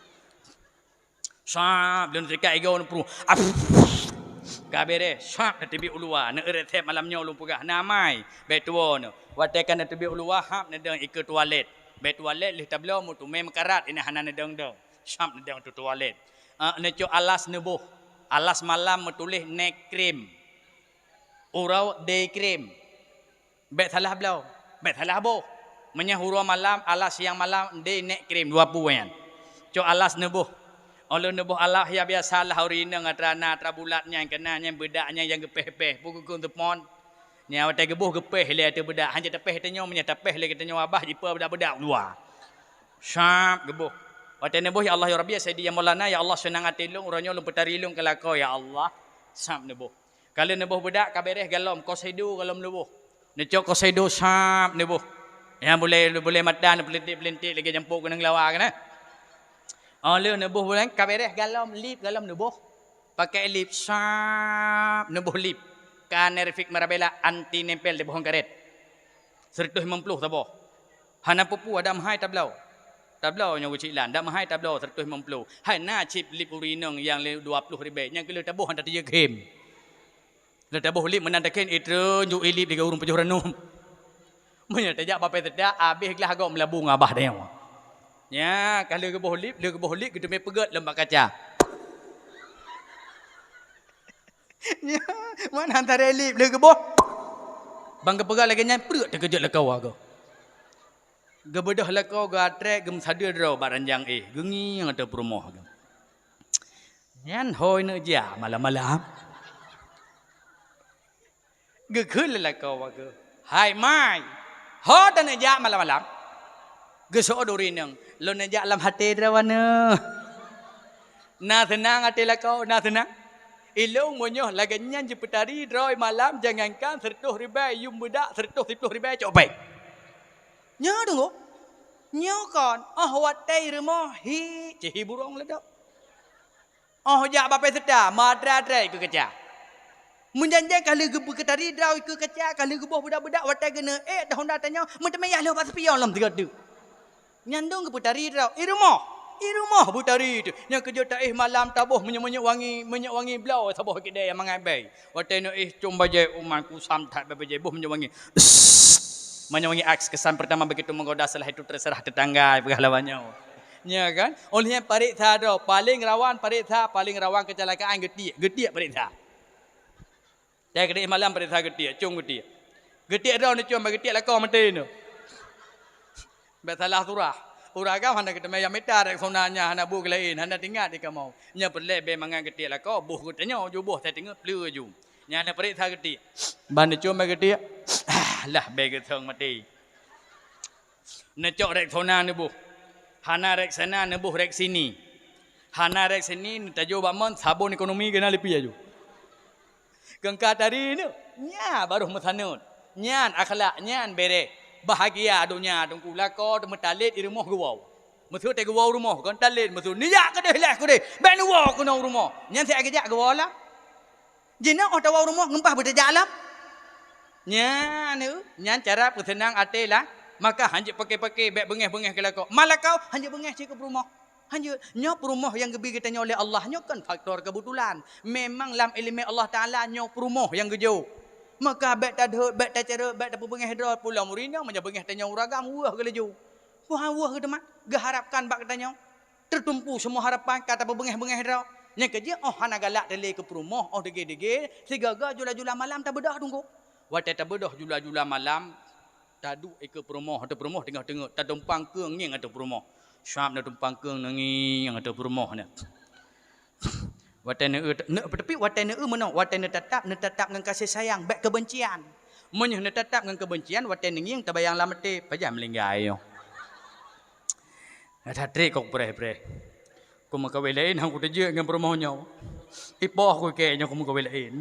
Sab, lôn sikat igoe neupruh. Ap. Ka beureh, sab neuteubiet u luwa. Neu resep malam nyoe lôn peugah. Na amai, bèk tuwoe nyoe. Watèe ka neuteubiet u luwa, hab neudong ikeue tualet. Bèk tualet lheueh tabloe meuteumé meukarat, inan hana neudong-dong. Sab neudong tu tualet. Ah, neucok alas neuboh. Alas malam meutuléh night cream. Uroe day cream. Bèk salah bloe, bèk salah boh. Meunyoe uroe malam, alas siang malam, day night cream, dua peue nyan. Cok alas neuboh. Óh lheueh neuboh alas, ya biasalah ureueng inong atra na, atra bulat nyan, keunan nyan beudak nyan nyang geupéh-péh, peue geukheun teupon. Nyan watèe geuboh geupéh lé ateueh beudak, hanjeuet tapéh tanyoe, meunyoe tapéh lé geutanyoe babah, jipeue beudak-beudak u luwa. Sab geuboh. Watèe neuboh, "Ya Allah, ya Rabbi, ya Sayyidi, ya Maulana, ya Allah, seunang até lôn, uroe nyoe lôn peutari lôn keu lakoe, ya Allah." Sab neuboh. Ka lheueh neuboh beudak, ka beureh galom, kosedo galom neuboh. Neucok kosedo sab neuboh. Nyang bulèe, bulèe mata neupeulintik-peulintik lagèe jampôk keunong lawa keunan. Óh lheueh neuboh bulan, ka beureh galom, lip galom neuboh. Pakai lip sab neuboh lip. Ka Nervik Marabella anti nempel di pohon karet. Seratus lima puluh saboh. Hana peue-peue, dak meuhai tabloe. Tabloe nyoe geucik lan, dak meuhai tabloe seratus lima puluh. Hai na cit lip ureueng inong nyang lé dua puluh ribèe, nyang keu lheueh taboh hana tajeuet khem. Lheueh taboh lip meunan takheun, itreun ju lip lagèe ureueng pajoh ranub. Meunyoe tajak bak Pesta, abéh glah gob meulabong abah tanyoe. Nya, ka lheueh geuboh lip, lheueh geuboh lip geuteumé peugöt lom bak kaca. Nyan, meunan tarek lip lheueh geuboh. Ban geupeugah lagèe nyan, preuek teukeujot lakoe goe. Geubeudôh lakoe geuatrek geumeusadeue droe bak ranjang éh, geungieng ateueh peurumoh geuh. Nyan hôi neujak malam-malam. Geukheun lé lakoe bak geuh, "Hai mai, ho taneujak malam-malam?" Geuseuôt ureueng inong, "Lôn neujak lam até droeneuh." Na seunang até lakoe, na seunang. Ilôn meunyoe lagèe nyan jipeutari droe malam, jangankan seratus ribèe, yum beudak seratus siploh ribèe cok bèe. Nyoe deungoe. Nyoe kon, óh watèe rumoh hi, cit hi burông leudok. Óh jak bak Pesta, meuatrek-atrek ikeue kaca. Meujanji ka lheueh geupeutari droe ikeue kaca, ka lheueh geuboh beudak-beudak watèe geuneuk ék, dah honda tanyoe, meuteumé yah lheueh bak sipion lom sigoe teuk. Nyan dong geupeutari droe, i rumoh, i rumoh beutari teuh. Nyang keujeuet taéh malam taboh minyeuk-minyeuk wangi, minyeuk wangi bloe saboh keudè nyang mangat bèe. Watèe neuéh com bajèe, umat kusam that bajèe boh minyeuk wangi. Minyeuk wangi aks kesan pertama begitu menggoda, setelah itu terserah tetangga, peugah lawang nyoe. Nya kan? Óh lheueh nyan pareksa droe, paléng rawan pareksa, paléng rawan kecelakaan geutiek, geutiek pareksa. Cai keudeh malam pareksa geutiek, com geutiek. Geutiek droe neucom bak geutiek lakoe maté nyoe. Bèk salah surah. Ureueng agam hana geuteumé nyang mita Rexona nyan, hana bu keulaén, hana teuingat di kamoe. Nyan peureulèe bèe mangat geutiek lakoe, boh geutanyoe, ju boh sai teungeut pleue ju. Nyan neupareksa geutiek. Ban neucom bak geutiek, ah, lah bèe geusong maté. Neucok Rexona neuboh. Hana Rexona neuboh Rexini. Hana Rexini neutajôh bak mon, sabon ekonomi keunan lipie aju. Keungka tari nyoe, nya baroh meusaneut. Nyan akhlak, nyan bereh. Bahagia donya teungku, lakoe teumeutalét i rumoh geuwoe. Meuseu teuh geuwoe u rumoh, kon talét meuseu. Neujak keudeh leh keudeh, bèk neuwoe keunoe u rumoh. Nyan siat geujak geuwoe lah. Jinoe óh tawoe u rumoh ngon paih beutajak lom. Nyan, nyan cara peuseunang até lah. Maka hanjeuet paké-paké, bèk beungèh-beungèh keu lakoe. Ma lakoe, hanjeuet beungèh cit keu peurumoh. Hanjeuet, nyoe peurumoh nyang geubi geutanyoe lé Allah, nyoe kon faktor keubeutulan. Memang lam ileumèe Allah Taala nyoe peurumoh nyang geujok. Maka bèk tadhôt, bèk tacarôt, bèk tapeubeungèh droe, pulang ureueng inong meunyoe beungèh tanyoe ureueng agam weueh geulaju. Wah, weueh geuteuma, geuharapkan bak geutanyoe. Teutumpu seumua harapan ka tapeubeungèh-beungèh droe. Nyang keujeuet óh hana galak teuh lé keu peurumoh, óh degé-degé, sigoe-goe jula-jula malam tabeudôh teungku. Watèe tabeudôh jula-jula malam, taduek ikeue peurumoh, ateueh peurumoh teungoh-teungoh, tatumpang keueng ngieng ateueh peurumoh. Sab neutumpang keueng neungieng ateueh peurumoh nyan. Watèe neu-, neu-, tapi watèe neu-, meunoe, watèe neutatap, neutatap ngon kasih sayang, bèk keubencian. Meunyoe neutatap ngon keubencian, watée neungieng tabayang lam até, pajan meulinggai nyoe. That-that treb kok preh-preh. Ku meukawen laén han kuteujeuet ngon peurumoh nyoe. Ipoh ku kée nyoe ku meukawen laén.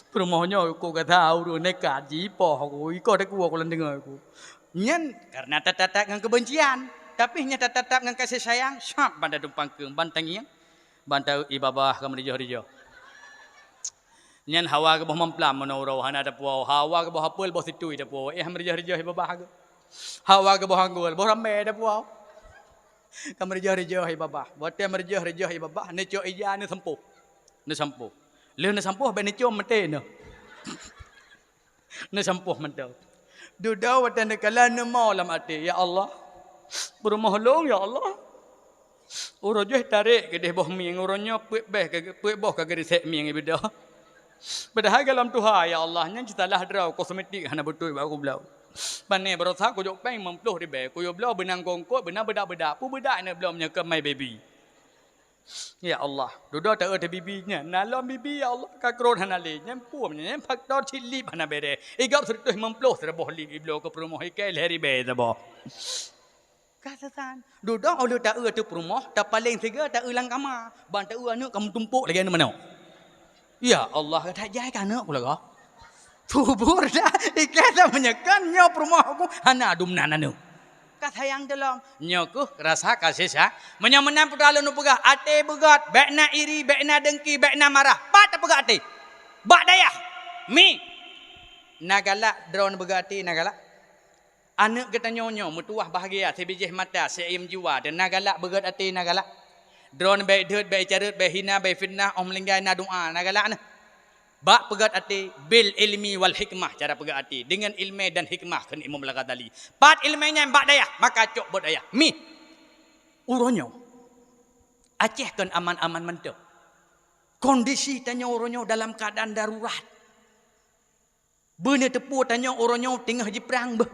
Peurumoh nyoe ku gata ureuëng nekat jih ipoh ku, iko teuku ku lam teungoh ku. Nyan karena tatatap ngon keubencian. Tapi nyan tatatap ngon kasih sayang, sab ban tatumpang keueng, ban tangieng, ban taeu ié babah ka meurijoh-rijoh. Nyan hawa geuboh mamplam meunoe uroe hana tapuwoe, hawa geuboh apel boh situi tapuwoe, éh meurijoh-rijoh ié babah geuh. Hawa geuboh anggô boh ramé tapuwoe. Ka meurijoh-rijoh ié babah. Watée meurijoh-rijoh ié babah, neucok ija neusampoh. Neusampoh. Lheueh neusampoh bék neucom maté neuh. Neusampoh mantong. Dudoe watée neukalon neumo lam até, "Ya Allah, peurumoh lôn, ya Allah. Uroe jih tarek keudeh boh mieng, uroe nyoe peuet boh ka, peuet boh ka geurisek mieng ié beudôh. Padahai gohlom tuha, ya Allah, nyan cit salah droe kosmetik hana beutôi bak kubloe. Pané baroesa kujok péng limong ploh ribée, kuyue bloe beunang gongkot, beunang beudak-beudak, peue beudak nyoe bloe meunyoe keu my baby." Ya Allah, dudoe taeu teubibi nyan. Na lom bibi, ya Allah, ka krot hana lé. Nyan peue nyan, nyan faktor cit lip hana béreh. Igab sireutoh limong ploh sireuboh lip ibloe keu peurumoh ikai lhée ribée saboh. Ka seusan. Dudoe ulée taeu ateueh peurumoh, tapaleng siga taeu lam kama. Ban taeu aneuëk ka meutumpok lagée aneuëk manok. Ya Allah, ka that jai ka aneuëk ku lagoe. Subur dah, ikhlaih dah meunyeukon nyoe peurumoh ku hana dum nan aneuëk. Ka sayang teulom, nyoe keuh rasa kasih sa-, meunyoe meunan putra lôn peugah, até beugét, bék na iri, bék na dengki, bék na marah. Pat tapeugét até? Bak dayah. Mi. Na galak droe beugét até, na galak. Aneuëk geutanyoe nyoe meutuwah bahgia, sibijéh mata, siayeuem jiwa, dan na galak beugét até, na galak. Droe bék deuet, bék careuet, bék hina, bék fitnah, óh meulinggai na doa, na galak neuh. Bak peugét até, bil ilmi wal hikmah, cara peugét até, deungon ileumé dan hikmah, kheun Imam Al-Ghazali. Pat ileumé nyan bak dayah, maka cok bak dayah. Mi. Uroe nyoe, Aceh kon aman-aman mantong. Kondisi tanyoe uroe nyoe dalam keadaan darurat. Beuneuteupeu tanyoe uroe nyoe teungoh jiprang beuh.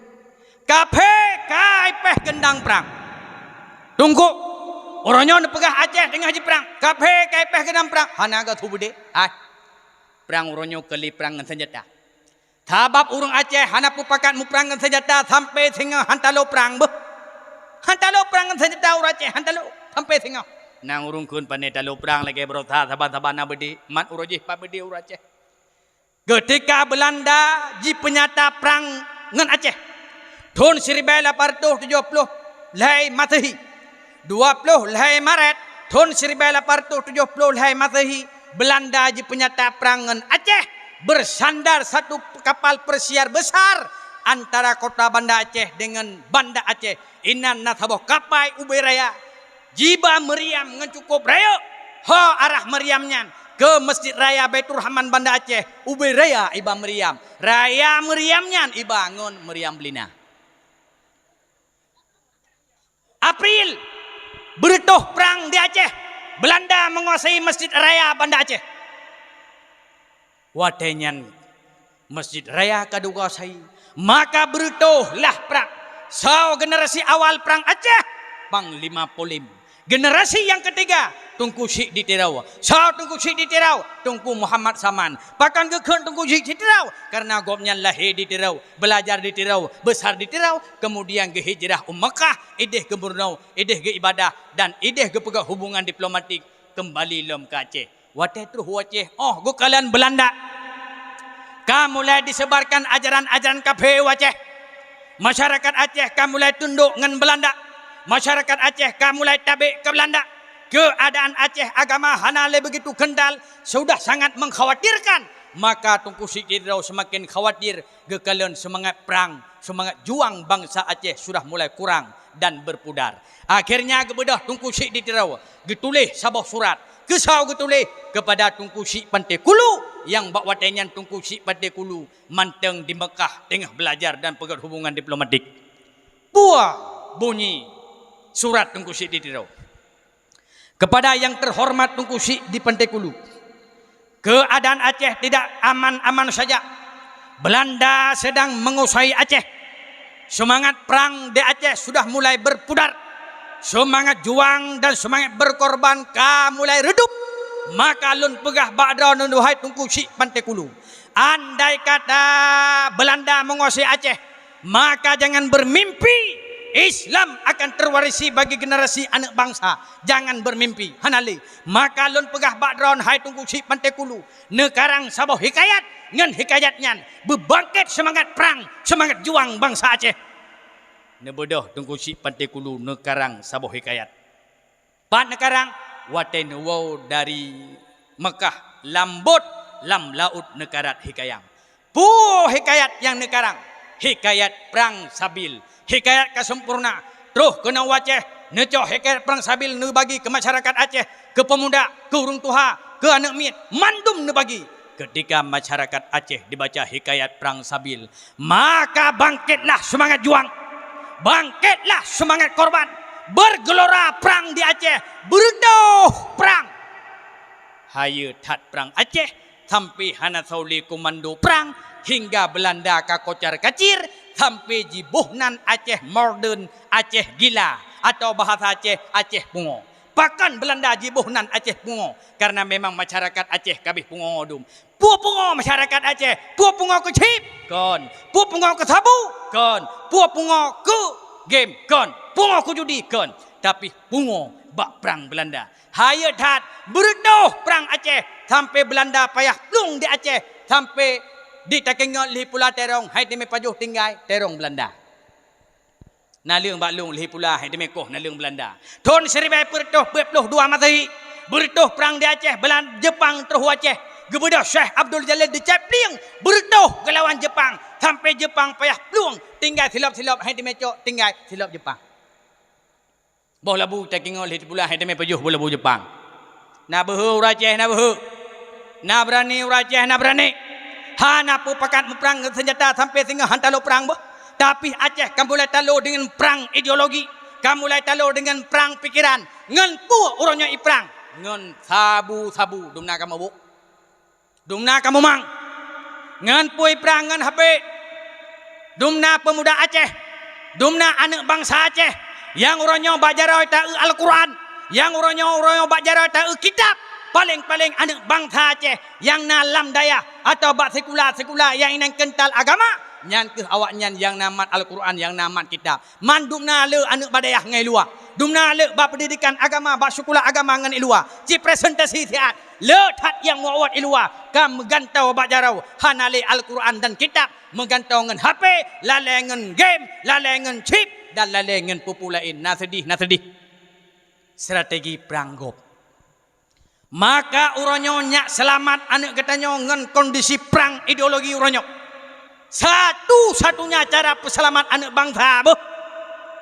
Kaphé ka ipéh geundang prang. Teungku, uroe nyoe neupeugah Aceh teungoh jiprang. Kaphé ka ipéh geundang prang. Hana geuh su beudé. Hai. Prang uroe nyoe keu lé prang ngon seunjata. Sabab ureuëng Aceh hana peupakat muprang ngon seunjata sampai singoh han talo prang beuh. Han talo prang ngon seunjata ureuëng Aceh, han talo sampai singoh. Nang ureuëng kheun pané talo prang lagée baroesa saban-saban na beudé, mat uroe jih pat beudé ureuëng Aceh. Keutika Beulanda jipeunyata prang ngon Aceh, thon siribée lapan reutôh tujoh ploh lhée Masehi, dua ploh lhée Maret thon siribée lapan reutôh tujoh ploh lhée Masehi, Beulanda jipeunyata prang ngon Aceh, beusandar satu kapal persiar besar antara kota Banda Aceh deungon Banda Aceh. Inan na saboh kapai ubé raya. Jiba meuriam ngon cukôp rayeuk. Ho arah meuriam nyan keu Masjid Raya Baiturrahman Banda Aceh, ubé raya iba meuriam. Raya meuriam nyan iba ngon meuriam Beulina. April, beureutôh prang di Aceh. Beulanda menguasai Masjid Raya Banda Aceh. Watée nyan Masjid Raya ka dikuasai, maka beureutôh lah prang. Soe generasi awal prang Aceh? Panglima Polem. Generasi nyang keutiga, Teungku Chik di Tirau. Soe Teungku Chik di Tirau? Teungku Muhammad Saman. Pakon geukheun Teungku Chik di Tirau? Karena gobnyan lahé di Tirau, beulajar di Tirau, beusar di Tirau, kemudian geuhijrah u Makkah, ideh geumeureunoe, ideh geuibadah, dan ideh geupeugah hubungan diplomatik keumbali lom keu Aceh. Watée troh u Aceh, óh geukalon Beulanda, ka mulai disebarkan ajaran-ajaran kaphé u Aceh. Masyarakat Aceh ka mulai tundok ngon Beulanda. Masyarakat Aceh ka mulai tabek keu Beulanda. Keuadaan Aceh agama hana lé beugitu kental, sudah sangat mengkhawatirkan. Maka Teungku Chik di Tirau seumaken khawatir, geukalon seumangat prang, seumangat juang bansa Aceh sudah mulai kurang dan beupudar. Akhirnya geubeudôh Teungku Chik di Tirau geutuléh saboh surat. Keusoe geutuléh? Keupada Teungku Chik Panté Kulu, nyang bak watée nyan Teungku Chik Panté Kulu mantong di Meukah teungoh beulajar dan peugét hubungan diplomatik. Peue bunyi surat Teungku Chik di Tirau? Kepada yang terhormat Teungku Chik di Panté Kulu, keadaan Aceh tidak aman-aman saja. Belanda sedang menguasai Aceh. Semangat perang di Aceh sudah mulai berpudar. Semangat juang dan semangat berkorban ka mulai redup. Maka lôn peugah bak droeneuh, wahai Teungku Chik Panté Kulu, Andai kata Belanda menguasai Aceh, maka jangan bermimpi Islam akan terwarisi bagi generasi anak bangsa. Jangan bermimpi. Hana lé. Maka lôn peugah bak droeneuh, hai Teungku Chik Pantai Kulu, neukarang saboh hikayat, ngon hikayat nyan beubangkét seumangat prang, seumangat juang bansa Aceh. Neubeudôh Teungku Chik Pantai Kulu neukarang saboh hikayat. Pat neukarang, watée neuwoe dari Meukah, lam bot, lam laôt neukarat hikayat. Peue hikayat nyang neukarang? Hikayat Prang Sabil. Hikayat ka sempurna. Troh keunoe u Aceh, neucok hikayat Prang Sabil neubagi keu masyarakat Aceh, keu peumuda, keu ureuëng tuha, keu aneuëk miet, mandum neubagi. Ketika masyarakat Aceh dibaca hikayat Prang Sabil, maka bangkitlah seumangat juang, bangkitlah seumangat korban. Bergelora prang di Aceh, beureudoh prang. Hayeue that prang Aceh, sampai hana soe lé komando prang, hingga Belanda ka kocar-kacir, sampai jiboh nan Aceh modern, Aceh gila, atau bahasa Aceh, Aceh pungo. Pakon Belanda jiboh nan Aceh pungo? Karena memang masyarakat Aceh ka abéh pungo dum. Peue pungo masyarakat Aceh? Peue pungo keu chip? Kon. Peue pungo keu sabu? Kon. Peue pungo keu game? Kon. Pungo keu judi? Kon. Tapi pungo bak prang Belanda. Hayeue that, beureudoh prang Aceh, sampai Belanda payah plueng di Aceh, sampai di Takengon Lhipula Terong, hai teumé pajoh tinggai Terong Belanda. Naleueng bak lôn Lhipula, hai teumé koh naleueng Belanda. Thon siribée peuet reutôh peuet ploh dua Masehi, beureudoh prang di Aceh, Belan-, Jepang troh u Aceh. Geubeudôh Syekh Abdul Jalil di Cai Plieng, beureudoh geulawan Jepang, sampai Jepang payah plueng, tinggai silop-silop, hai teumé cok, tinggai silop Jepang. Boh labu Takengon Lhipula, hai teumé pajoh boh labu Jepang. Na beuhe ureuëng Aceh, na beuhe. Na beurani ureuëng Aceh, na beurani. Hana peue pakat meuprang ngon seunjata sampai singoh han talo prang boh. Tapi Aceh ka mulai talo deungon prang ideologi, ka mulai talo deungon prang pikeran. Ngon peue uroe nyoe iprang? Ngon sabu-sabu, dumna ka mabök. Dumna ka mumang. Ngon peue iprang? Ngon H P. Dumna peumuda Aceh. Dumna aneuëk bansa Aceh. Nyang uroe nyoe bak jaroe taeu Al-Quran. Nyang uroe nyoe, uroe nyoe bak jaroe taeu kitab. Paleng-paleng aneuëk bansa Aceh nyang na lam dayah atawa bak sikula-sikula nyang inan keuntal agama, nyan kheueh awaknyan nyang na mat Al-Quran, nyang na mat kitab. Man dumna le aneuëk bak dayah ngon i luwa. Dumna le bak peundidikan agama, bak sikula agama ngon i luwa. Ci presentasi siat. Le that nyang muwat i luwa, ka meugantoe bak jaroe, hana lé Al-Quran dan kitab, meugantoe ngon H P, lalée ngon game, lalée ngon chip, dan lalée ngon peue-peue laén. Na seudeh, na seudeh. Strategi prang gob. Maka uroe nyoe nyak seulamat aneuëk geutanyoe ngon kondisi prang ideologi uroe nyoe. Satu-satunya cara peuseulamat aneuëk bansa beuh,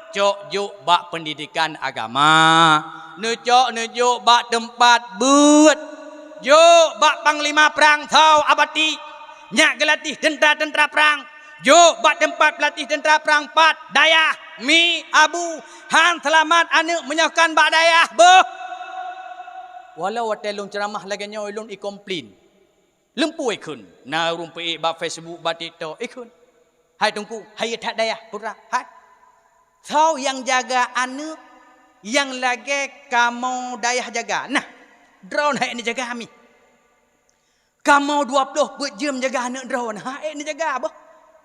cok jok bak peundidikan agama, neucok neujok bak teumpat beuet, jok bak panglima prang Thao Abati, nyak geulatih teuntra-teuntra prang, jok bak teumpat peulatih teuntra prang pat dayah, mi, abu, han seulamat aneuëk meunyoe kon bak dayah beuh. Walau watée lôn ceuramah lagée nyoe lôn ikomplain. Lumpui kheun, na ureuëng peuék bak Facebook, bak TikTok, ikheun. Hai Teungku, hai that dayah, putra, hai. Soe nyang jaga aneuëk nyang lagée kamoe dayah jaga? Nah, droeneuh hai neujaga mi. Kamoe dua ploh peuet jeuem jaga aneuëk droeneuh, hai neujaga boh.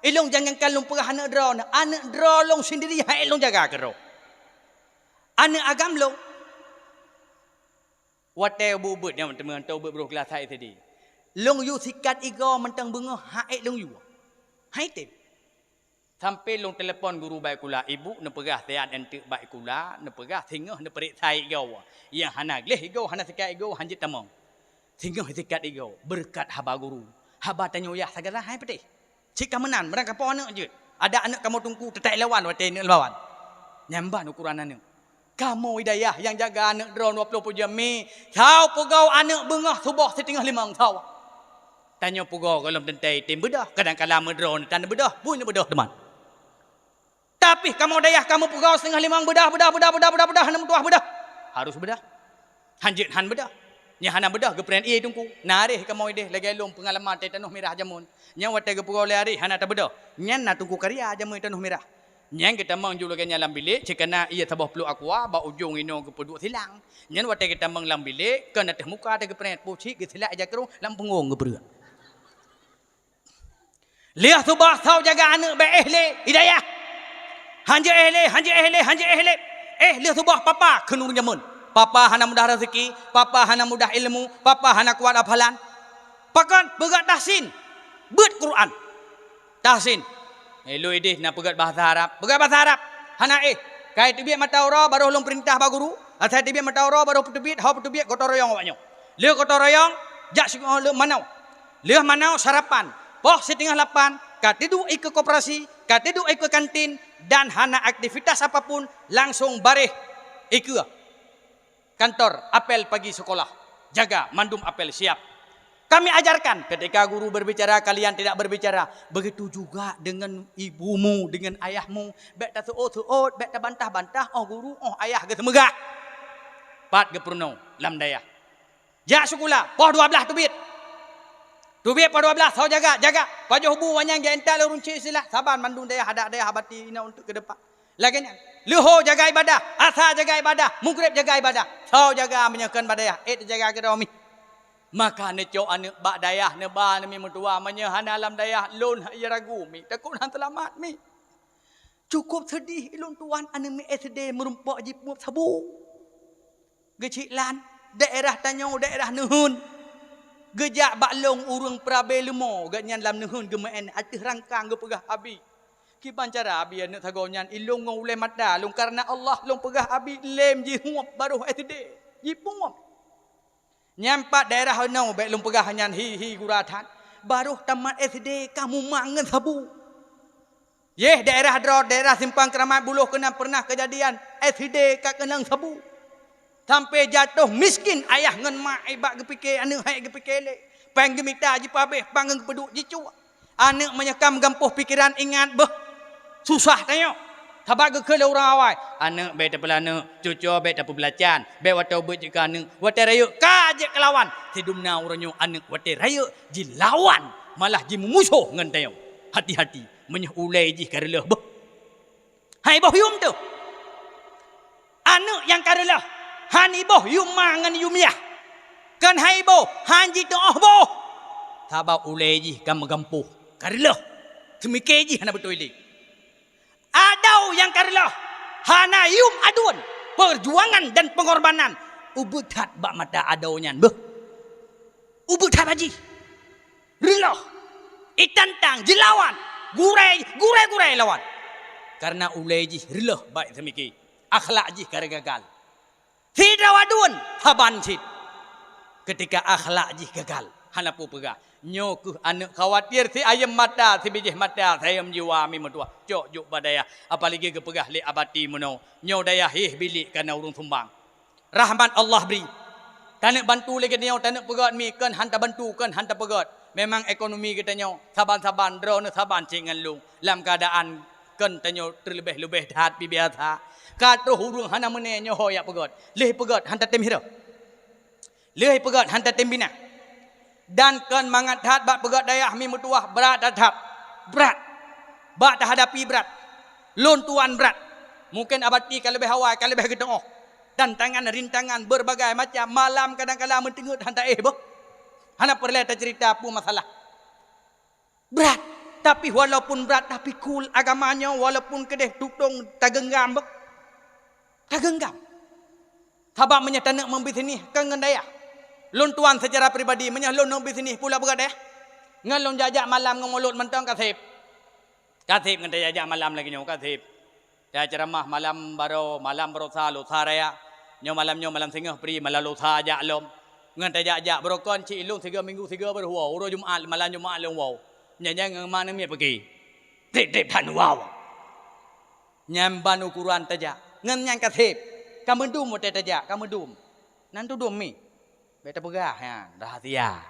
Ilong jangankan lôn peugah aneuëk droeneuh, aneuëk droe lôn sendiri hai lôn jaga keudroe. Aneuëk agam lôn. Watée ubeuet-ubeuet nyan teuma, watée ubeuet broh glasai tadi. Lôn yue sikat igoe mantong beungoh hai lôn yue. Hai tem. Sampai lôn telepon guru bak sikula, ibu neupeugah siat enteuk bak sikula, neupeugah singoh neupeuriksa igoe. Nyang hana gleh igoe, hana sikat igoe, hanjeuet tamong. Singoh sikat igoe, beureukat haba guru. Haba tanyoe yah sagala hai peudeh. Cit ka meunan, meurang kapo aneuëk jeuet. Ada aneuëk kamoe Teungku teutai lawan watée aneuëk lawan. Nyan ban ukuran aneuëk. Kamoe i dayah nyang jaga aneuëk droe dua ploh peuet jeuem mi, soe peugoe aneuëk beungoh suboh siteungoh limong soe. Tanyoe peugoe gohlom teuntée tem beudôh, kadang kala meudroe tan beudôh, bui beudôh teuma. Tapi kamoe dayah kamoe peugoe siteungoh limong beudôh, beudôh, beudôh, hana meutuah beudôh. Harôh beudôh. Hanjeuet han beudôh. Nyang hana beudôh geupreh ié Teungku. Na areh kamoe ideh lagée lôn peungalaman tanoh mirah jameun. Nyang watée geupeugoe lé areh hana tabeudôh. Nyan na Teungku karya jameun tanoh mirah. Nyan geutamong ju lagée nyan lam bilék, cit kana ié saboh pluek aqua bak ujong inoe geupeuduek silang. Nyan watée geutamong lam bilék, kon ateueh muka teuh geupreh, pucit geusilak ija krueng lam punggong geupeureuet. Lheueh suboh soe jaga aneuk bèk éh lé, i dayah. Hanjeuet éh lé, hanjeuet éh lé, hanjeuet éh lé. Éh lheueh suboh papa kheun ureueng jameun. Papa hana mudah raseuki, papa hana mudah ilmu, papa hana kuat hafalan. Pakon? Peugöt tahsin. Beuet Quran. Tahsin. Eh, lôn idéh na peugöt bahasa Arab. Peugöt bahasa Arab. Hana éh. Ka teubiet mata uroe barô lôn peurintah bak guru. Asai teubiet mata uroe barô peuteubiet, ho peuteubiet gotong royong awak nyoe. Lheueh gotong royong, jak si-, lheueh manoe. Lheueh manoe sarapan. Poh siteungoh lapan, ka teuduek ikeue koperasi, ka teuduek ikeue kantin, dan hana aktivitas apapun, langsong baréh ikeue kantor, apel pagi sekolah. Jaga, mandum apel siap. Kami ajarkan, ketika guru berbicara, kalian tidak berbicara. Begitu juga dengan ibumu, dengan ayahmu. Bèk taseuôt-seuôt, bèk tabantah-bantah, oh guru, oh ayah geuseumeugah. Pat geupeurunoe lam dayah. Jak sikula, poh dua blaih teubiet. Teubiet poh dua blaih, soe jaga, jaga. Pajoh bu awak nyan geuintat lé ureueng chik istilah, saban mandum dayah, adat dayah Abati inoe untuk ke depan. Lagèe nyan. Leuhô jaga ibadah, asa jaga ibadah, Maghrib jaga ibadah. Soe jaga meunyoe kon bak dayah, ék teujaga keudroe mi. Maka neucok aneuk bak dayah, neuba aneuk mi meutuah, meunyoe hana lam dayah, lôn hana ragu mi. Takot hana seulamat mi. Cukup seudih ulôn tuan, aneuk mi S D meurumpok jipuap sabu. Geucik lan, daerah tanyoe daerah neuheun. Geujak bak lôn ureueng peurabe leumo, gobnyan lam neuheun geumeu'en ateueh rangkang geupeugah abi. Kiban cara abi aneuk sagoe nyan ilôn ngon ulèe mata lôn, kareuna Allah lôn peugah abi lém jihuep barôh S D. Jipuap. Nyan pat daerah inoe bèk lôn peugah nyan hi-hi gura that. Barôh tamat S D ka mumat ngon sabu. Yeh, daerah droe, daerah Simpang Keramat Buloh keunan pernah keujadian S D ka keunong sabu. Sampai jatoh miskin ayah ngon mak, eh, bak geupike aneuk hai geupike lé. Péng geumita jipabeh, péng ngon geupeuduek jicuek. Aneuk meunyoe ka meugampôh pikeran ingat beuh susah tanyoe. Sabab geukheun lé ureueng awai, "Aneuk bèk tapeulaneuk, cucoe bèk tapeubelacan, bèk watèe ubeuet jeuet keu aneuk, watèe rayeuk ka jeuet keu lawan." Sidum na uroe nyoe aneuk watèe rayeuk jilawan, malah jimeumusoh ngon tanyoe. Hati-hati, meunyoe ulèe jih ka reuloh beuh. Hai boh yum teuh. Aneuk nyang ka reuloh, han iboh yum ma ngon yum yah. Kon han iboh, han jiteu'oh boh. Sabab ulèe jih ka meugampôh, ka reuloh. Seumike jih hana beutôi lé. Adoe nyang ka reuloh, hana yum aduen, peujuangan dan peungorbanan. Ubeuet that bak mata adoe nyan beuh. Ubeuet that bak jih. Reuloh, itantang, jilawan, gurèe, gurèe-gurèe lawan. Kareuna ulèe jih reuloh bak seumike, akhlak jih ka gagal. Sidroe aduen saban cit. Keutika akhlak jih gagal, hana peue peugah. Nyoe keuh aneuk khawatir si ayeuem mata, si bijéh mata, si ayeuem jiwa mi meutuah. Cok jok bak dayah, apalagi geupeugah lé Abati meunoe, nyoe dayah héh bilék kana ureueng sumbang. Rahmat Allah bri. Taneuk bantu lé geutanyoe, taneuk peugöt mi, kon han tabantu, kon han tapeugöt. Memang ekonomi geutanyoe saban-saban, droeneuh saban cit ngon lôn lam keuadaan kon tanyoe teuleubeh-leubeh that biasa. Ka troh ureueng hana meuné nyoe ho jak peugöt. Lheueh peugöt han tatem hireuen. Lheueh peugöt han tatem bina. Dan kon mangat that bak peugöt dayah mi meutuah brat that-that. Brat. Bak tahadapi brat. Lôn tuan brat. Mungken Abati ka leubeh awai, ka leubeh geuteu'oh. Tantangan, rintangan, beurbagai macam. Malam kadang kala meuteungeut han taéh boh. Hana peureulèe taceurita peue masalah. Brat. Tapi walaupun brat, tapi cool agama nyoe, walaupun keudeh tutong tageunggam boh. Tageunggam. Sabab meunyoe taneuk meubisnis kon ngon dayah. Lôn tuan secara pribadi, meunyoe lôn neuk bisnis pula beugat dayah. Ngon lôn jak-jak malam ngon mulod mantong ka sép. Ka sép ngon tajak-jak malam lagèe nyoe, ka sép. Taceramah malam baroe, malam baroe sa, lusa raya. Nyoe malam nyoe malam singoh pri, malam lusa jak lom. Ngon tajak-jak baroe kon cit ilôn sigoe minggu sigoe baroe woe. Uroe Jumat, malam Jumat lôn woe. Nyan nyang ngon ma neumiet peuki. Trép-trép that woe. Nyan ban ukoran tajak. Ngon nyan ka sép. Ka meudum watèe tajak, ka meudum. Nan tudum mi. Bèk tapeugah nyan, rahasia.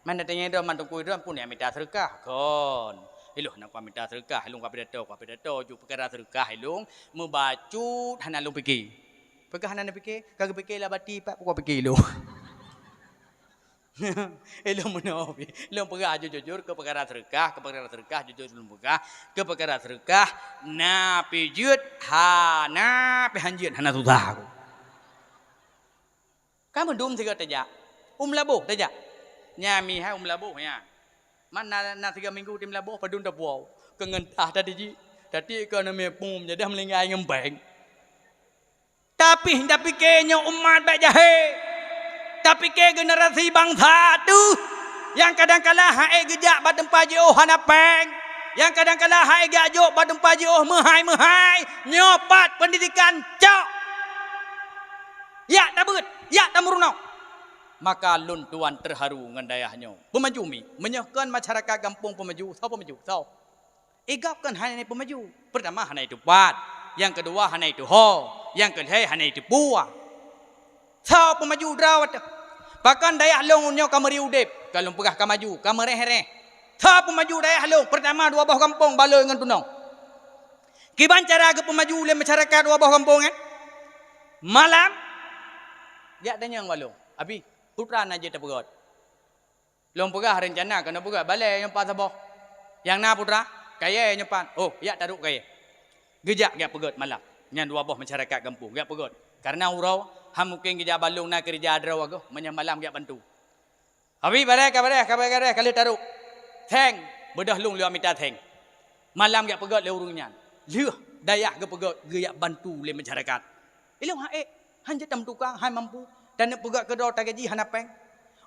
Man datang nyan droe, man teungku droe, pun nyang mita seudeukah. Kon. Ilôn hana kuah mita seudeukah, ilôn kuah pidato, kuah pidato ju peukara seudeukah ilôn, meubacut hana lôn pike. Peugah hana lôn pike, ka geupike lé Abati pat peue kuah pike ilôn. Ilôn meunoe pi. Ilôn peugah jujur-jujur keu peukara seudeukah, keu peukara seudeukah jujur ilôn peugah, keu peukara seudeukah na pi jeuet, hana pi han jeuet, hana susah aku. Ka meudum sigoe tajak. U Meulaboh tajak. Nyan mihai u Meulaboh nyan. Mana na tiga minggu di Meulaboh padum tapuwoe. Keu ngeutah tadi jih. Tadi ekonomi pum jadi meulinggai ngon bank. Tapi, tapi ke nyoe umat bèk jahé. Tapi ke generasi bansa teuh nyang kadang kala han ék geujak bak teumpat jiôh hana péng. Nyang kadang kala han ék geujak jok bak teumpat jiôh meuhai-meuhai. Nyoe pat pendidikan cok. Yak tabeuet, yak tameurunoe. Maka lôn tuan teuharu ngon dayah nyoe. Peumaju mi, meunyoe kon masyarakat gampông peumaju, soe peumaju? Soe? Igab kon hana peumaju. Peurtama hana itupat, nyang keudua hana ituho, nyang keulhèe hana itupue. Soe peumaju droe teuh? Pakon dayah lôn nyoe ka meuri udeb, ka lôn peugah ka maju, ka meureh-reh. Soe peumaju dayah lôn? Peurtama dua boh gampông Baloi ngon Tunong. Kiban cara geupeumaju lé masyarakat dua boh gampông nyan? Malam, jak tanyong bak lôn, "Abi, peue teuma na jeuet tapeugöt?" Lôn peugah reuncana keuneuk peugöt balèe nyoe pat saboh. Nyang na peue teuma? Kayèe nyoe pat. Oh, jak tarok kayèe. Geujak geujak peugöt malam. Nyan dua boh masyarakat gampông geujak peugöt. Kareuna uroe han mungken geujak bak lôn na keureuja droe geuh, meunyoe malam geujak bantu. Abi, bareh ka bareh, ka bareh, ka lheueh tarok. Seng, beudôh lôn lôn mita seng. Malam geujak peugöt lé ureueng nyan. Lheueh dayah geupeugöt geujak bantu lé masyarakat. Ilôn han ék, han jeuet tameutukang, han mampu, taneuk peugöt keudroe tagaji hana péng.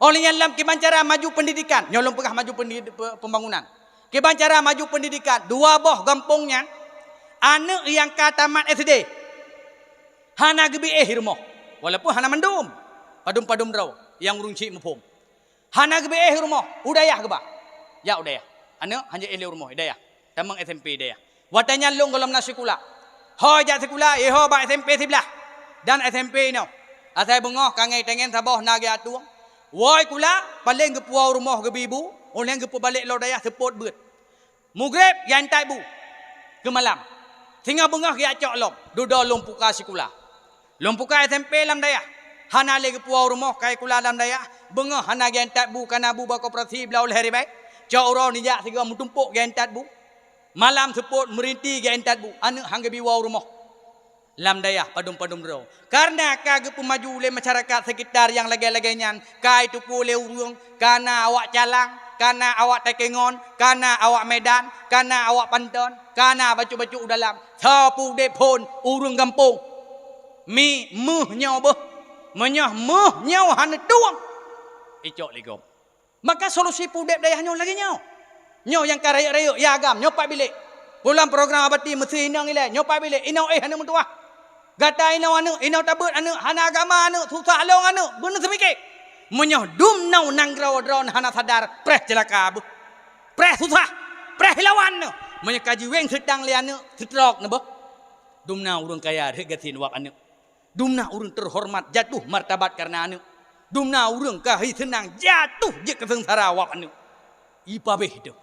Óh lheueh nyan lam kiban cara maju pendidikan, nyoe lôn peugah maju pendi-, pe-, pembangunan. Kiban cara maju pendidikan, dua boh gampông nyan, aneuk nyang ka tamat S D hana geubi éh rumoh, walaupun hana mandum, padum-padum droe nyang ureueng chik muphom. Hana geubi éh rumoh, u dayah geuba. Jak u dayah. Aneuk han jeuet éh lé u rumoh, u dayah. Tamong S M P dayah. Watèe nyan lôn gohlom na sikula. Ho jak sikula, éh ho bak S M P siblah. Dan S M P inoe. Asai beungoh ka ngai tangen saboh na geuatueng. Woe sikula, paleng geupuwoe u rumoh geubi bu, óh lheueh geupeubalek lom dayah seupôt beuet. Mugreb geujak intat bu keu malam. Singoh beungoh geujak cok lom, dudoe lôn puka sikula. Lôn puka S M P lam dayah. Hana lé geupuwoe u rumoh, ka sikula lam dayah. Beungoh hana geujak intat bu, ka na bu bak koperasi blah lhèe ribèe. Cok uroe nijak sigoe meutumpôk geujak intat bu. Malam seupôt meurinti geujak intat bu. Aneuk han geubi woe u rumoh. Lam dayah padum-padum droe. Kareuna ka geupeumaju lé masyarakat sekitar nyang lagèe-lagèe nyan, ka jiteupeue lé ureueng, ka na awak Calang, ka na awak Takengon, ka na awak Medan, ka na awak Panton, ka na bacut-bacut u dalam. Soe peudép phôn ureueng gampông. Mi, méuh nyoe beuh. Meunyoe méuh nyoe hana tueng, icok lé gob. Maka solusi peudép dayah nyoe lagèe nyoe. Nyoe nyang ka rayeuk-rayeuk, ya agam, nyoe pat bilék. Pulang program Abati meusti inong ilèe, nyoe pat bilék, inong éh aneuk meutuwah. Gata inong aneuk, inong tabeuet aneuk, hana agama aneuk, susah lôn aneuk, beuneuseumike. Meunyoe dumnoe nanggroe droen hana sadar, preh ceulaka beuh. Preh susah, preh hilawan neuh. Meunyoe ka jiwéng seutang lé aneuk, seutrok neuh beuh. Dumnoe ureueng kaya rhot gasien wab aneuk. Dumnoe ureueng teuhoreumat jatuh martabat kareuna aneuk. Dumnoe ureueng ka hi seunang jatuh jeuet keu seungsara wab aneuk. Ipabeh teuh.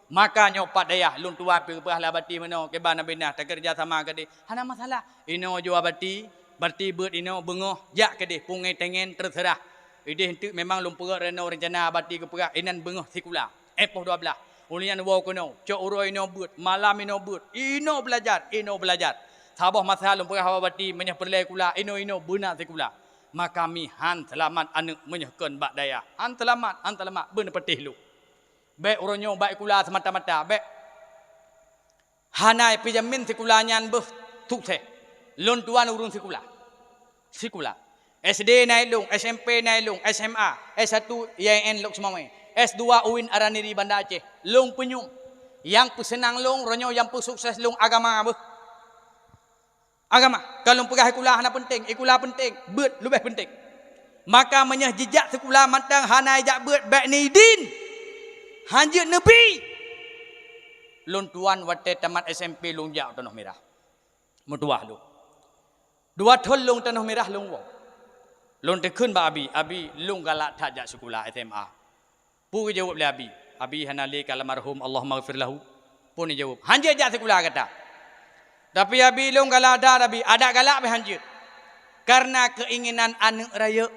Maka nyoe pat dayah lôn tuan peureubah lé Abati meunoe, kiban Abinah takeureuja sama keudeh. Hana masalah. Inoe jua Abati, Abati beuet inoe beungoh jak keudeh pungai tengen teuseurah. Ideh enteuk memang lôn peugah renoe reuncana Abati geupeugah inan beungoh sikula. Éh poh dua blaih. Ulôn nyan woe keunoe, cok uroe inoe beuet, malam inoe beuet, inoe beulajar, inoe beulajar. Saboh masa lôn peugah haba Abati meunyoe peureulèe sikula, inoe-inoe beuna sikula. Maka mi han seulamat aneuk meunyoe kon bak dayah. Han seulamat, han seulamat, beuna peutéh lôn. Bèk uroe nyoe bak sikula seumata-mata, bèk. Hana ipeujamin sikula nyan beuh sukses. Lôn tuan ureueng sikula. Sikula. S D na ilôn, S M P na ilôn, S M A, S satu I A I N Lhokseumawe, S dua UIN Araniri Banda Aceh. Lôn peunyum. Nyang peuseunang lôn, roh nyoe nyang peusukses lôn agama beuh. Agama. Ka lôn peugah sikula hana peunteng, sikula peunteng, beuet leubeh peunteng. Maka meunyoe jijak sikula mantong hana ijak beuet bèk neuidin. Han jeuet neubi. Lôn tuan watèe tamat S M P lôn jak u Tanoh Mirah. Meutuwah lôn. Dua thôn lôn Tanoh Mirah lôn woe. Lôn teukheun bak abi, "Abi, lôn galak that jak sikula S M A." Peue geujaweueb lé abi? Abi hana lé ka almarhum, Allahummaghfir lahu. Peue neujaweueb? "Han jeuet jak sikula gata." "Tapi abi, lôn galak that abi." "Adak galak beh han jeuet. Kareuna keuinginan aneuk rayeuk,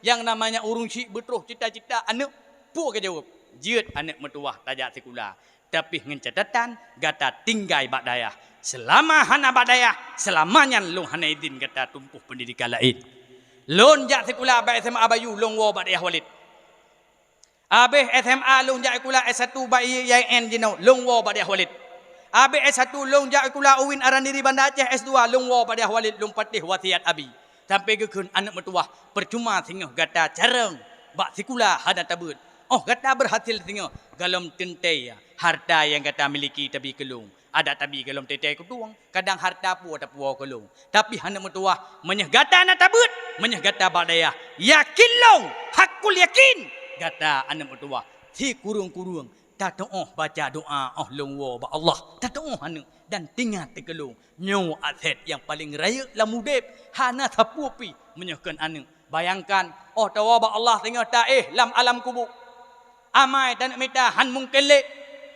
nyang namanya ureueng chik beutroh cita-cita aneuk." Peue geujaweueb? "Jeuet aneuk meutuwah tajak sikula. Tapi ngon catatan gata tinggai bak dayah. Seulama hana bak dayah, seulama nyan lôn hana idin gata tumpôh peundidikan laén." Lôn jak sikula bak S M A Bayu, lôn woe bak dayah Walid. Abéh S M A lôn jak sikula S satu bak I A I N jinoe, lôn woe bak Dayah Walid. Abéh S satu lôn jak sikula UIN Araniri Banda Aceh, S dua lôn woe bak Dayah Walid, lôn patéh wasiat abi. Sampai geukheun aneuk meutuwah, percuma singoh gata carông bak sikula hana tabeuet. Óh gata beurhasil singoh, golom teuntée harta nyang gata miliki tabi keu lôn. Adak tabi golom teuntée keu tueng, kadang harta puwoe tapuwoe keu lôn. Tapi aneuk meutuwah, meunyoe gata na tabeuet, meunyoe gata bak dayah, yakin lôn, hakul yakin, gata aneuk meutuwah, sikureueng-kureueng tatuoh baca doa óh lôn woe bak Allah. Tatuoh aneuk dan teuingat keu lôn, nyoe aset nyang paleng rayeuk lam udeb, hana sapeue pih meunyoe kon aneuk. Bayangkan, óh tawoe bak Allah singoh taéh lam alam kubu. Amai taneuk mita han mungken lé.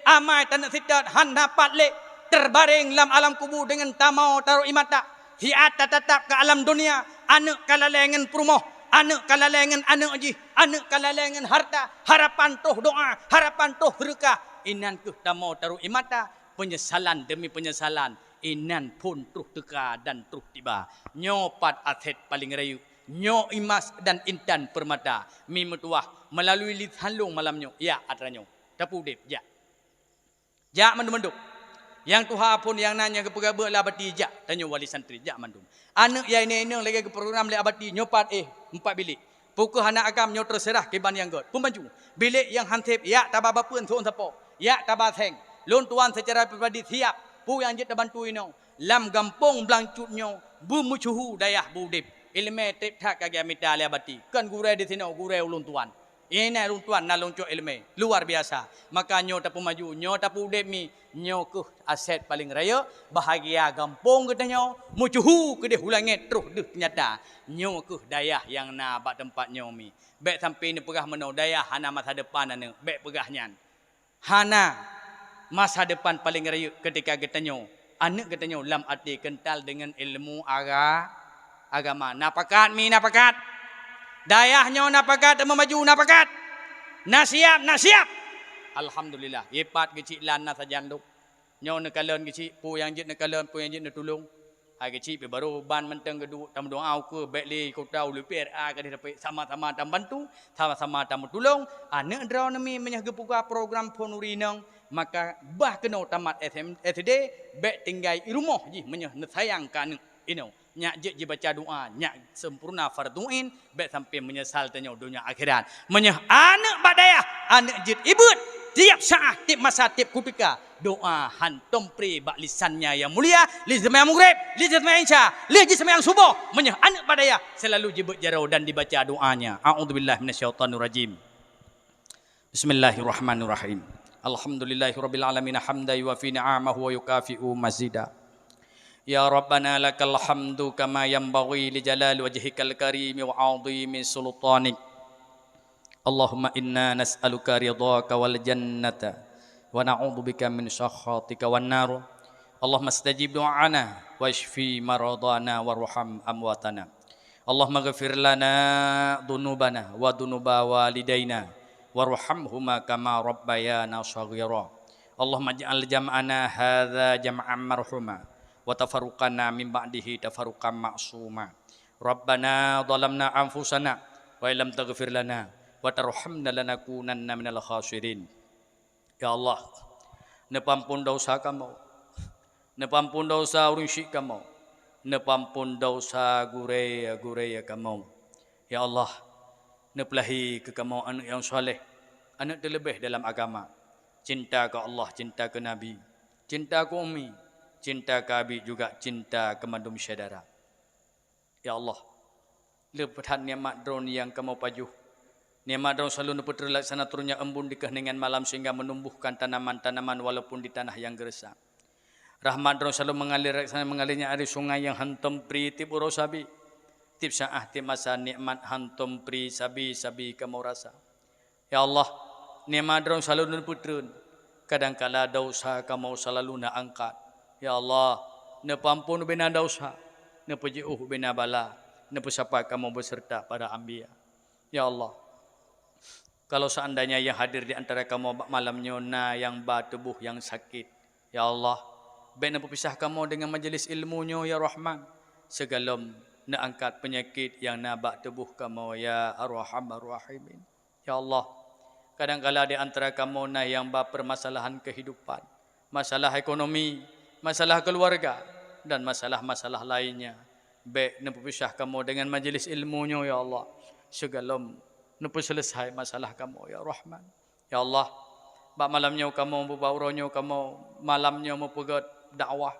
Amai taneuk seutôt han dapat lé. Teubareng lam alam kubu deungon tamong taroh ie mata. Siat tatatap keu alam dunia, aneuk ka lalée ngon peurumoh, aneuk ka lalée ngon aneuk jih, aneuk ka lalée ngon harta, harapan troh doa, harapan troh seudeukah. Inan kheueh tamong taroh ie mata, peunyesalan deumi peunyesalan, inan phon troh teuka dan troh tiba. Nyoe pat aset paleng rayeuk, nyoe imas dan intan peurmata, mi meutuwah meulalu lisan lôn malam nyoe, ya atra nyoe, tapeudeb, jak. Jak mandum-mandum. Nyang tuha phon nyang na nyang geupeugah beuet lé Abati, jak, tanyoe wali santri, jak mandum. Aneuk nyang inong-inong lagée geuprogram lé Abati, nyoe pat éh, empat bilék. Peu kheueh hana agam nyoe teuseurah kiban nyang gét. Peumaju, bilék nyang han sép, jak taba bapeuen sôn sapo, jak taba seng. Lôn tuan seucara pribadi siap, peue nyang jeuet tabantu inong. Lam gampông Blang Cut nyoe, beumeusyeuhu dayah beu udeb. Iéleumé treb that ka geumita lé Abati. Kon gurée disinoe, gurée ulôn tuan. Inan ulôn tuan na lôn cok iéleumé luar biasa. Maka nyoe tapeumaju, nyoe tapeudeb mi, nyoe kheueh aset paleng rayeuk, bahagia gampông geutanyoe, meusyeuhu keudeh u langét troh deuh nyata. Nyoe kheueh dayah nyang na bak teumpat nyoe mi. Bék sampai neupeugah meunoe dayah hana masa depan aneuk, bék peugah nyan. Hana masa depan paleng rayeuk ketika geutanyoe, aneuk geutanyoe lam até keuntal deungon ilmu aga-, agama. Na pakat mi, na pakat. Dayah nyoe na pakat, meumaju na pakat. Na siap, na siap. Alhamdulillah, ipat geucik lan na sajan lom. Nyoe neukalon geucik, peue nyang jeuet neukalon, peue nyang jeuet neutulông. Hai geucik, pih barô ban mantong geuduek, tameudoa ukeue, bék lé kota u lupie, a, ka dapet sama-sama tabantu, sama-sama tameutulông. Aneuk droeneuh mi meunyoe geupeugah program phon uri inong, maka bah keunoe tamat S M, S D, bék tinggai i rumoh jih meunyoe neusayang keu aneuk inong. Nyak jeuet jibaca doa, nyak sempurna fardhu ain, bék sampai meunyeusal tanyoe donya akhirat. Meunyoe aneuk bak dayah, aneuk jeuet ibeuet, tiep saát, tiep masa, tiep kutika, doa hantom pri bak lisannya nyang mulia, lheuh jiseumayang maghrib, lheuh jiseumayang isya, lheuh jiseumayang suboh. Meunyoe aneuk bak dayah, seulalu jibeuet jaroe dan dibaca doanya. A'udzubillahi minasyaitonirrajim. Bismillahirrahmanirrahim. Alhamdulillahirabbil alamin, hamdan yuwafi ni'amahu wa yukafi'u mazida. Ya Rabbana, lakal hamdu kama yanbaghi li jalali wajhikal karimi wa 'azimi sultanik. Allahumma inna nas'aluka ridhaka wal jannata, wa na'udzubika min sakhatika wan nar. Allahumma stajib du'ana, wasyfi maradana, warham amwatana. Allahumma ghfir lana dzunubana wa dzunuba walidaina, warhamhuma kama rabbayana shaghira. Allahumma ij'al jam'ana hadza jam'an marhuma, wa tafarruqana min ba'dihi tafarruqan ma'suma. Rabbana zalamna anfusana, wa illam taghfir lana, wa tarhamna lanakunanna minal khasirin. Ya Allah, neupeuampon desya kamoe. Neupeuampon desya ureuëng syik kamoe. Neupeuampon desya gurée-gurée kamoe. Ya Allah, neupeulahé keu kamoe aneuk nyang saleh, aneuk teuleubeh dalam agama. Cinta keu Allah, cinta keu Nabi, cinta keu umi, cinta keu abi juga cinta keu mandum syedara. Ya Allah, leupeutan nikmat Droeneuh nyang kamoe pajoh. Nikmat Droeneuh selalu neupeutrön laksana turunnya embun di keuheunengan malam sehingga menumbuhkan tanaman-tanaman walaupun di tanah nyang geureusak. Rahmat Droeneuh selalu mengalir laksana mengalirnya air sungai nyang hantom pri tieb uroe sabe. Tieb saát, tieb masa nikmat hantom pri sabe-sabe kamoe rasa. Ya Allah, nikmat Droeneuh selalu neupeutrön, kadangkala desya kamoe selalu neuangkat. Ya Allah, neupeuampon ubena desya, neupeujiôh ubena bala, neupeusapa kamoe beuseurta para anbiya. Ya Allah, kalau seandainya nyang hadir di antara kamoe bak malam nyoe na nyang ba tuboh nyang sakét, ya Allah, bék neupeupisah kamoe deungon majelis ilmu nyoe, ya Rahman, sigohlom neuangkat peunyakét nyang na bak tuboh kamoe, ya Arhamar Rahimin. Ya Allah, Kadang kala di antara kamoe na nyang ba permasalahan kehidupan, masalah ekonomi, masalah keluarga, dan masalah-masalah lainnya. Bék neupeupisah kamoe dengan majelis ilmu nyoe, ya Allah, sigohlom neupeuseuleusoe masalah kamoe, ya Rahman. Ya Allah, bak malam nyoe kamoe, bak uroe nyoe kamoe, malam nyoe meupeugét dakwah,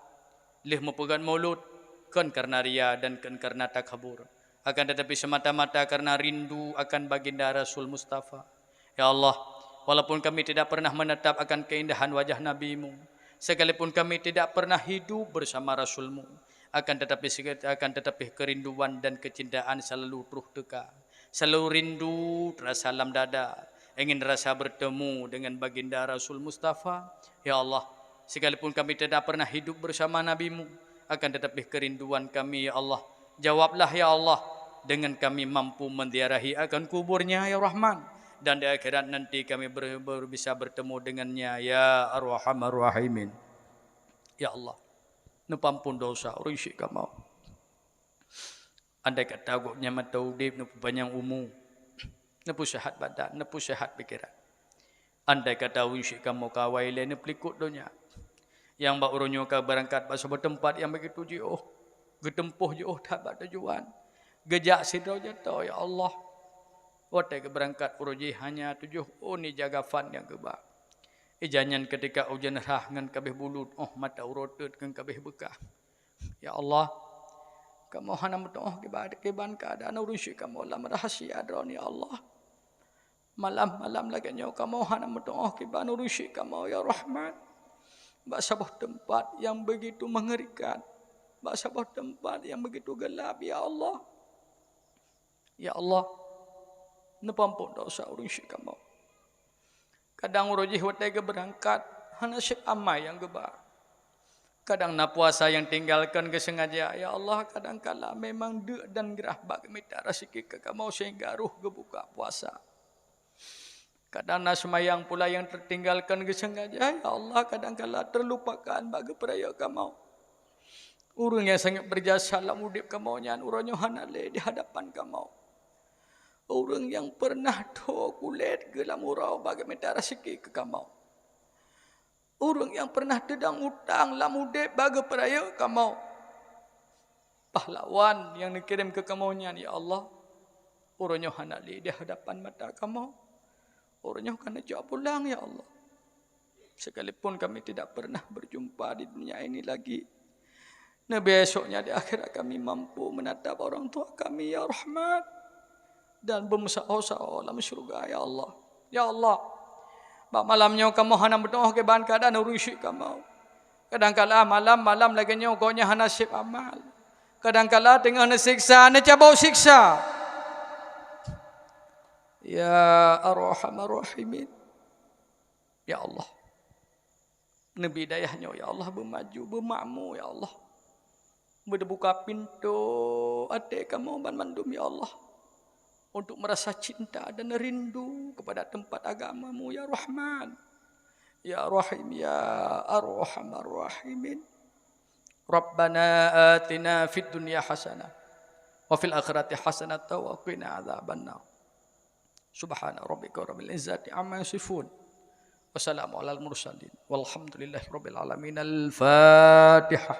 lheueh meupeugét maulud, kon kareuna ria dan kon kareuna takabur, akan tetapi semata-mata kareuna rindu akan Baginda Rasul Mustafa. Ya Allah, walaupun kami tidak pernah menatap akan keindahan wajah Nabi-Mu, sekalipun kami tidak pernah hidup bersama Rasul-Mu, akan tetapi, akan tetapi kerinduan dan kecintaan selalu troh teuka, selalu rindu terasa lam dada, ingin rasa bertemu dengan Baginda Rasul Mustafa. Ya Allah, sekalipun kami tidak pernah hidup bersama Nabi-Mu, akan tetapi kerinduan kami, ya Allah, jawablah, ya Allah, dengan kami mampu menziarahi akan kuburnya, ya Rahman, dan di akhirat nanti kami ber-, ber-, bisa bertemu dengannya, ya Arhamar Rahimin. Ya Allah, neupeuampon dosa ureuëng syik kamoe. Andai kata Gobnyan mantong udeb, neupeupanyang umu, neupeusehat badan, neupeusehat pikeran. Andai kata ureuëng syik kamoe ka awai lé neupeulikot donya, nyang bak uroe nyoe ka beurangkat bak saboh teumpat nyang begitu jiôh, geuteumpoh jiôh that bak tujuan, geujak sidroe jaroe, ya Allah. Watée geubeurangkat uroe jih hanya tujoh ôn ija kafan nyang geuba. Ija nyan keutika ujeuen rhah ngon kabeh bulut, óh mata uroe teut ngon kabeh beukah. Ya Allah, kamoe hana meutuoh kiban, kiban keuadaan ureuëng syik kamoe lam rahsia droeneuh, ya Allah. Malam-malam lagée nyoe kamoe hana meutuoh kiban ureuëng syik kamoe, ya Rahman. Bak saboh teumpat nyang begitu mengerikan, bak saboh teumpat nyang begitu gelap, ya Allah. Ya Allah, neupeuampon dosa ureuëng syik kamoe. Kadang uroe jih watée geubeurangkat, hana sép amai nyang geuba. Kadang na puasa nyang tinggalkan geusengaja, ya Allah, kadang kala memang deuk dan grah bak geumita raseuki keu kamoe sehingga roh geubuka puasa. Kadang na seumayang pula nyang teutinggalkan geusengaja, ya Allah, kadang kala teulupakan bak geupeurayeuk kamoe. Ureuëng nyang sangat beujasa lam udeb kamoe nyan uroe nyoe hana lé di hadapan kamoe. Ureuëng nyang peureunah tho kulét geuh lam uroe bak geumita raseuki keu kamoe. Ureuëng nyang peureunah teudong utang lam udeb bak geupeurayeuk kamoe. Pahlawan nyang neukirém keu kamoe nyan, ya Allah, uroe nyoe hana lé di hadapan mata kamoe. Uroe nyoe ka neujak pulang, ya Allah. Sekalipun kami tidak pernah berjumpa di dunia ini lagi, neubeusoe nyan di akhirat kami mampu menatap orang tua kami, ya Rahman, dan beumeusaho-saho lam syeuruga, ya Allah. Ya Allah, bak malam nyoe kamoe hana meutuoh kiban keuadaan ureuëng syik kamoe. Kadang kala malam-malam lagée nyoe gobnyan hana sép amal. Kadang kala teungoh neuseksa, neucabok seksa. Ya Arhamar Rahimin. Ya Allah, neubri dayah nyoe, ya Allah, beumaju, beumakmu, ya Allah. Beuteubuka pintoe até kamoe banmandum, ya Allah, untuk meurasa cinta dan rindu keupada teumpat agama-Mu, ya Rahman, ya Rahim, ya Arhamar Rahimin. Rabbana atina fid dunya hasanah wa fil akhirati hasanah wa qina adzabannar. Subhana rabbika rabbil izzati amma yasifun. Wassalamu alal mursalin. Walhamdulillahi rabbil alamin. Al-Fatihah.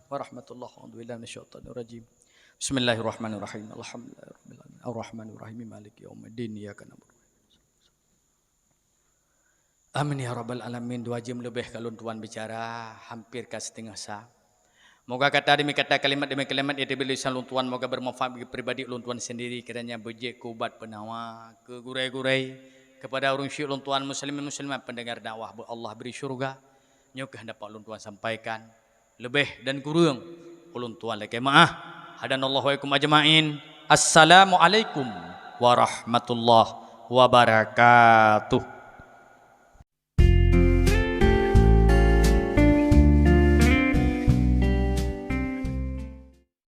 Warahmatullahi wabarakatuh. Bismillahirrahmanirrahim. Alhamdulillahirabbil alamin. Arrahmanirrahim. Maliki yaumiddin. Iyyaka na'budu. Amin ya rabbal alamin. Dua jam leubeh ka lôn tuan bicara, hampir ka siteungoh sa. Moga kata demi kata, kalimat demi kalimat nyang teubiet lisan lôn tuan moga bermanfaat bagi pribadi lôn tuan sendiri, kiranya beujeuet keu ubat peunawa keu gurée-gurée, kepada ureuëng syik lôn tuan muslimin muslimat pendengar dakwah, Allah beri syurga. Nyoe keuh dapat lôn tuan sampaikan. Leubeh dan kureueng ulôn tuan lakée meu'ah. Hadanallahu wa iyyakum ajma'in. Assalamualaikum warahmatullahi wabarakatuh.